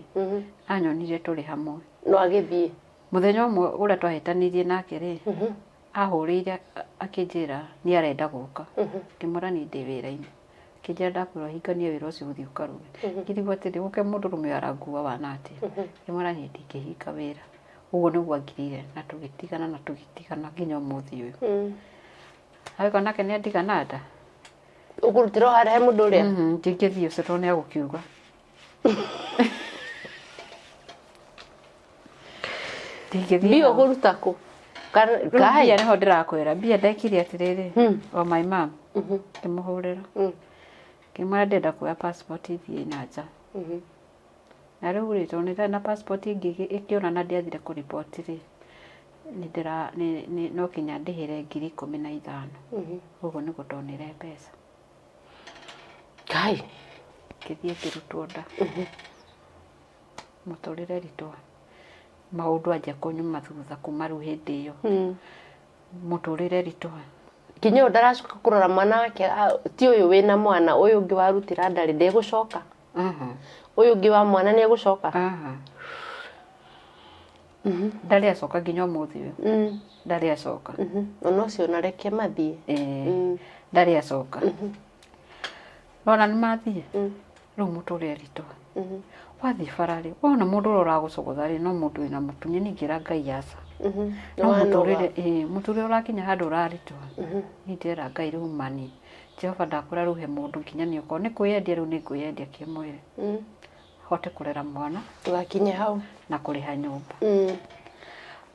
Anyonirie tũrĩ hamwe. No agĩthiĩ. Mũthenya ũmwe ũrĩa twahĩtanirie nake rĩ, ahũrĩire akĩnjĩra nĩ arenda gũka. Ngĩmwĩra niĩ ndĩ wĩra-inĩ. Akĩnjĩra ndakwĩra ũhinganie wĩra ũcio ũthiĩ ũkaruge. Ngĩrigwo atĩrĩ, gũke mũndũrũme ũyũ arangua wana atĩa? Ngĩmwĩra niĩ ndingĩhinga wĩra. Ũguo nĩguo angirire na tũgĩtigana na tũgĩtigana nginya ũmũthĩ ũyũ. Agĩkorwo nake nĩ andiga na nda. Ũkũrutĩra o harĩa he mũndũ ũrĩa? Ndingĩthiĩ ũcio tondũ nĩ agũkiuga. Ndingĩthiĩ Mbia hau. ũkũruta kũ? Rĩu mbia nĩho ndĩrakwĩra. Mbia ndekire atĩrĩrĩ, o my mom, ngĩmũhũrĩra. Ngĩmwĩra ndĩrenda kuoya passport thiĩ na nja. Na rĩu rĩ, tondũ nĩ ndarĩ na passport ĩngĩ ĩkĩona na ndiathire kũriboti rĩ, Nĩ ndĩra no kinya ndĩhĩre 15,000. Ũguo nĩguo ndonire mbeca. Kai. Ngĩthiĩ ngĩrutwo nda. Mũtũrĩre ritwa maũndũ anjia kũnyuma thutha kuma rĩu hĩndĩ ĩyo. Mũtũrĩre ritwa Nginya ũyũ ndaracoka kũrora mwana wake, ti ũyũ wĩna mwana, ũyũ ũngĩ warutĩra ndarĩ ndegũcoka. Ũyũ ũngĩ wa mwana nĩ egũcoka. Ndarĩ acoka nginya ũmũthĩ ũyũ. Ndarĩ acoka. Ona ũcio nareke mathiĩ. Ndarĩ acoka. Nona nĩ mathiĩ. Rĩu mũtũrĩre ritwa. Wathiĩ bara rĩ, wona mũndũ ũrĩa ũragũcogotha rĩ, no mũndũ wĩna mũtumia, niĩ ngĩra Ngai aca. No mũtũrĩre, mũtũrĩre ũrakinya handũ ũraritũha. Niĩ ndĩrera Ngai rĩu mani. Jehova ndakwĩra rĩu he mũndũ nginya niĩ okorwo nĩ kwĩyendia rĩu nĩ ngwĩyendia kĩmwĩrĩ. Hote kũrera mwana. Ndũgakinye hau. Na kũrĩha nyũmba.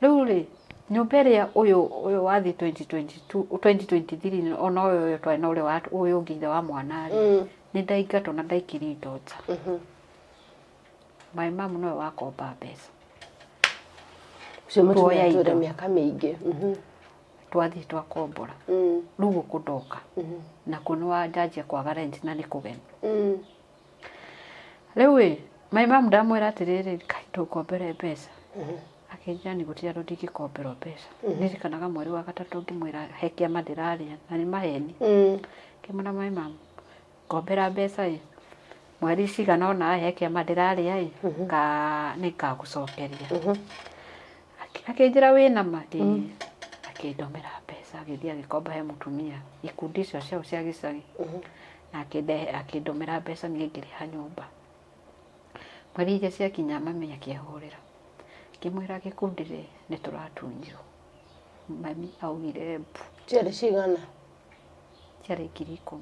Rĩu rĩ, nyũmba ĩrĩa ũyũ ũyũ wathiĩ 2022 2023 ona ũyũ ũyũ twarĩ na ũrĩa wa ũyũ ũngĩ ithe wa mwana rĩ, nĩ ndaingatwo na ndaikirio indo nja. My mom nowe wakomba mbeca. Ũcio mũtumia Tuoya atũre indo. mĩaka mĩingĩ. Twathiĩ twakombora. Rĩu gũkũ ndoka. Nakuo nĩ wanjanjia kwaga rent na nĩ kũgeni. Rĩu ĩ, my mom ndamwĩra atĩrĩrĩ, kai ndũngombere mbeca. Akĩnjĩra nĩ gũtirĩ andũ ndingĩkomberwo mbeca. Ndirikanaga mweri wa gatatũ ngĩmwĩra he kĩama ndĩrarĩa na nĩ maheni. Ngĩmwĩra my mom, ngombera mbeca ĩ, mweri cigana ũna he kĩama ndĩrarĩa ĩ, ka nĩ ngagũcokeria. Akĩnjĩra wĩna ma? Ĩĩ. Akĩndũmĩra mbeca, agĩthiĩ agĩkomba he mũtumia ikundi icio ciao cia gĩcagi. Na akĩndũmĩra mbeca niĩ ngĩrĩha nyũmba. Mweri iria ciakinya mami akĩhũrĩra. Ngĩmwĩra gĩkundi rĩ, nĩ tũratunyirwo. Mami augire mbu. Ciarĩ cigana? Ciarĩ 10,000.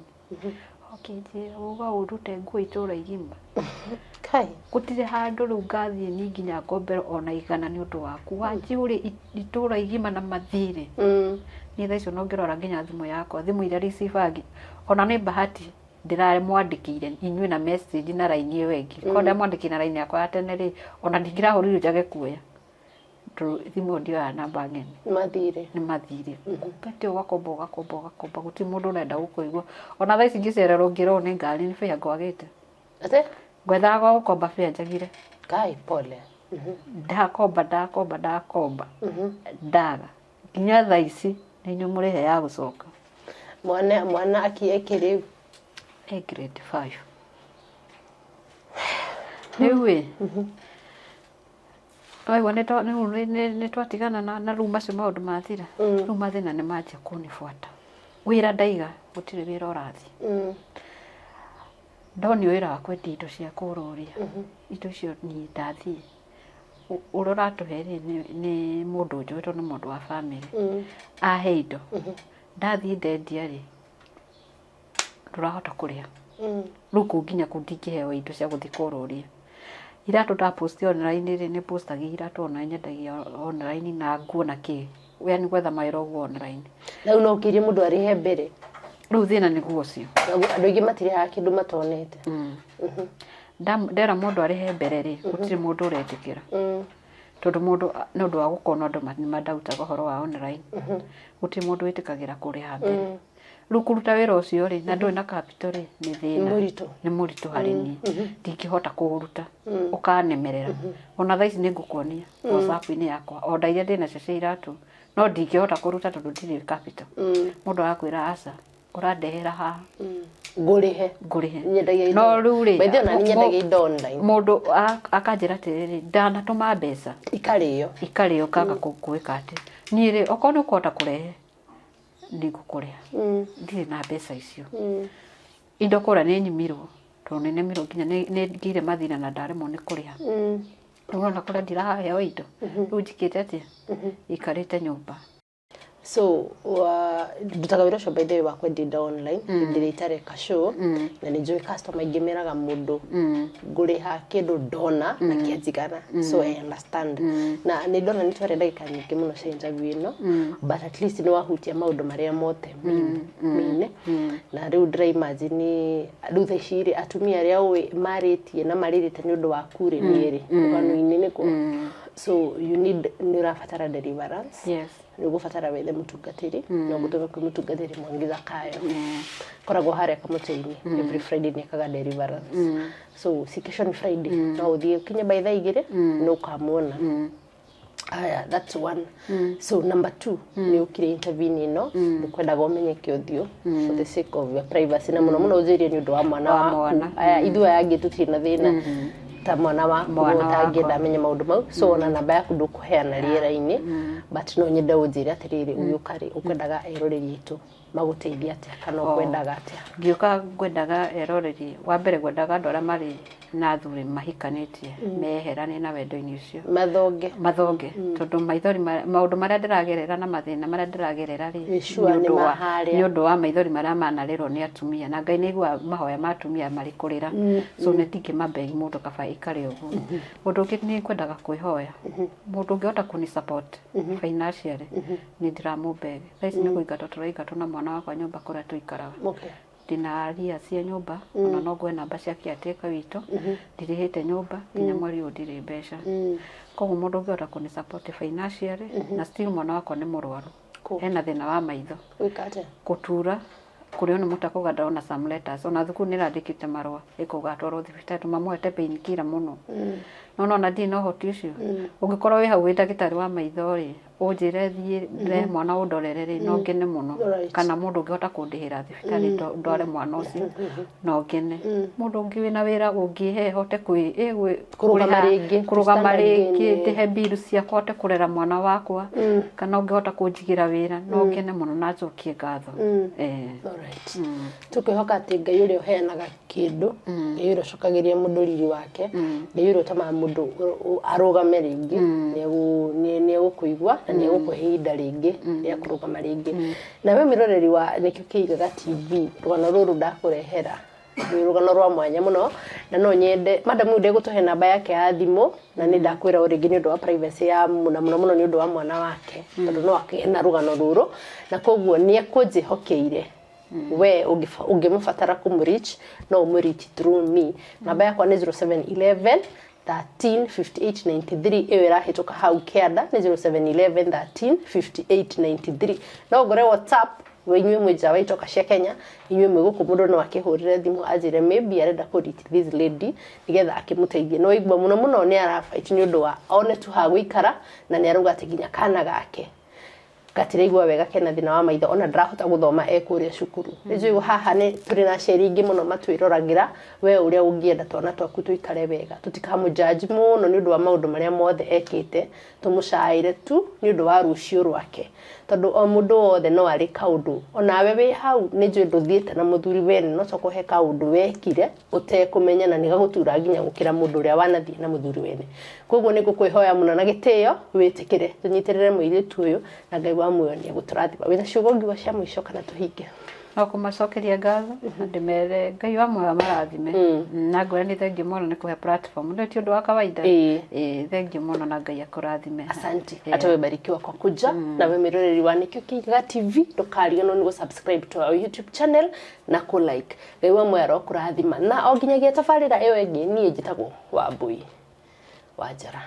Akĩnjĩra uga ũndute nguo itũra igima. Kai. Gũtirĩ handũ rĩu ngathiĩ niĩ nginya ngombere ona 100 nĩ ũndũ waku. Wanjihũrĩ itũra igima na mathirĩ. Niĩ thaa icio no ngĩrora nginya thimũ yakwa, thimũ iria receive ona nĩ bahati ndĩramwandĩkĩire inyuĩ na message na raini ĩyo ĩngĩ. Korwo ndamwandĩkĩire na raini yakwa ya tene rĩ, ona ndingĩrahũrire njage kuoya. Tondũ thimũ ĩyo ndioyaga namba ng'eni. Mathirĩ. Nĩ mathirĩ. Ũkombete ũgakomba ũgakomba ũgakomba gũtirĩ mũndũ ũrenda gũkũigua. Ona thaa ici ngĩcererwo ngĩrwo nĩ ngari nĩ bĩa ngwagĩte. Ate? Ngwethaga gwa gũkomba bĩa njagire. Kai pole. Ndakomba ndakomba ndakomba. Ndaga. Nginya thaa ici nĩ inyuĩ mũrĩhe ya gũcoka. Mwana mwana akĩrĩ E grade 5. Rĩu ĩ, waigua nĩ twatigana na rĩu macio maũndũ mathira. Rĩu mathĩna nĩ manjia kũnibuata. Wĩra ndaiga gũtirĩ wĩra ũrathiĩ. Ndonio wĩra wa kwendia indo cia kũrũria. Indo icio niĩ ndathiĩ. Ũrĩa ũratũhe rĩ nĩ mũndũ njũĩ tondũ nĩ mũndũ wa bamĩrĩ. Ahe indo. Ndathiĩ ndendia rĩ, ndũrahota kũrĩha. Rĩu kũu nginya kũu ndingĩheo indo cia gũthiĩ kũrũria. Iratũ nda post online rĩ, nĩ postagia iratũ online, nyendagia online na nguo na kĩ. Yaani gwetha mawĩra ũguo online. Rĩu no ũkĩrie mũndũ arĩhe mbere. Rĩu thĩna nĩguo ũcio. Andũ aingĩ matirĩhaga kĩndũ matonete. Ndera mũndũ arĩhe mbere rĩ, gũtirĩ mũndũ ũretĩkĩra. Tondũ mũndũ nĩ ũndũ wa gũkorwo andũ nĩ mandautaga ũhoro wa online. Gũtirĩ mũndũ wĩtĩkagĩra kũrĩha mbere. Rĩu kũruta wĩra ũcio rĩ, na ndũrĩ na capital rĩ, nĩ thĩna. Mũritũ. Nĩ mũritũ harĩ niĩ. Ndingĩhota kũũruta. Ũkanemerera. Ona thaa ici nĩ ngũkuonia WhatsApp-inĩ yakwa. Order iria ndĩnacio cia iratũ. No ndingĩhota kũruta tondũ ndirĩ capital. Mũndũ arakwĩra aca, ũrandehera haha. Ngũrĩhe. Ngũrĩhe. Nyendagia indo. No rĩu rĩ, By the way, ona niĩ nyendagia indo online. Mũndũ akanjĩra atĩrĩrĩ, ndanatũma mbeca. Ikarĩo. Ikarĩo kaga gwĩka atĩ. Niĩ rĩ, okorwo nĩ ũkũhota kũrehe, nĩngũkũrĩha. Ndirĩ na mbeca icio. Indo kũrĩa nĩ nyimirwo, tondũ nĩ nemirwo nginya nĩ ngĩire mathĩna na ndaremwo nĩ kũrĩha. Rĩu ũrona kũrĩa ndiraheo indo. Rĩu njĩkĩte atĩa? Ikarĩte nyũmba. So ndutaga wĩra ũcio by the way wa kwendia indo online hĩndĩ ĩrĩa itareka show, na nĩ njũĩ customer aingĩ meraga mũndũ ngũrĩha kĩndũ ndona na kĩanjigana, so I understand. Na nĩ ndona nĩ twaria ndagĩka nyingĩ mũno cia interview ĩno, but at least nĩ wahutia maũndũ marĩa mothe main. Na rĩu ndĩra imagine rĩu thaa ici rĩ, atumia arĩa ũĩ marĩtie na marĩrĩte nĩ ũndũ waku rĩ, nĩ rĩ rũgano-inĩ nĩguo. So you need, nĩ ũrabatara deliverance. Yes. Nĩ ũgũbatara wethe mũtungatĩri, no ngũtũme kwĩ mũtungatĩri Mwangi Zakayo, koragwo harĩa Kamũtĩ-inĩ. Every Friday nĩ ekaga deliverance, so si kesho ni Friday, no ũthiĩ ũkinye by thaa 2 nĩ ũkamuona. Aya, that's one. So number two, nĩ ũkire intervene ĩno, ndũkwendaga ũmenyeke ũthiũ for the sake of your privacy, na mũno mũno ũnjĩrie nĩ ũndũ wa mwana Wa waku. Mwana. Aya, ithuĩ aya angĩ tũtirĩ na thĩna ta mwana waku. Mwana ũtangĩenda wakwa. amenye maũndũ mau, so ona namba yaku ndũkũheana rĩera-inĩ, but no nyende ũnjĩre atĩrĩrĩ, ũgĩũka rĩ, ũkwendaga eroreri aitũ magũteithie atĩa, kana ũkwendaga atĩa? Ngĩũka ngwendaga eroreri, wa mbere ngwendaga andũ arĩa marĩ na athuri mahikanĩtie meherane na wendo-inĩ ũcio. Mathonge. Mathonge, tondũ maithori maũndũ marĩa ndĩragerera na mathĩna marĩa ndĩragerera rĩ, Wĩ sure nĩ nĩ ũndũ wa- maharĩa. Nĩ ũndũ wa maithori marĩa manarĩrwo nĩ atumia, na Ngai nĩ aiguaga mahoya ma atumia marĩ kũrĩra, so nĩ ndingĩmabeg mũndũ, kaba ĩkare ũguo. Ũndũ ũngĩ nĩ ngwendaga kwĩhoya mũndũ ũngĩhota kũni support financially, nĩ ndĩramũbeg. Thaa ici nĩ kũingatwo tũraingatwo na mwana wakwa nyũmba kũrĩa tũikaraga. Ndĩna aria cia nyũmba, ona no ngwe namba cia caretaker witũ, ndirĩhĩte nyũmba nginya mweri ũyũ, ndirĩ mbeca. Koguo mũndũ ũngĩhota kũni support financially, na still mwana wakwa nĩ mũrwaru. Hena thĩna wa maitho. Gwĩka atĩa? Gũtura kũrĩo nĩ mũtakũga, ndona some letters, ona thukuru nĩ ĩrandĩkĩte marũa ĩkauga atwarwo thibitarĩ, tũmamũhete painkiller mũno, no nona ndirĩ na ũhoti ũcio. Ũngĩkorwo wĩ hau wĩ ndagĩtarĩ wa maitho rĩ, ũnjĩre thiĩ ndrehe mwana ũndorere rĩ, no ngene mũno. Kana mũndũ ũngĩhota kũndĩhĩra thibitarĩ ndware mwana ũcio, no ngene. Mũndũ ũngĩ wĩna wĩra ũngĩhe hote kwĩ Kũrũgama rĩngĩ, to kũrũgama stand again, rĩngĩ, ndĩhe mbiru ciakwa, hote kũrera mwana wakwa, kana ũngĩhota kũnjigĩra wĩra, no ngene mũno na njokie ngatho. Alright. Tũkwĩhoka atĩ Ngai ũrĩa ũheanaga kĩndũ, Ngai ũrĩa ũcokagĩria mũndũ riri wake, Ngai ũrĩa ũtũmaga mũndũ arũgame rĩngĩ, nĩ egũkũigua na nĩ egũkũhe ihinda rĩngĩ rĩa kũrũgama rĩngĩ. Nawe mwĩroreri wa Nĩkĩo Kĩigaga TV, rũgano rũrũ ndakũrehera nĩ rũgano rwa mwanya mũno, na no nyende madam ũyũ ndegũtũhe namba yake ya thimũ, na nĩ ndakwĩra o rĩngĩ nĩ ũndũ wa privacy ya na mũno mũno nĩ ũndũ wa mwana wake, tondũ no akĩgĩe na rũgano rũrũ, na koguo nĩ ekũnjĩhokeire we ũngĩmũbatara kũmũreach, no ũmũreach through me. Namba yakwa nĩ 0711 13 58 93. Ĩyo ĩrahĩtũka hau kĩanda nĩ 0711 13 58 93. No ngore WhatsApp we inyuĩ mwĩ nja wa itoka cia Kenya, inyuĩ mwĩ gũkũ, mũndũ no akĩhũrĩre thimũ anjĩre maybe arenda kũ reach this lady nĩgetha akĩmũteithie. No igua mũno mũno nĩ arafight nĩ ũndũ wa one tu ha gũikara, na nĩ arauga atĩ nginya kana gake gatiraigua wega, kena thĩna wa maitho, ona ndarahota gũthoma e kũrĩa cukuru. Nĩ njũĩ haha nĩ tũrĩ na aciari aingĩ mũno matwĩroragĩra. We ũrĩa ũngĩenda twana twaku tũikare wega, tũtikamũjudge mũno nĩ ũndũ wa maũndũ marĩa mothe ekĩte, tũmũcaĩre tu nĩ ũndũ wa rũciũ rwake, tondũ o mũndũ wothe no arĩ kaũndũ. Onawe wĩ hau nĩ njũĩ ndũthiĩte na mũthuri wene, no tokorwo he kaũndũ wekire ũtekũmenya na nĩ gagũtura nginya gũkĩra mũndũ ũrĩa wanathiĩ na mũthuri wene. Koguo nĩ ngũkwĩhoya mũno na gĩtĩo wĩtĩkĩre tũnyitĩrĩre mũirĩtu ũyũ, na Ngai wa muoyo nĩ egũtũrathima. Wĩna ciugo ngiuga cia mũico kana tũhinge? No kũmacokeria ngatho na ndĩmere Ngai wa muoyo amarathime, na ngwĩra nĩ thengiũ mũno nĩ kũhe platform, nĩ ti ũndũ wa kawaida. Ĩĩ, thengiũ mũno na Ngai akũrathime. Asante. Hata wewe barikiwa kwa kuja. Na we mwĩroreri wa Nĩkĩo Kĩigaga TV, ndũkariganĩrwo nĩ gũ-subscribe to our YouTube channel na kũ like. Ngai wa muoyo arokũrathima, na o nginyagia tabarĩra ĩyo ĩngĩ, niĩ njĩtagwo Wambui wa Njara.